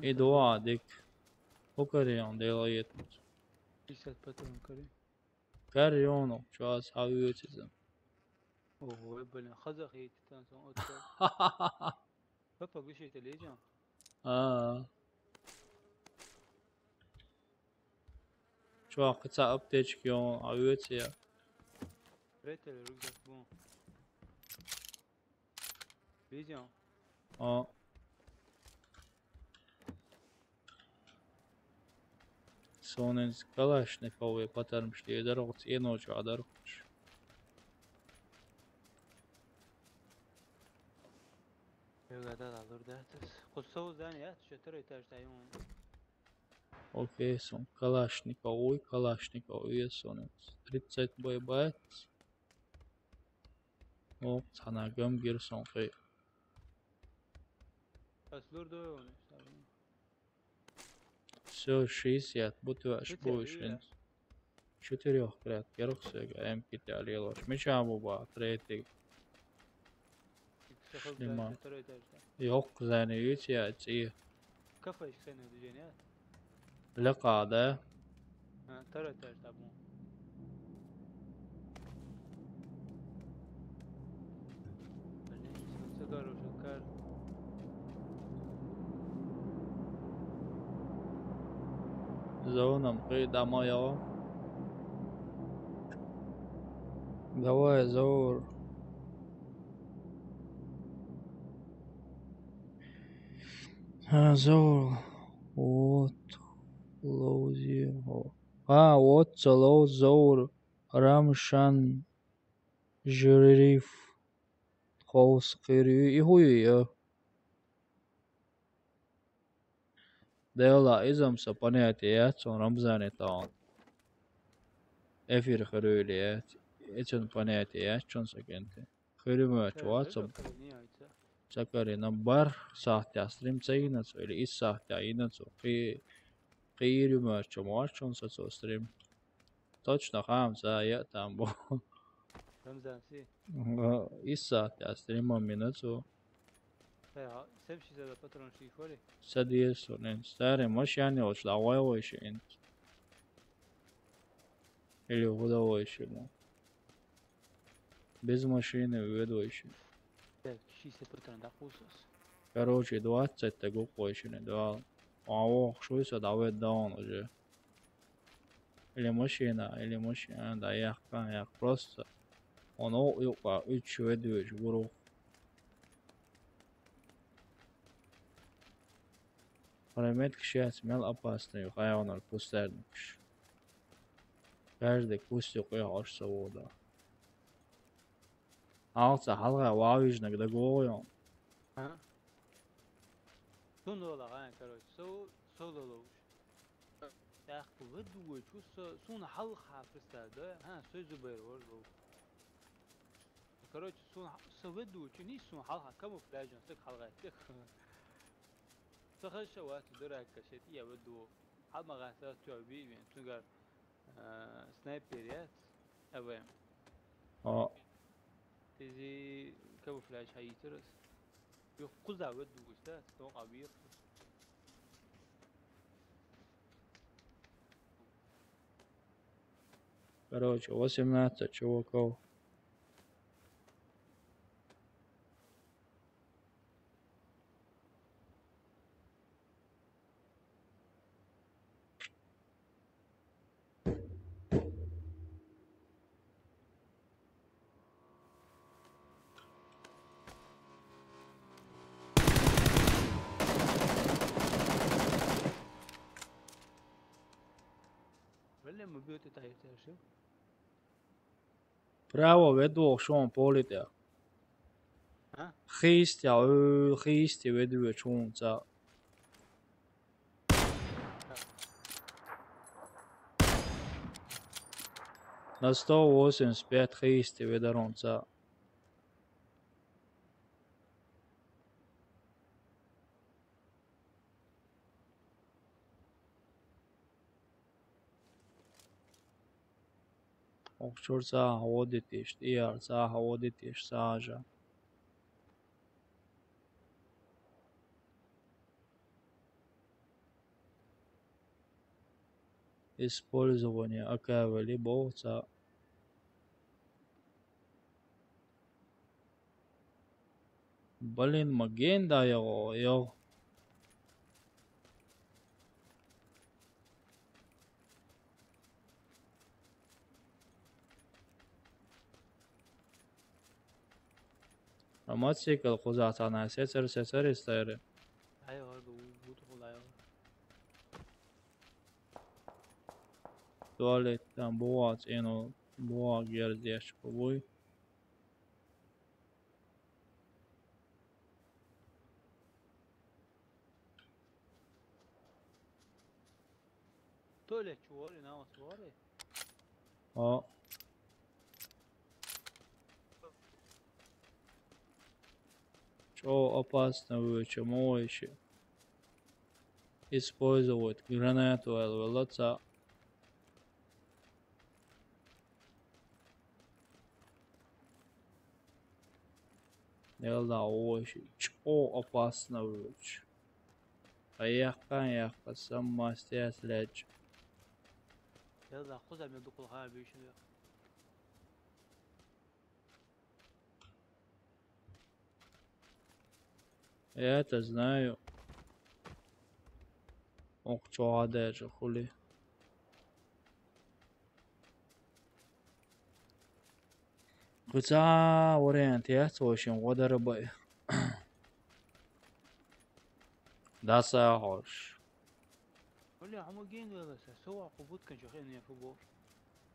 И два дик. Покорил делает. Пятьдесят патрон кори. Кариону, чё ас хавьются. Ого, блин, хазах едет там, сон отца. Папа, глушитель есть, а? А. Чувак, кыца аптечки он, а ведь я. Встретили рюкзак, бум. Видел? А. Сонен калашниковый патармыш лидар, вот и ночь адар. Югада да лурдатас. Кусоу здание, а? Четыре этаж даён. Окей, сон калашниковый, калашниковый, сон тридцать байбат. О, цана гам гир сон хей. Ас лурдой он, сабин. Всё, шестьдесят, бутуаш Четыре, будешь. Четырёх крат, герох сега, эм китали лош. Меча буба, третий. Снимай. Второй этаж, да. Йок, зани, ю тебя, ци. Кафе ещё, кстати, движение. Лекада. А, второй этаж, да, бум. Блин, солнце хороший, кар. Зонам кхы дамо йо. Давай, Заур. А, Заур. Вот. Лоузи. А, вот, Лоуз, Заур. Рамшан. Жериф. Тховс, кхир ю, и хӀу ю, я? Дела, изам са понятие яц, он Рамзане таун. Эфир хируйли яц. Эцун понятие яц, чун сакенте. Хирума чуа цо. Сакари на бар сахтя стрим цайна цо, или ис сахтя ина цо. Кхи-, кхирума чуа муа чун са цо стрим. Точно хам за я там бу. Рамзан си. Ис сахтя стримом мина цо. Э, а, сем ши за патрон ши хори. Садиес, он старый машине уж давай войши. Или удовольствие. Без машины ведущий. Так, ши се патрон да кусус. Короче, двадцать так уходишь, два. А, ох, что это, давай даун уже. Или машина, или машина, да, я, я, просто. Он, о, ю, а, уч ведущий, гуру. Пулемёт киши смел опасный, хайванлар кустарникш. Каждый кустик я аж савода. Алца халга вавижнак да гоён. А? Сун ола ган, короче, со, со лолоуш. Так, выдуй, чу со, сун халха представь, да? А, со Зубайр вор лоу. Короче, сун ха-, со выдуй, чу ни сун халха, камуфляжен, так халга, так. Со хаша ват, дурак, кашет, я выдуй. Хама гаса, тё, би, мен, цугар. Э, снайпер яц, АВМ. А. Тизи камуфляж хайтерс. Ё, куза ведущий, да, сто объект. Короче, восемнадцать чуваков. Вале, мы бьёт это, это всё. Право веду, шо он полите. А? Христя, э, христя веду, чунца. На сто восемьдесят пять христя ведаронца. Охчур саха водитиш, тияр саха водитиш сажа. Использование А К В либо ца. Блин, маген да його, йо. А мотоцикл кузатана сецер, сецер истайры. Ай, ой, бу, бу тухулай, ой. Туалет там бывает, эно, бывает, гердеш, кубуй. Туалет чувар, и нам отвори. О. Чё опасно вы, чё моете? Использовать гранату, эл, эл, ца. Эл да, ой, чё опасно вы, чё. А яхкан, яхка, сам мастер лечь. Эл да, куза мен дукул ха бишин. Я это знаю. Ох, чё, а даже хули. Кхы цхьа вариант яц вайшин гӀо дара бай. ДӀасахьош. Бля, хьо ма гин веласа, со вакху будкан чу хӀен фу бо.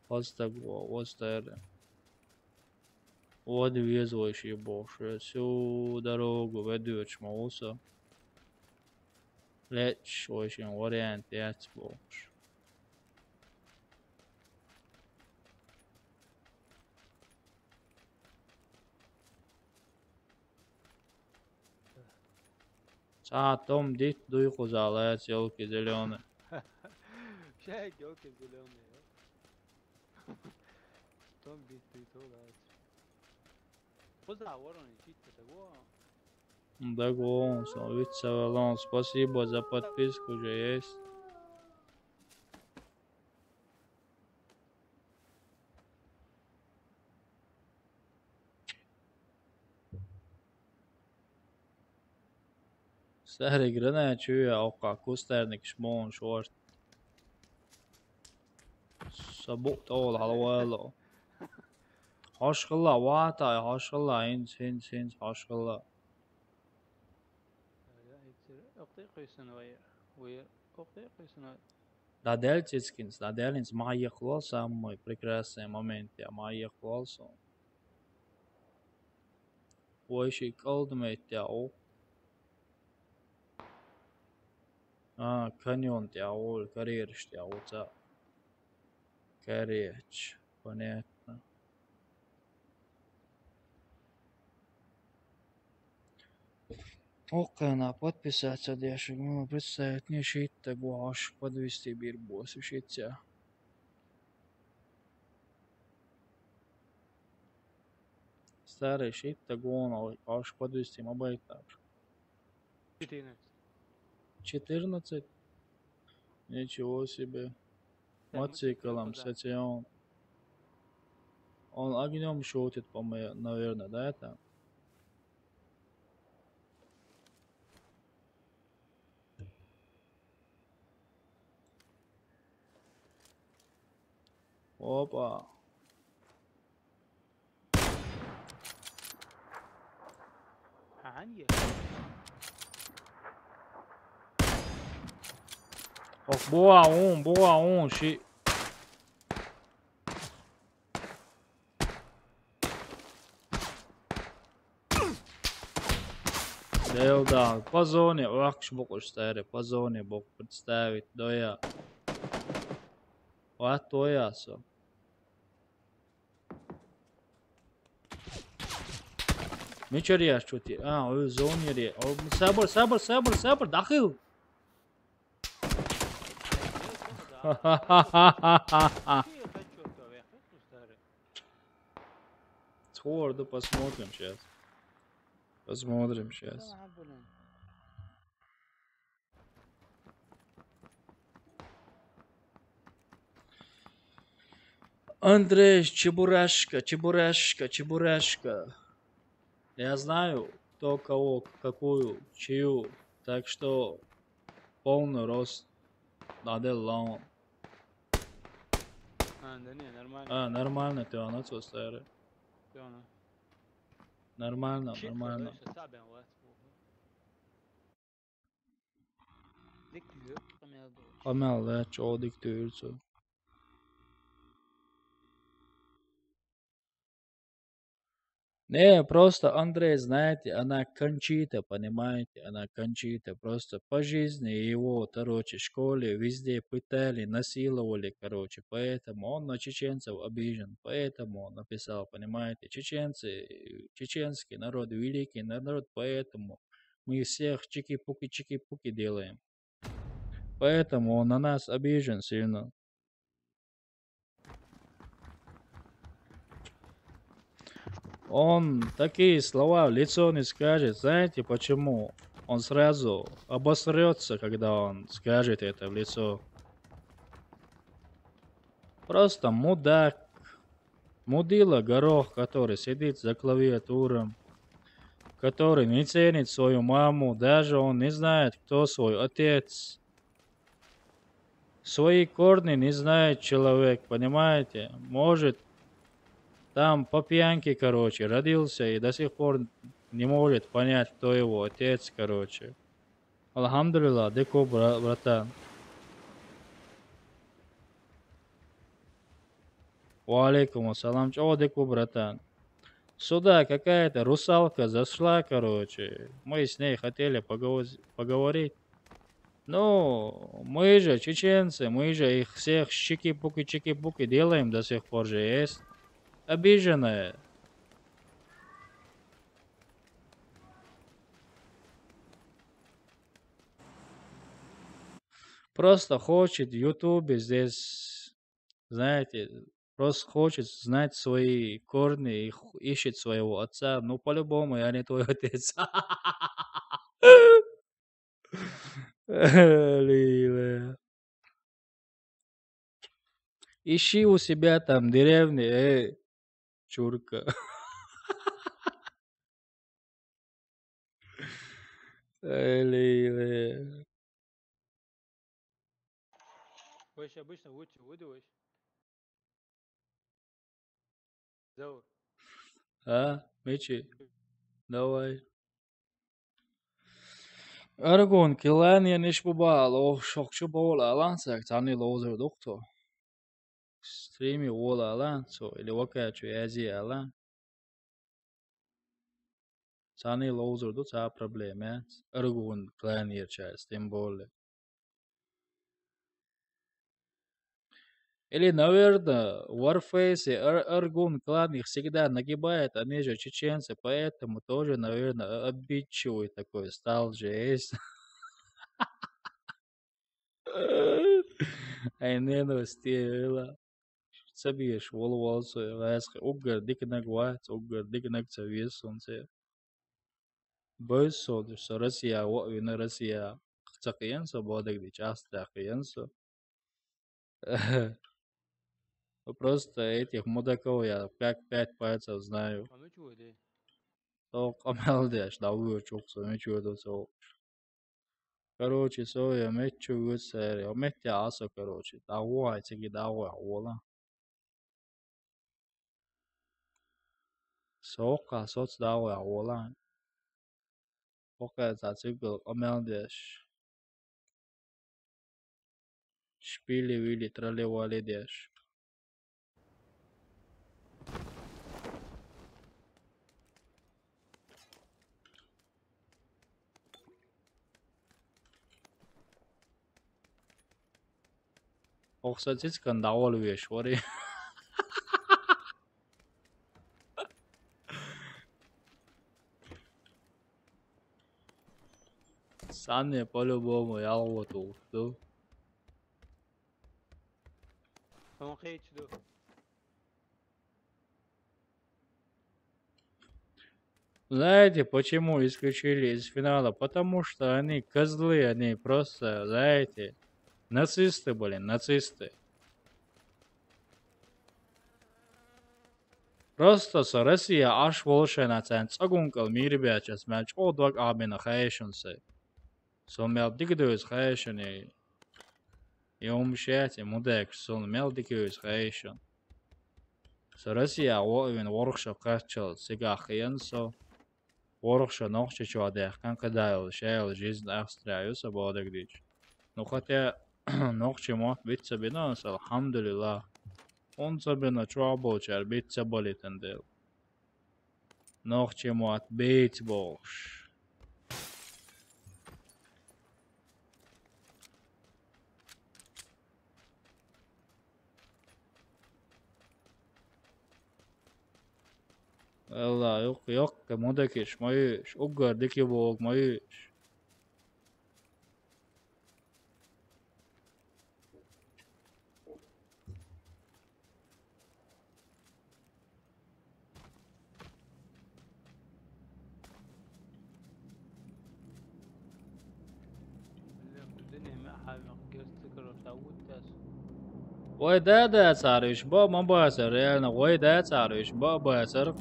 Хозтаг во, востар. Вад веза вайши бохуш, всю дорогу ведучи ма вуса. Лечш вайшин вариант яц бохуш. Цхьа том дит дуй кхуза лаьца, ёлки зелёные. Шайга ёлки зелёные. Том дит дуй то лаьца. Кхуза ворон читта таго. Дагон, со вица валон. Спасибо за подписку, уже есть. Сари гранат чуя окка кустарник шмон шорт. Сабук тол халвало. Хашгала вата, хашгала инс, инс, инс, хашгала. Охтый кыйсын вайыр. Вайыр. Охтый кыйсын вайыр. Дадел цицкинс, дадел инс ма яхлол самый прекрасный момент, я ма яхлол сон. Вайши калдмет, я о. А, каньон, я о, карьерш, я о, ца. Короче, понятно. Окей, на подписаться дешик. Ну, представить не шитта гуаш подвести бир босс шитца. Старый шитта гуаш подвести ма байташ. Четырнадцать. Четырнадцать? Ничего себе. Мотоциклом, кстати, он. Он огнём шутит, по-моему, наверное, да, это? Опа. Ох, буа ун, буа ун, ши. Дел да, по зоне, вахш букуш старе, по зоне бук представить, доя. Ва тоя со. Мичарияш чути? А, ой, зонери. О, сабр, сабр, сабр, сабр, дахил. Схорду посмотрим сейчас. Посмотрим сейчас. Андрей, Чебурашка, Чебурашка, Чебурашка. Я знаю, кто кого, какую, чью. Так что полный рост. Надо лаун. А, да не, нормально. А, нормально, ты она что, старый? Ты она. Нормально, нормально. Къамаьл дац, чӀогӀа дика туьйра цо. Не, просто Андрей, знаете, она Кончита, понимаете, она Кончита. Просто по жизни его, короче, в школе везде пытали, насиловали, короче, поэтому он на чеченцев обижен, поэтому он написал, понимаете, чеченцы, чеченский народ, великий народ, поэтому мы всех чики-пуки, чики-пуки делаем. Поэтому он на нас обижен сильно. Он такие слова в лицо не скажет. Знаете почему? Он сразу обосрётся, когда он скажет это в лицо. Просто мудак. Мудила горох, который сидит за клавиатуром, который не ценит свою маму, даже он не знает, кто свой отец. Свои корни не знает человек, понимаете? Может, Там по пьянке, короче, родился и до сих пор не может понять, кто его отец, короче. Алхамдулиллах, деку, бра-, братан. Ва алейкум ассалам, чё деку, братан. Сюда какая-то русалка зашла, короче. Мы с ней хотели погово-, поговорить. Ну, мы же чеченцы, мы же их всех щики-пуки, чики-пуки делаем до сих пор же, есть. Обиженная. Просто хочет в Ютубе здесь, знаете, просто хочет знать свои корни и х-, ищет своего отца. Ну, по-любому, я не твой отец. Лиле. Ищи у себя там деревни, э, чурка. Э, Лиле. Вообще обычно лучше выдалось. Заур. А, Мичи, давай. Аргун, Килани, Нишбуба, ло, шокчу бола, алан, сак, тани лоузер духту. Стрими вола, алан, со, или вакачу, язи, алан. Цани лоузер ду, ца проблема. Аргун, Килани, чай, тем более. Или, наверное, в Warface Ар-, Аргун клан их всегда нагибает, они же чеченцы, поэтому тоже, наверное, обидчивый такой стал же, есть. Ай, не, ну, стила. Цабиеш, вол-, волсо, вайсхи, уггар дикнаг вац, уггар дикнаг цавиес, сонце. Бой со, со Россия, во, вина Россия. Ца киен со, бодагди, часто киен со. Ну, просто этих мудаков я как пять пальцев знаю. А ну чё, иди? Со камел деш, да вы чук со, ну чё, это со. Короче, со я мечу вот сэр, я метя асо, короче. Да, ой, цеги, да, ой, вола. Сока, соц, да, ой, вола. Пока я зацикл, камел деш. Шпили-вили, трали-вали деш. Охсатицкан давал веш, вари. Саня по-любому ялготу. Он хейт ду. Знаете, почему исключили из финала? Потому что они козлы, они просто, знаете, нацисты, блин, нацисты. Просто со Россия аш волшена цен цагункал мир бяча смяч о дог абина хайшунсы. Со мел дигдуз хайшуни. Юм шети мудек, со мел дигдуз хайшун. Со Россия воин ворхша качал, сега хиен со. Ворхша нохчи чуа дехкан кадайл, шейл жизнь Австрия, ю са бодагдич. Ну, хотя нохчи мот битца бинас, алхамдулиллах. Он са бина чуа болчар битца болитан дел. Нохчи мот бит болш. Элла, юк, юк, мудакиш, моюш, уггар дики болг, моюш. Ой, да, да, царыш, ба, ма бацар, реально, ой, да, царыш, ба, бацар.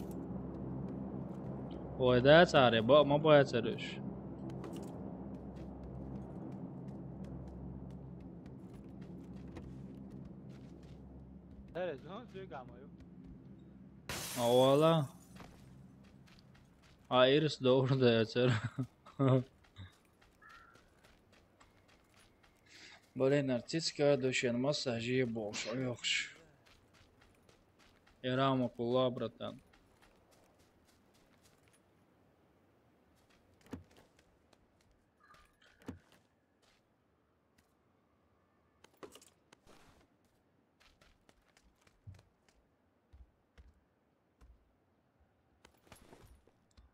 Ой, да, царе, ба, ма бацар уж. Царе, зон, зуй гамаю. А вала. А ирс довр да яцар. Блин, артистская душен массажи болш, ой, охш. Ирама кулла, братан.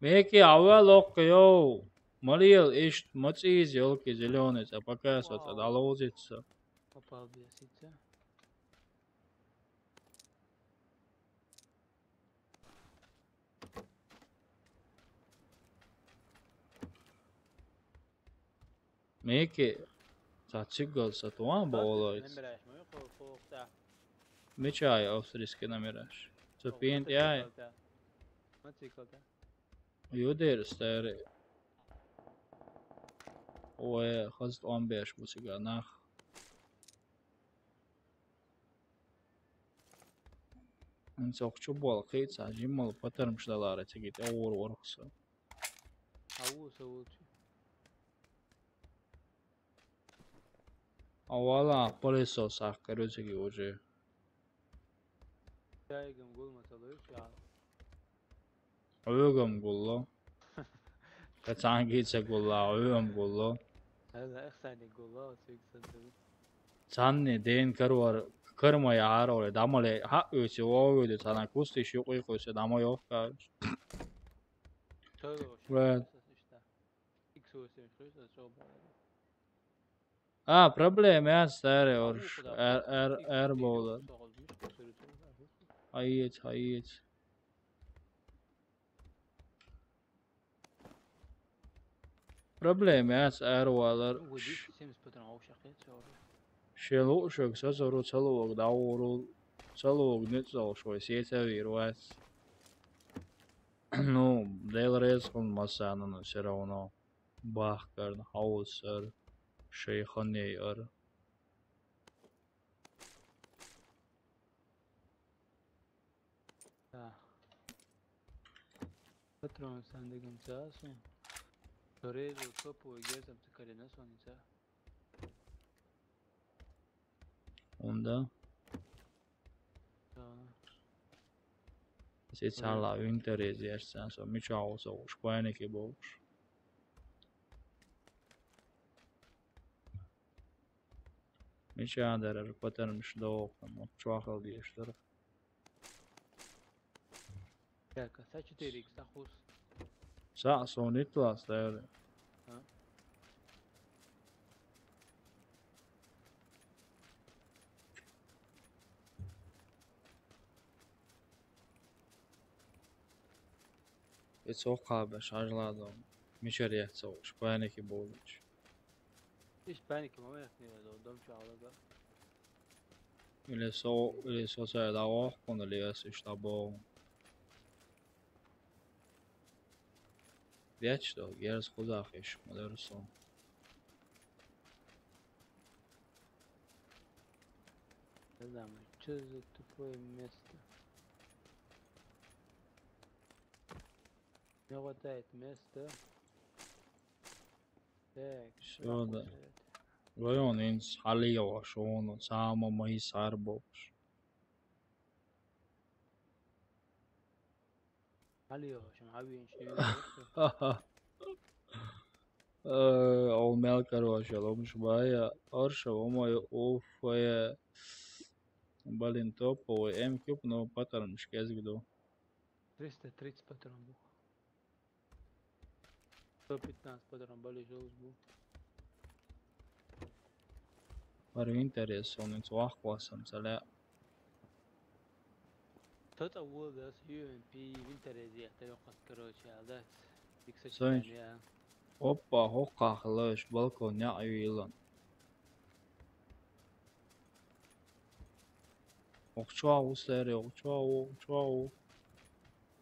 Меки, авал окко, йоу. Малиел ишт, мацӀиз ёлки зелёный, ца пока со ца далозица. Попал бы я сица. Меки, цацигал са туан болоиц. Мичай австрийский номераш? Цо пинт яй. Юдер старый. Ой, хазт он беш бусига нах. Ин цохчу бол, кийца, жиммал патармш далара тигит, аур орхса. Аву савулчи. Авала пылесос ахкарю тиги уже. Чайгам гулма талыш я. Өвгам гулло. Кацанги це гулла, өвгам гулло. Ала эхсани гулло, цик санту. Цанни ден карвар, карма яр оре, дамале, ха, өсе овуде, цана кусти шуқи кусе, дама ёхка. Тойло. Right. Икс восемь, что это, что было? А, проблема, я старый, орш, эр, эр, эр болар. Хайец, хайец. Проблема, я эр болар. Шелу шок сазору цалуг дауру, цалуг ницал шой сетя вирвас. Ну, дел резком масана, но всё равно. Бахкарн, хаусар, шейханей ар. Да. Патрон сандыгын цаасу. Торезу сопу герзам цикалина соница. Унда. Да. Сецала винтерез яшсан со мичао со шквайники болш. Мича дарар патармш доокъан, вот чуахал диэштэр. Так, а са четыре икс ахус. Са сонит лас дэр. А? Эцо кабе шажладо. Мичер яцо шпайники болуч. Иш паники момент не дом чалага. Или со, или со са да ох, кон или ас иш да бо. Вяч до, герз хузах иш, модер со. Не знаю, что за тупое место. Не хватает места. Так, всё, да. Район инс халио шоно, сама мои сарбош. Халио шоно, авин шоно. Э, ол мел, короче, ломш бая, орша, омой, уф, э, блин, топовый М куб, но паттерн шкезгду. Триста тридцать патрон был. Сто пятнадцать патрон были, жёлз был. Бар винтерес, он инц вах классом, цаля. Тот а вот, да, с U M P винтерес, я, ты лёгкость, короче, а, да. Иксочка, Сонч. Я. Опа, хокках лыш, балкон, я, аюилан. Охчуа усэри, охчуа, охчуа.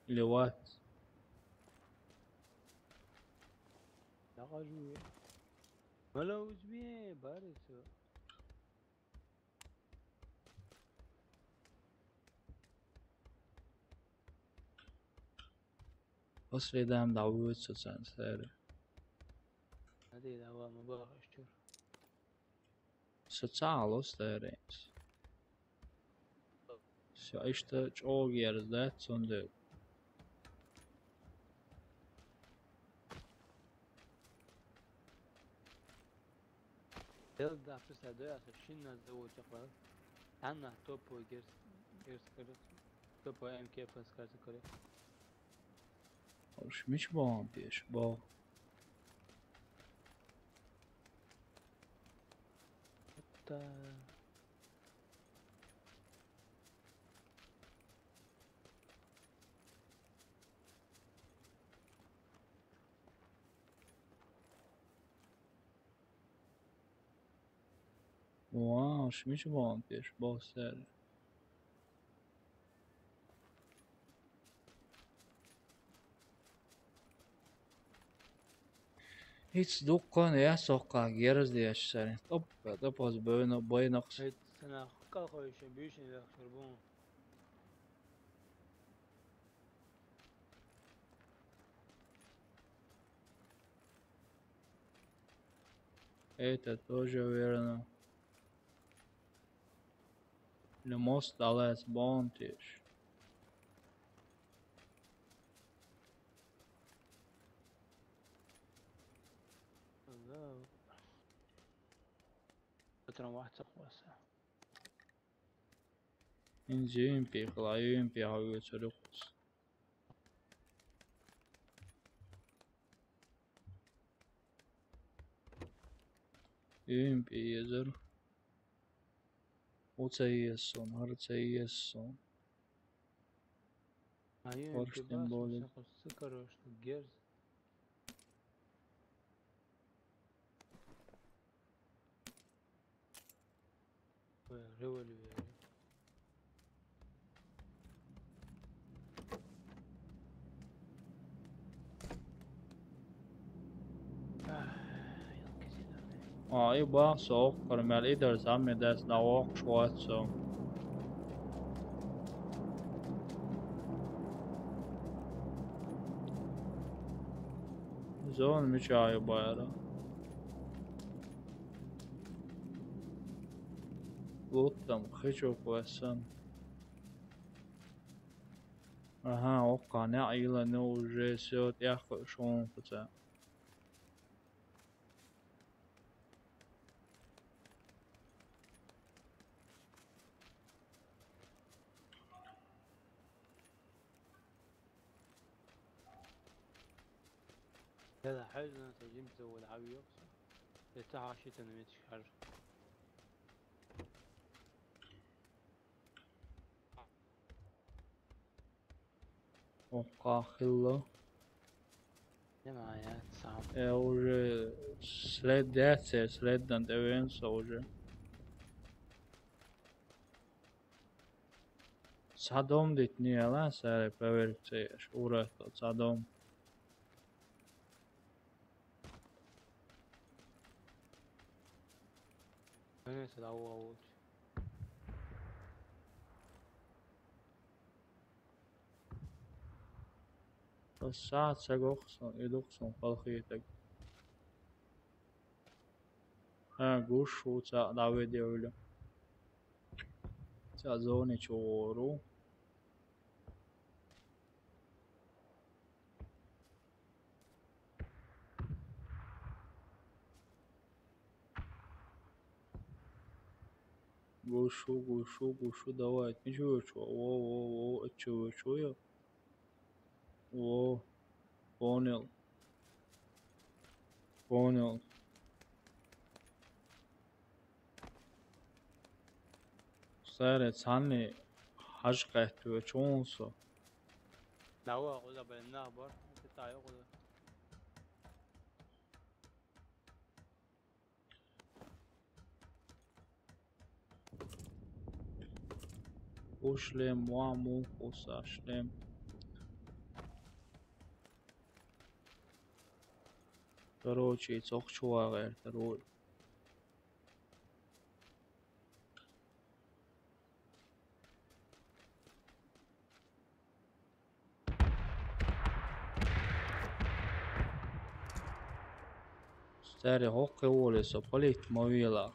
Леват. Нахожу я. Мала узме, барисо. Последам да вуьйцу цан сари. Ади да ва ма бахаш чур. Социалус теренс. Всё, иштта чӀогӀа ерзац цунда. Дел да писа да аса шинна заводчик вал. Танна топо герс, герс карат. Топо М К П скажи карат. Уж мич бон пеш, бо. Та. Вау, шмиш бон пеш, бо сер. Хиц дуккан я сокка герз деш сарин. Топ, топ аз бөйнө, бөйнөкс. Хит сана калхойше бишин вахшур бун. Это тоже верно. Ле мост далес бонтиш. Да. Потом вахтах васа. Инзи юн пихла, юн пиха юцурукс. Юн пи езер. Уца езсон, харца езсон. А юн пи Форштен бас, болит. Короче, герз. Револьвер. А, и бах сох, кормял, и дер сам ми дес на ох, шуат со. Зон мича ю байра. Луттам, хичу квесан. Ага, окка, не айла, не уже всё, тяхо, шон, куца. هذا حزن تجيب زول عبي يقصد. يتعاشي تنميت شهر. Окка хилла. Не мая, сам. Э, уже след, да, се след дан девенса уже. Садом дит не ала, саре проверить, ура, садом. Конечно, да, уа лучше. Саат сагохсон, идухсон, халхитаг. Ха, гуш, уца, давид явля. Ца зони чору. Гушу, гушу, гушу, давай. Ты чего, чё? Во, во, во, а чего, чё я? Во, понял. Понял. Саре цанни хаж къехтуя чунсу. Давай, куда, блин, набор. Ты таю куда? Ушлем, ва мух уса шлем. Короче, цох чувагъер, король. Цари хӀокху воле со палитта ма вела.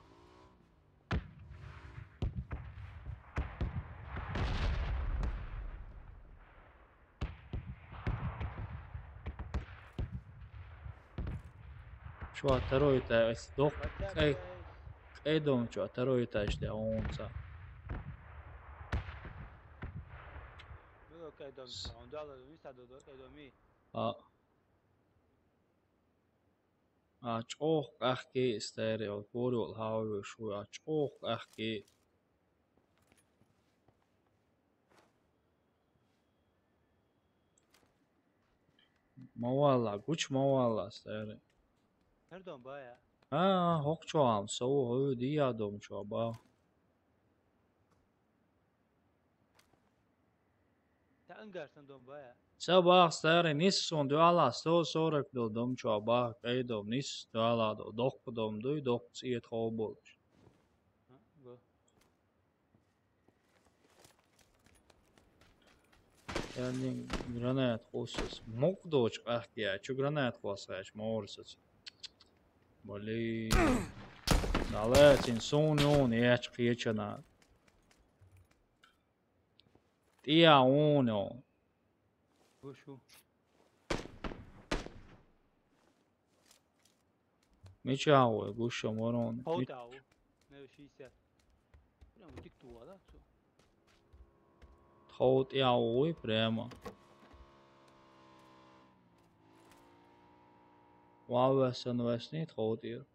Чо второй этаж, доккха кӀай, кӀай дом чо второй этаж тӀе хӀунца. Ну, кӀай дом, он дала, виса до, до кӀай доми. А. А чӀогӀа къахкий, старый, вот, пурол хьавоьш ву, а чӀогӀа къахкий. Ма валла, гуча ма валла, старый. ХӀара дом бая? А, а, хӀокху чохь ам, со ву, хӀу дия дом чохь бах. Ца ангар сан дом бая? Ца бах, старый, нисса суна дуьхьал а сто сорок долу дом чохь бах, кӀай дом, нисса дуьхьал а долу, доккха дом дуй, доккха цӀе тхов болуш. А, го. Ян гранат хуссас. Мукъа доцу къахкия, чу гранат хосхаьча, мора саца. Блин. Дале, цин суна юна, яч кхечана. ТӀе а вуно. Гуш ву. Мича а ву, гуш а ворона. Хьо тӀе а ву. Нев шийсет. Прямо дик ту вала, цо. Тхов тӀе а ву, прямо. Ван вессан весний тхов тӀера.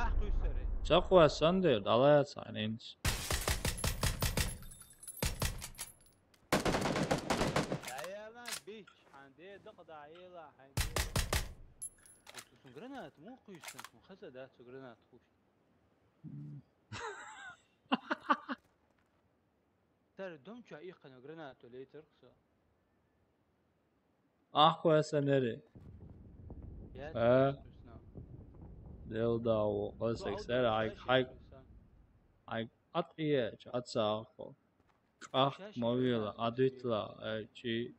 Ах, кхуьссаре. Ца кхоьссана дера, дӀалаца хьайна хӀинца. ДӀаелла, бич, хьан де дакъа дӀаелла, хьайн де. Оцу сун гранат муха кхуьссана, сун хаза дац цу гранат кхуьссана. Сара дом чу иккхина гранату лецарх со. Ахьа кхоьссанера. Я А? Дел да ву, хьо саг сара хьайг, хьайг, хьайг атъеча, атсагӀахо. Къахка ма вела, адитла, ай, чи.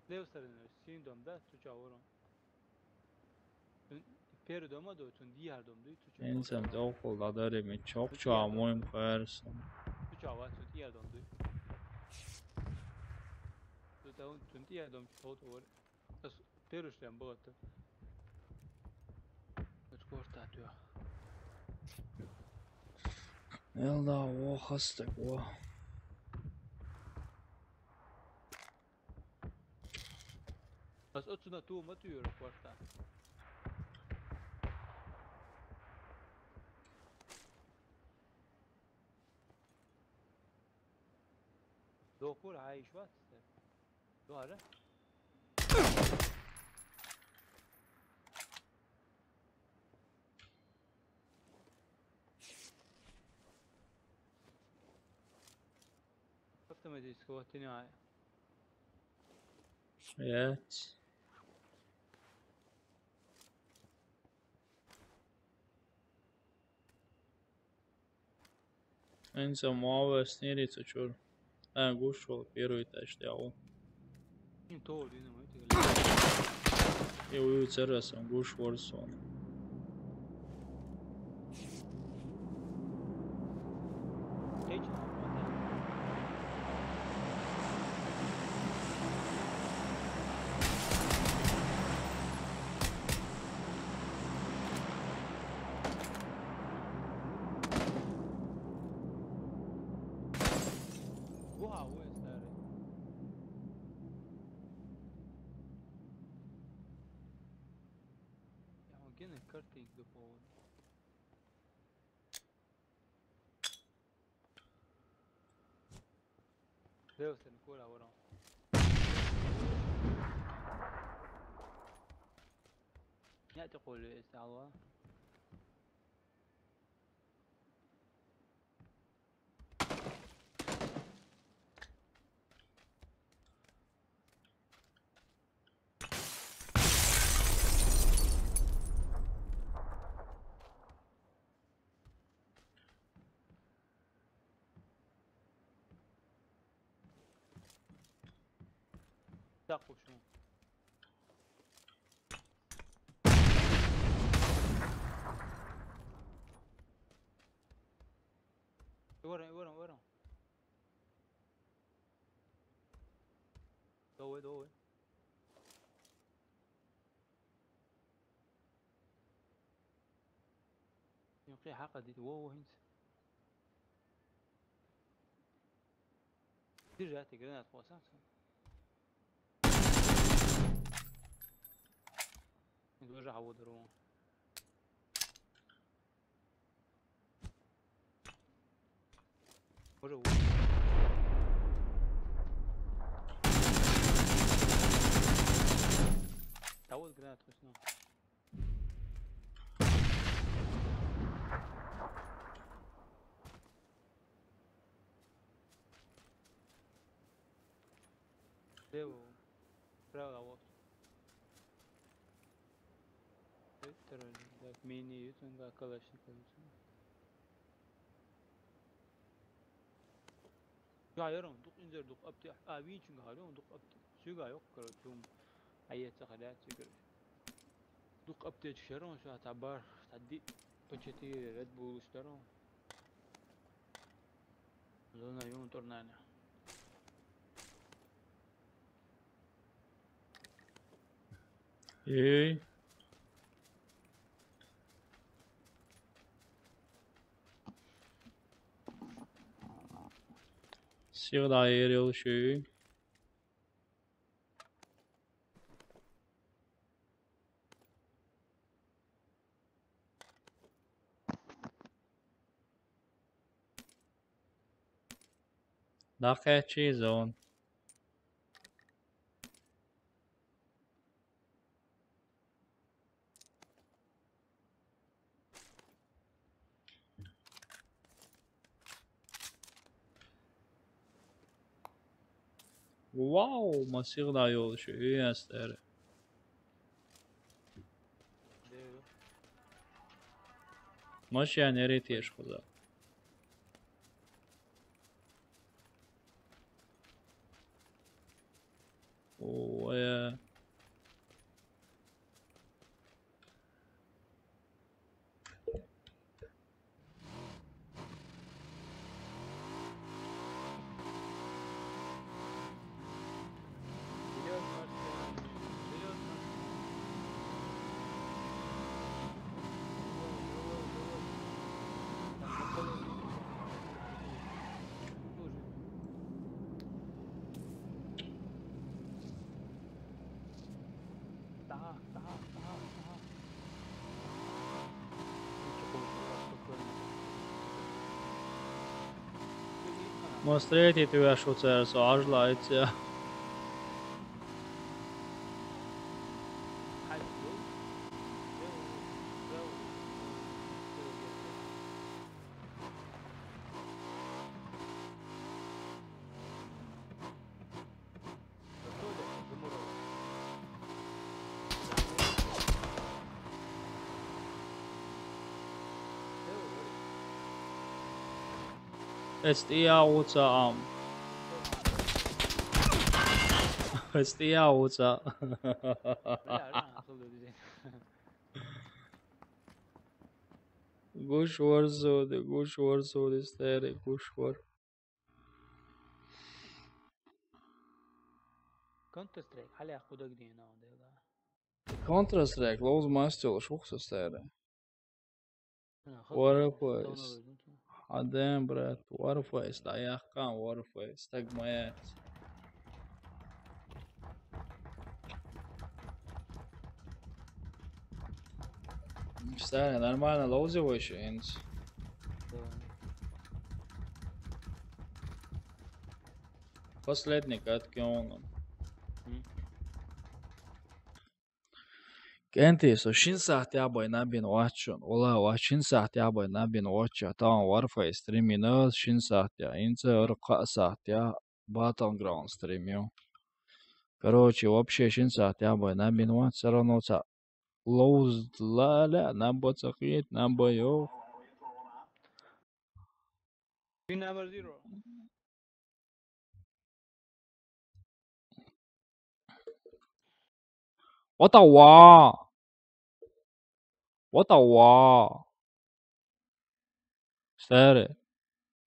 Лев сарана, син дом да, цу ча ворон. Цун первый дома ду, цун дияр дом дуй, цу ча. Инсан тохул ладари ми чок чуа муйм херсон. Цу ча ва, цун дияр дом дуй. Цу та, цун дияр дом чу тот вор. Ас первый шлем было-то. Оч корта ту. Эл да, о, хастак, о. Ас оцуна ту ма туьйра квартал. Дохур хьаийш вац те? Дора? Автоматически вот тяни ай. Пять. Эн ца муавес нери ца чур. А, гуш вол первый этаж тяу. Ин то дина май тигали. И уйу церасам гуш ворсон. Вау, ой, старый. Я могу на картинг дополнить. Leo se ne cura ora. يعتقوا الاستعوار. Такушу. Вырон, вырон, вырон. Давай, давай. Юнкъи хьакъа дит, во, во хӀинца. Держи, ты гранат хваса. Тоже хаводеру. Боже, у- Та вот гранат точно. Слева. Справа вот. Второй, так, мини, ютунга, калашников, ютунга. Га ярон, дук инзер, дук апте, а, винчунга харон, дук апте. Сюга ёк, короче, ум. Ая цахалят, короче. Дук апте чарон, ша табар, тади, по четыре Red Bull штарон. Зона юн торнана. Эй. Сир да ерил шүй. Дахъячи зон. Вау, масир да ёлушу, үй астары. Машина неритеш куда. О, э. Ма встретить тебя шуцер, со ажла айця. Эстия уца ам. Эстия уца. Гуш варзуди, гуш варзуди, стери, гуш вар. Counter Strike, хали ахуда гдена, дега. Counter Strike, лоуз мастер, шухса, стери. Warface. Адам, брат, Warface, да, я хкан Warface, так моя. Стали, нормально, лоузиваешь, инс? Да. Последний катки он. М. КӀентий, со шин сагьат ябай набин вачун, вала ва шин сагьат ябай набин вача, таун Warface стриминал шин сагьат я, инца р кха сагьат я, Battleground стримил. Короче, вообще шин сагьат ябай набин вач, всё равно ца лоуз лаля, набо цахит, набо йо. Pin number zero. What a wa? What a wa? Sare.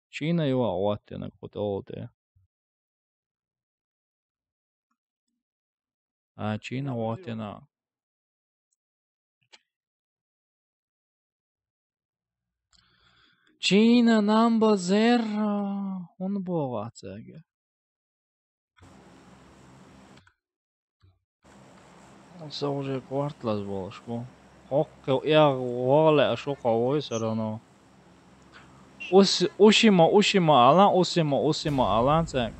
Чина юа оттена котолте. А, чина оттена. Чина number zero. Он богатсаге. Со уже квартлас болуш бу. Окке, я вале шука вой всё равно. Ус-, Ушима, Ушима алан, Усима, Усима алан сен.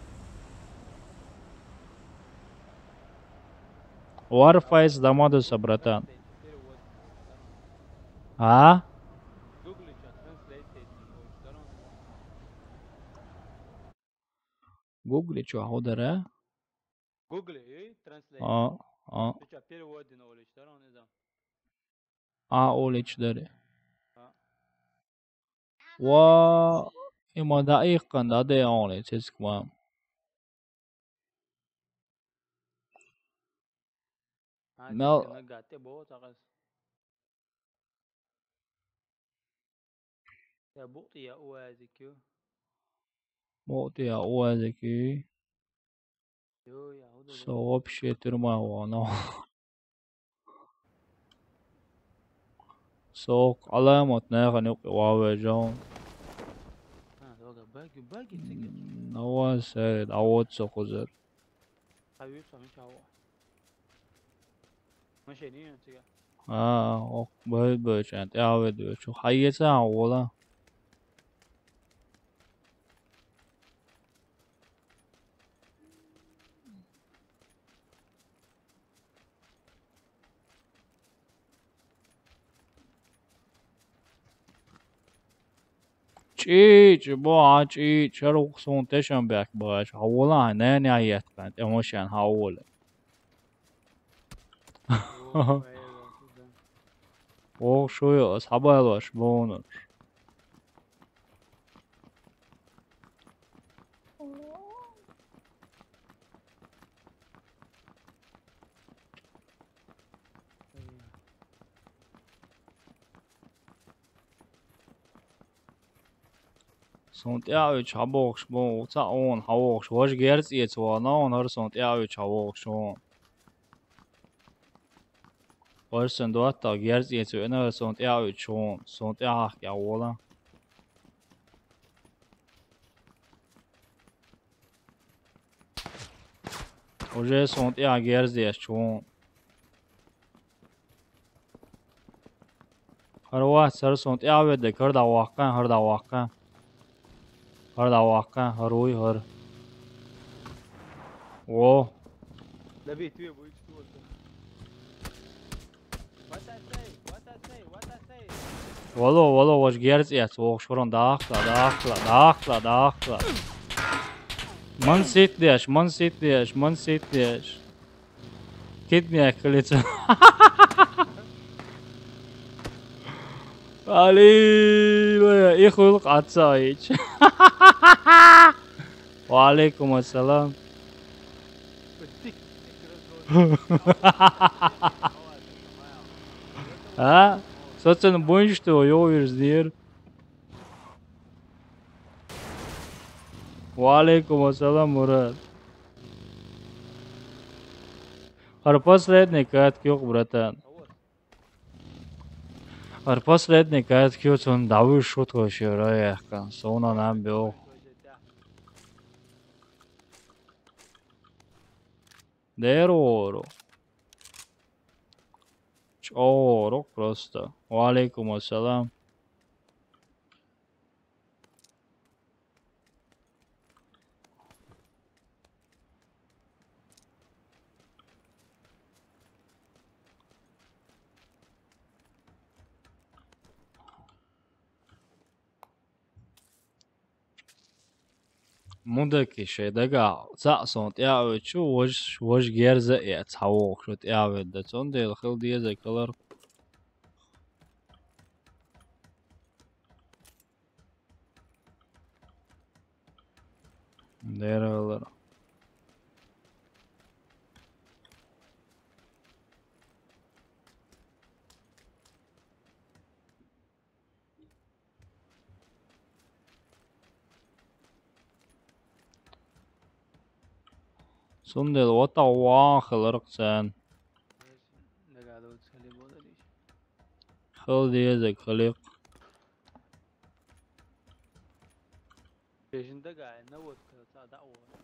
Warface дамадуса, братан. А? Гугли чё, ходара? Гугли, эй, translate. А, а. Ты чё, перевод на улице, да, он не знал? А, улице, да. А. Ва, има да их кан да де он улице, сискма. А, Мел- тескана гатте бо, тагас. Я бу я уазикю. Бу я уазикю. Ё, я уду. Со вообще тюрьма вон. Сок, аламат нахани ваве жон. А, дога, баги, баги, тиги. Нава серед, а вот со кузер. Хавир сами чаво. Машини тига. А, ок, бой, бой, чан, я веду, чу, хайеца, вола. Чич, бо, а, чич, шаруксун тешан бяк бач. Хавула, не, не, аят кан, эмошан, хавула. О, шуё, сабайлаш, бонуш. Сунтӏяуч хьабохш бу, уца он хьавохш, вож герц эц вана, он хар сунтӏяуч хьавохш он. Вож сан дуатта герц эц вена сунтӏяуч он, сунтӏяхк я вола. Уже сунтӏя герц эц чун. Хар вац, хар сунтӏя веде, хар да вакъа, хар да вакъа. Хар да вакъа, хар уй, хар. О. Давид, ты будешь тут. What I say? What I say? What I say? Вало, вало, вож герц эц, вож шурун дахла, дахла, дахла, дахла. Ман сит деш, ман сит деш, ман сит деш. Кидни эккалица. Аллилуйя, их улк отца ич. Ва алейкум ассалам. А? Соцен бунш ты, ё, вирздир. Ва алейкум ассалам, Мурат. Хар последний катки юк, братан. Хар последний катки юк, сон давы шут вообще, рояхкан. Сона нам бёк. Дерору. Чору просто. Ва алейкум ассалам. Мудаки шайдага цаъ сунтӏя авечу, вож, вож герза эц хьавохшу тӏя ведда. Цундел хил деза калар. Дералар. Цундела ватӀа ван хиларх царна. Дагадоцу хали болалиш. Хила дезаг хиликх. Бежин дагай, наводка ца даъ вора.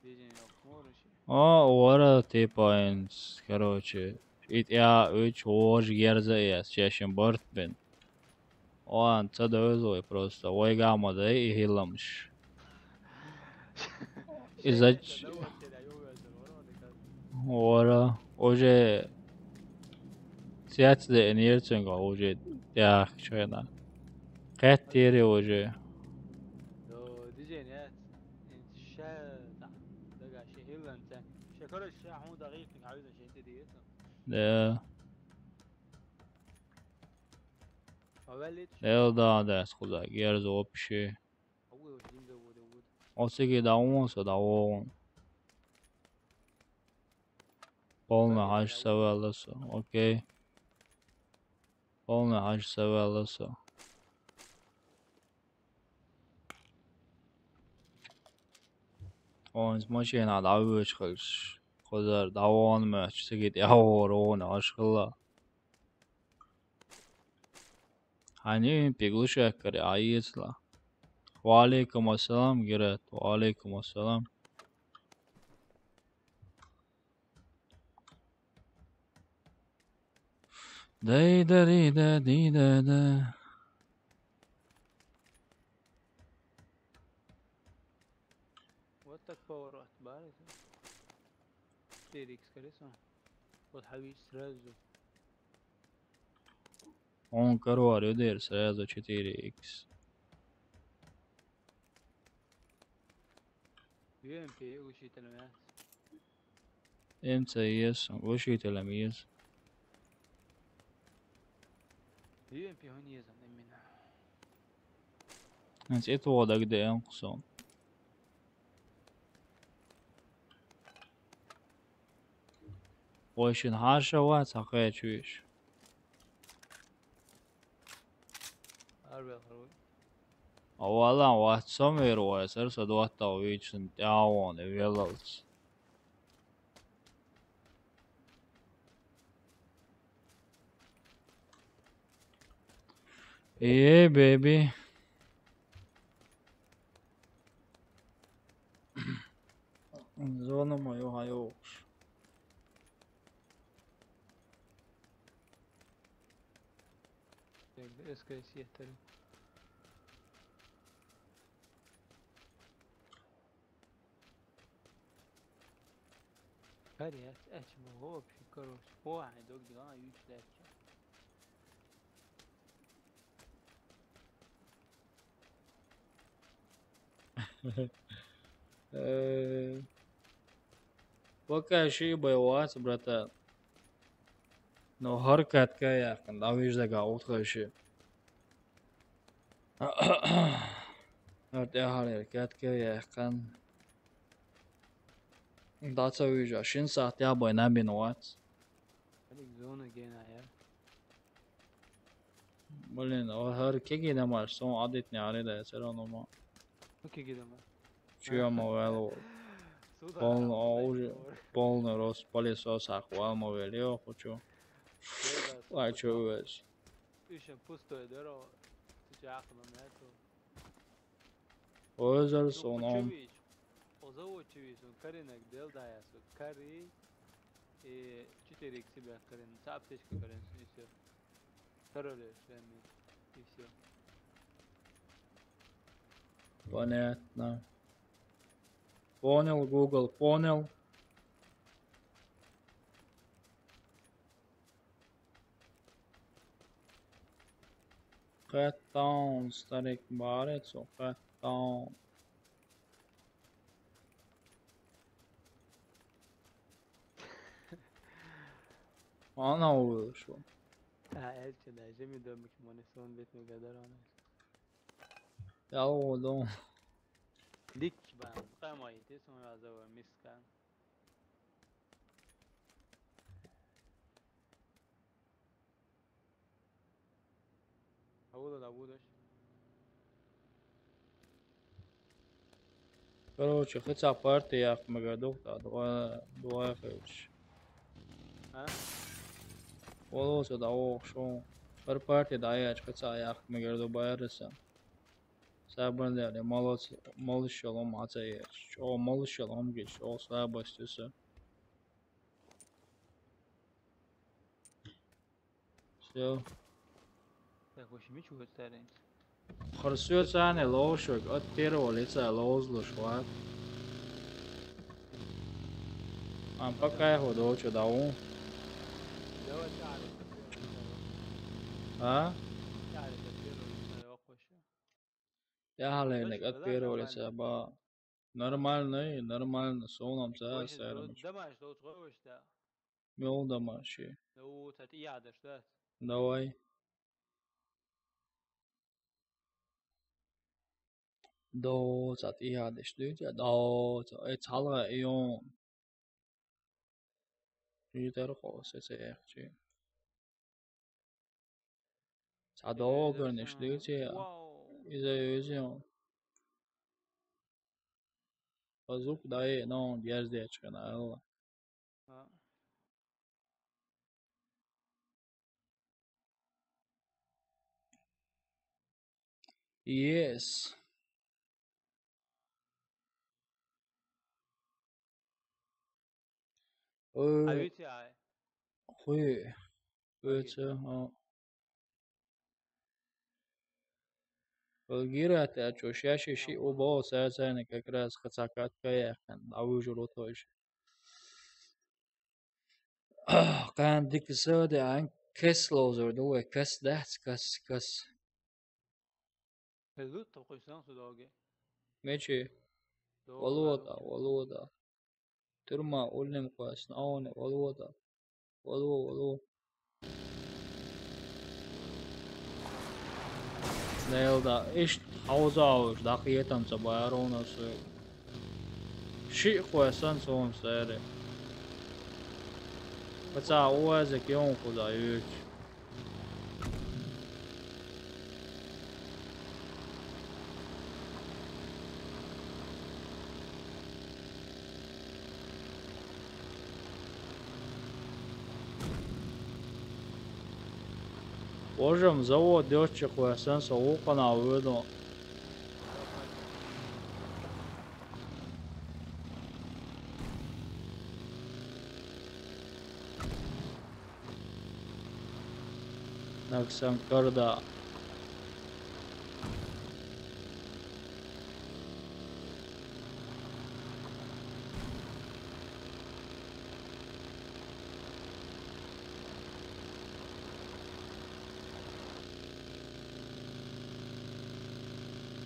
Бежин йокмор ши. А, вара, типа, инс, короче, и тӀя уьч вожа герза эс, чешин барт бен. Ладно, ца довезлой просто. Вайга ма дай и хӀилламаш. Иза ч-, вара, уже цец деънера цуьнга уже тӀехкачу хенахь. Кхеттера уже. До, дижен яц. Ин ша, да, дага ши хӀиллан ца. Ша, короче, ша хьун дагӀийкхинг хьавиза шен тӀе диэца. Да. Эл да, дас кхуза, герз вообще. Оцигий дӀавон со, дӀавогӀун. Полный хьажа ца ваьлла со. Окей. Полный хьажа ца ваьлла со. Онс машина дӀавоьдуш хилча, кхузара дӀавогӀун моьттуш, цига тӀе а вогӀур вогӀун Ӏаш хилла. Хьан юьйн пиглушехкаре Ӏа эцала. Ва алейкум ассалам, Герат. Ва алейкум ассалам. Дай да ри да ди да да. Вот так поворот, барыса. Четыре икс, скорее всего. Вот хьавийча сразу. Он король, дер сразу четыре икс. Ю М П глушитель яц. М Ц еза, глушитель еза. Ю М П хӀун еза именно? Ан цӀе тоха дагадеана кху сон. Вай шина хьаша вац, хьан кхечу веш. Арвел харуй. А валан вац со мер вай, сар со доттал вийчун тӀаьхьа вон, и веллалц. Эй, бэби. Зона моё хьайогӀуш. С К С еттарим. Хари, аьлча, аьлча ма вовши, короче. О, хьайн дог дила, юьйцу лаьттача. Э, пока ши бай вац, братан. Но хӀара катка яьккхина, дӀавиждага утха ши. ХӀара тӀаьхьалера катка яьккхина. ДӀа ца вижа, шин сахьт тӀаьхьа бай набина вац. Хьалиг зона гена я. Блин, о, хӀара кегий дамаш сон Ӏадитни Ӏарида, я церон ума. Ну, кегий дамаш. Чё ма вел? Суда Полный, а, уже полный рост пылесос хьакха вал ма вел, ё, хочу. Ай, чё вез? Ишен пустой дыро, ты чё, ахман, нету. Озер соном. Оза очевидно, каринак дел даясу. Кари и четыре икс бяхкарин, ца аптечка карин, и всё. Короле, шлеми, и всё. Понятно. Понял, Google, понял. Кхеттаун, старик, барец, кхеттаун. Ана улушу. А, элча, да, жеми домик мони сон бетме гадар ана. Яу дом. Дик бан, къамай, те сон разава мискан. Хьула да будаш. Короче, хица парти яккха мегар ду тӀаккха, дугӀа-, дугӀа хилча. А? Вало со дӀавохуш ву. ХӀара парти дӀаяьлча, хица яккха мегар ду бара сан. Сабарна дели, молодцы, молодцы, шалом, Ӏа ца еш. ЧӀогӀа молодцы, шалом гича, чӀогӀа слабость ю сан. Всё. Так, в общем, мича ву царенца? ХӀара соьца а ловзуш верг, от первого лица ловзалуш вац. Ам по кайфу долчу дӀаву. Давай, чарли, это первый лица. А? Чарли, это первый лица, я вахуша. Я хьалайниг от первого лица ба. Нормально, нормально, солам ца. Домашний долчу гӀой вуш, да? Мел домашний. Ну, цхьа тӀе яхьаш дац? Давай. До, цхьа тӀе яхьаш дуьйцу, до, цхьа, э, цхьалгӀа йон. Йитар кхо, се ца яхчи. Цхьа догарнаш дуьйцу, иза юзу. Ха зук дай, но он герз дечкана, алла. А. Yes. Ой. Хавити ай. Хуй. Хавити. Оцу, а. Вал гира тӀе чӀогӀа шаьшшиъ ву боху, цара царна как раз хица катка яьккхина, дӀавуьжур ву тхойша. Кхана дика са а деана, кес ловзур ду вай, кес дац, кес, кес. Хезутту кхуьссанг со доге. Мечи? Догу Волода, валу. Волода. Тюрьма уллим кхоьссина, ауни, Волода. Вало, вало. Нел да, иштта хьовза а вуьш, дӀакхетам ца бара вуна соьга. Шиъ кхоьссана суна цаьрга. Ткъа цхьа уазик йовна кхуза юьйцу. Важам, завод йоцчу кхоьссина со вукхунах воьду. Нагсан карда.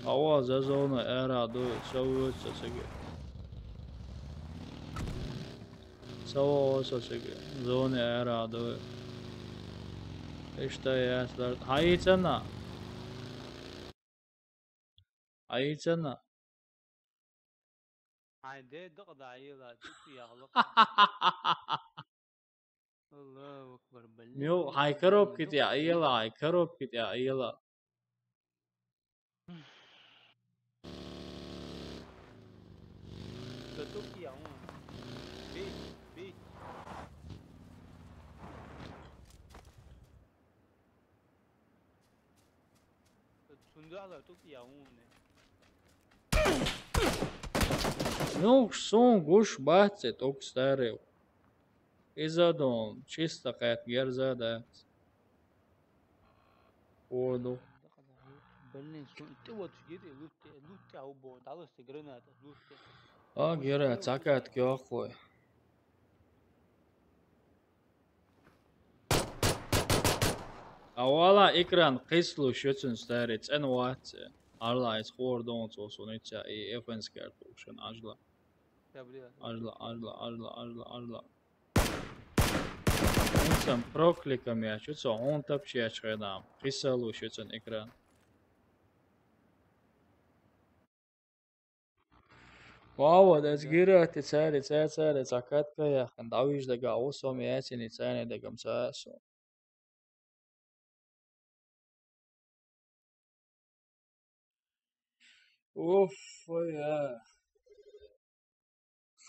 Ава, за зона ара дуй, со вуьйцу цига. Со вогӀу со цига, зоне ара дуй. Иштта яц дар. Хьаийцана? Хьаийцана? Хьайн де дакъа дӀаела, дукха яхла. Аллаху акбар, блин. Мю, хьайн коробки тӀе Ӏела, хьайн коробки тӀе Ӏела. Ца тӀу кхиа хьуна. Бей, бей. Цундела тӀу кхиа хьуна. Ну, сун гуш бац цӀе тӀук старый. Иза дон, чисто кхаьт герза дац. Оду. Блин, сун тӀе вот гири, лутте, лутте, а убо, даласте граната, лутте. А, гера, цакат кёхлой. А вала экран кхислуш ю цун старый, цӀена вац. Арла айс хор дон цо сун ицця и эфенскер тушин ажла. Ажла, ажла, ажла, ажла, ажла. Инсан прокликом я, чу цо хьун тапча яч хедам. Кхисалуш ю цун экран. Вау, дас гира, ти цари, цари, цари, цакатка яхин, дӀавижда га, усом яцини цани дагам цасу. Уф, я.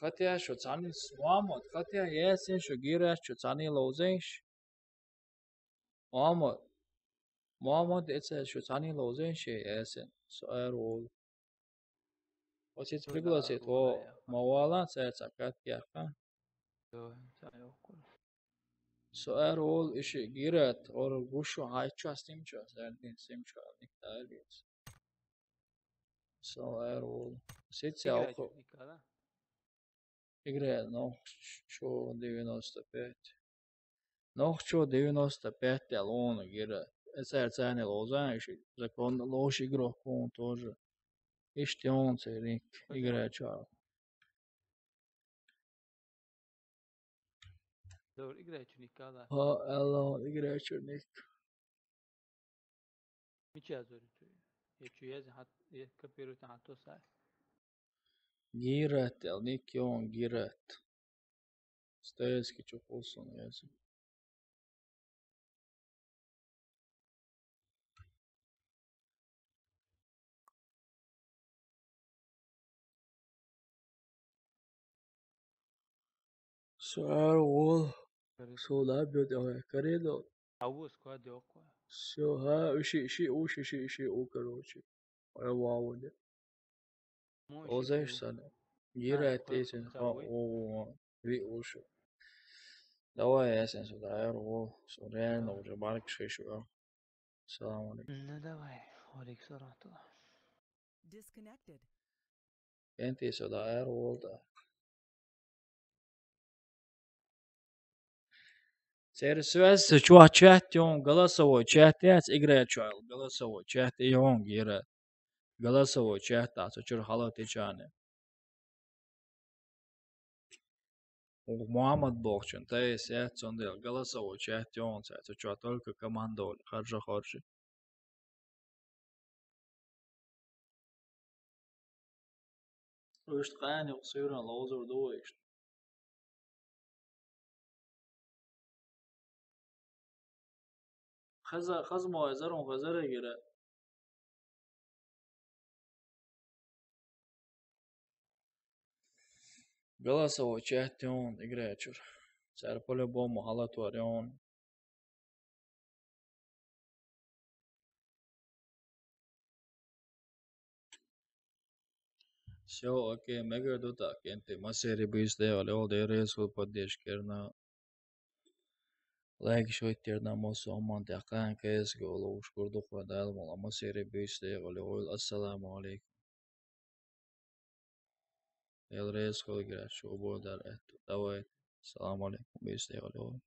Хотя, шу цхьанне, Мухаммад, хотя, ясен, шу гират, шу цхьанне ловзанш. Мухаммад, Мухаммад, эцел, шу цхьанне ловзанш, ясен, со эр вол. Вот эцел пригласить, о, ма вала, цаца кат яха. Со эр вол, иши гират, ор гушу, хай час, тим час, эрдин, сим час, никтар бис. Со эр вол. Сеца Играть охо. Никогда. Играет, ну, чё, девяносто пять. Ну, чё, девяносто пять, я лону гира. Эцел цхьанне ловзан, иши закон лош игрокун тоже. Ишти он церик, играет чё. Добре, играет чё никогда. Ха, алло, играет чё ник. Мича зори ту. Я чё, я за хат, я копирую там хат то сай. Гират, я ник ён гират. Стоецкий чё кулсон, я за. Со эр вол. Со да бьёт, ой, каредо. А у вас куда дёква? Всё, ха, уши, ши, уши, ши, ши, у, короче. Ой, вау, да. Мой ши. Озеш сана. Гира тесен, ха, о, ви уши. Давай, я сен сюда, эр вол. Со реально уже барк шешу. Салам алейкум. Ну давай, алейкум салам. Disconnected. Энти сюда, эр вол да. Цер связь, чё чат, ён голосовой чат, я играет чё, голосовой чат, ён гира. Голосовой чат, а цо чур халати чане. У Мухаммад бохчун, то есть, я цондел, голосовой чат, ён, цо чё только командовали, харжа харжи. Ишт къани сюран ловзур ду ишт. Хаза, хазмо, зарун хазара гира. Голосовой чат ён, играет чур. Цар по-любому халат вар ён. Всё, окей, мегар ду так, энти масери бийс дегӀали, ол дерезгу поддержка керна. Лайк шойттерна мосо аман тӀаккха кайсгу луш курдухъа дал мула масери бийс дегӀали, ол ассаламу алейкум. Эл резгу гира, шо бодар эт. Давай. Салам алейкум, бийс дегӀали, ол.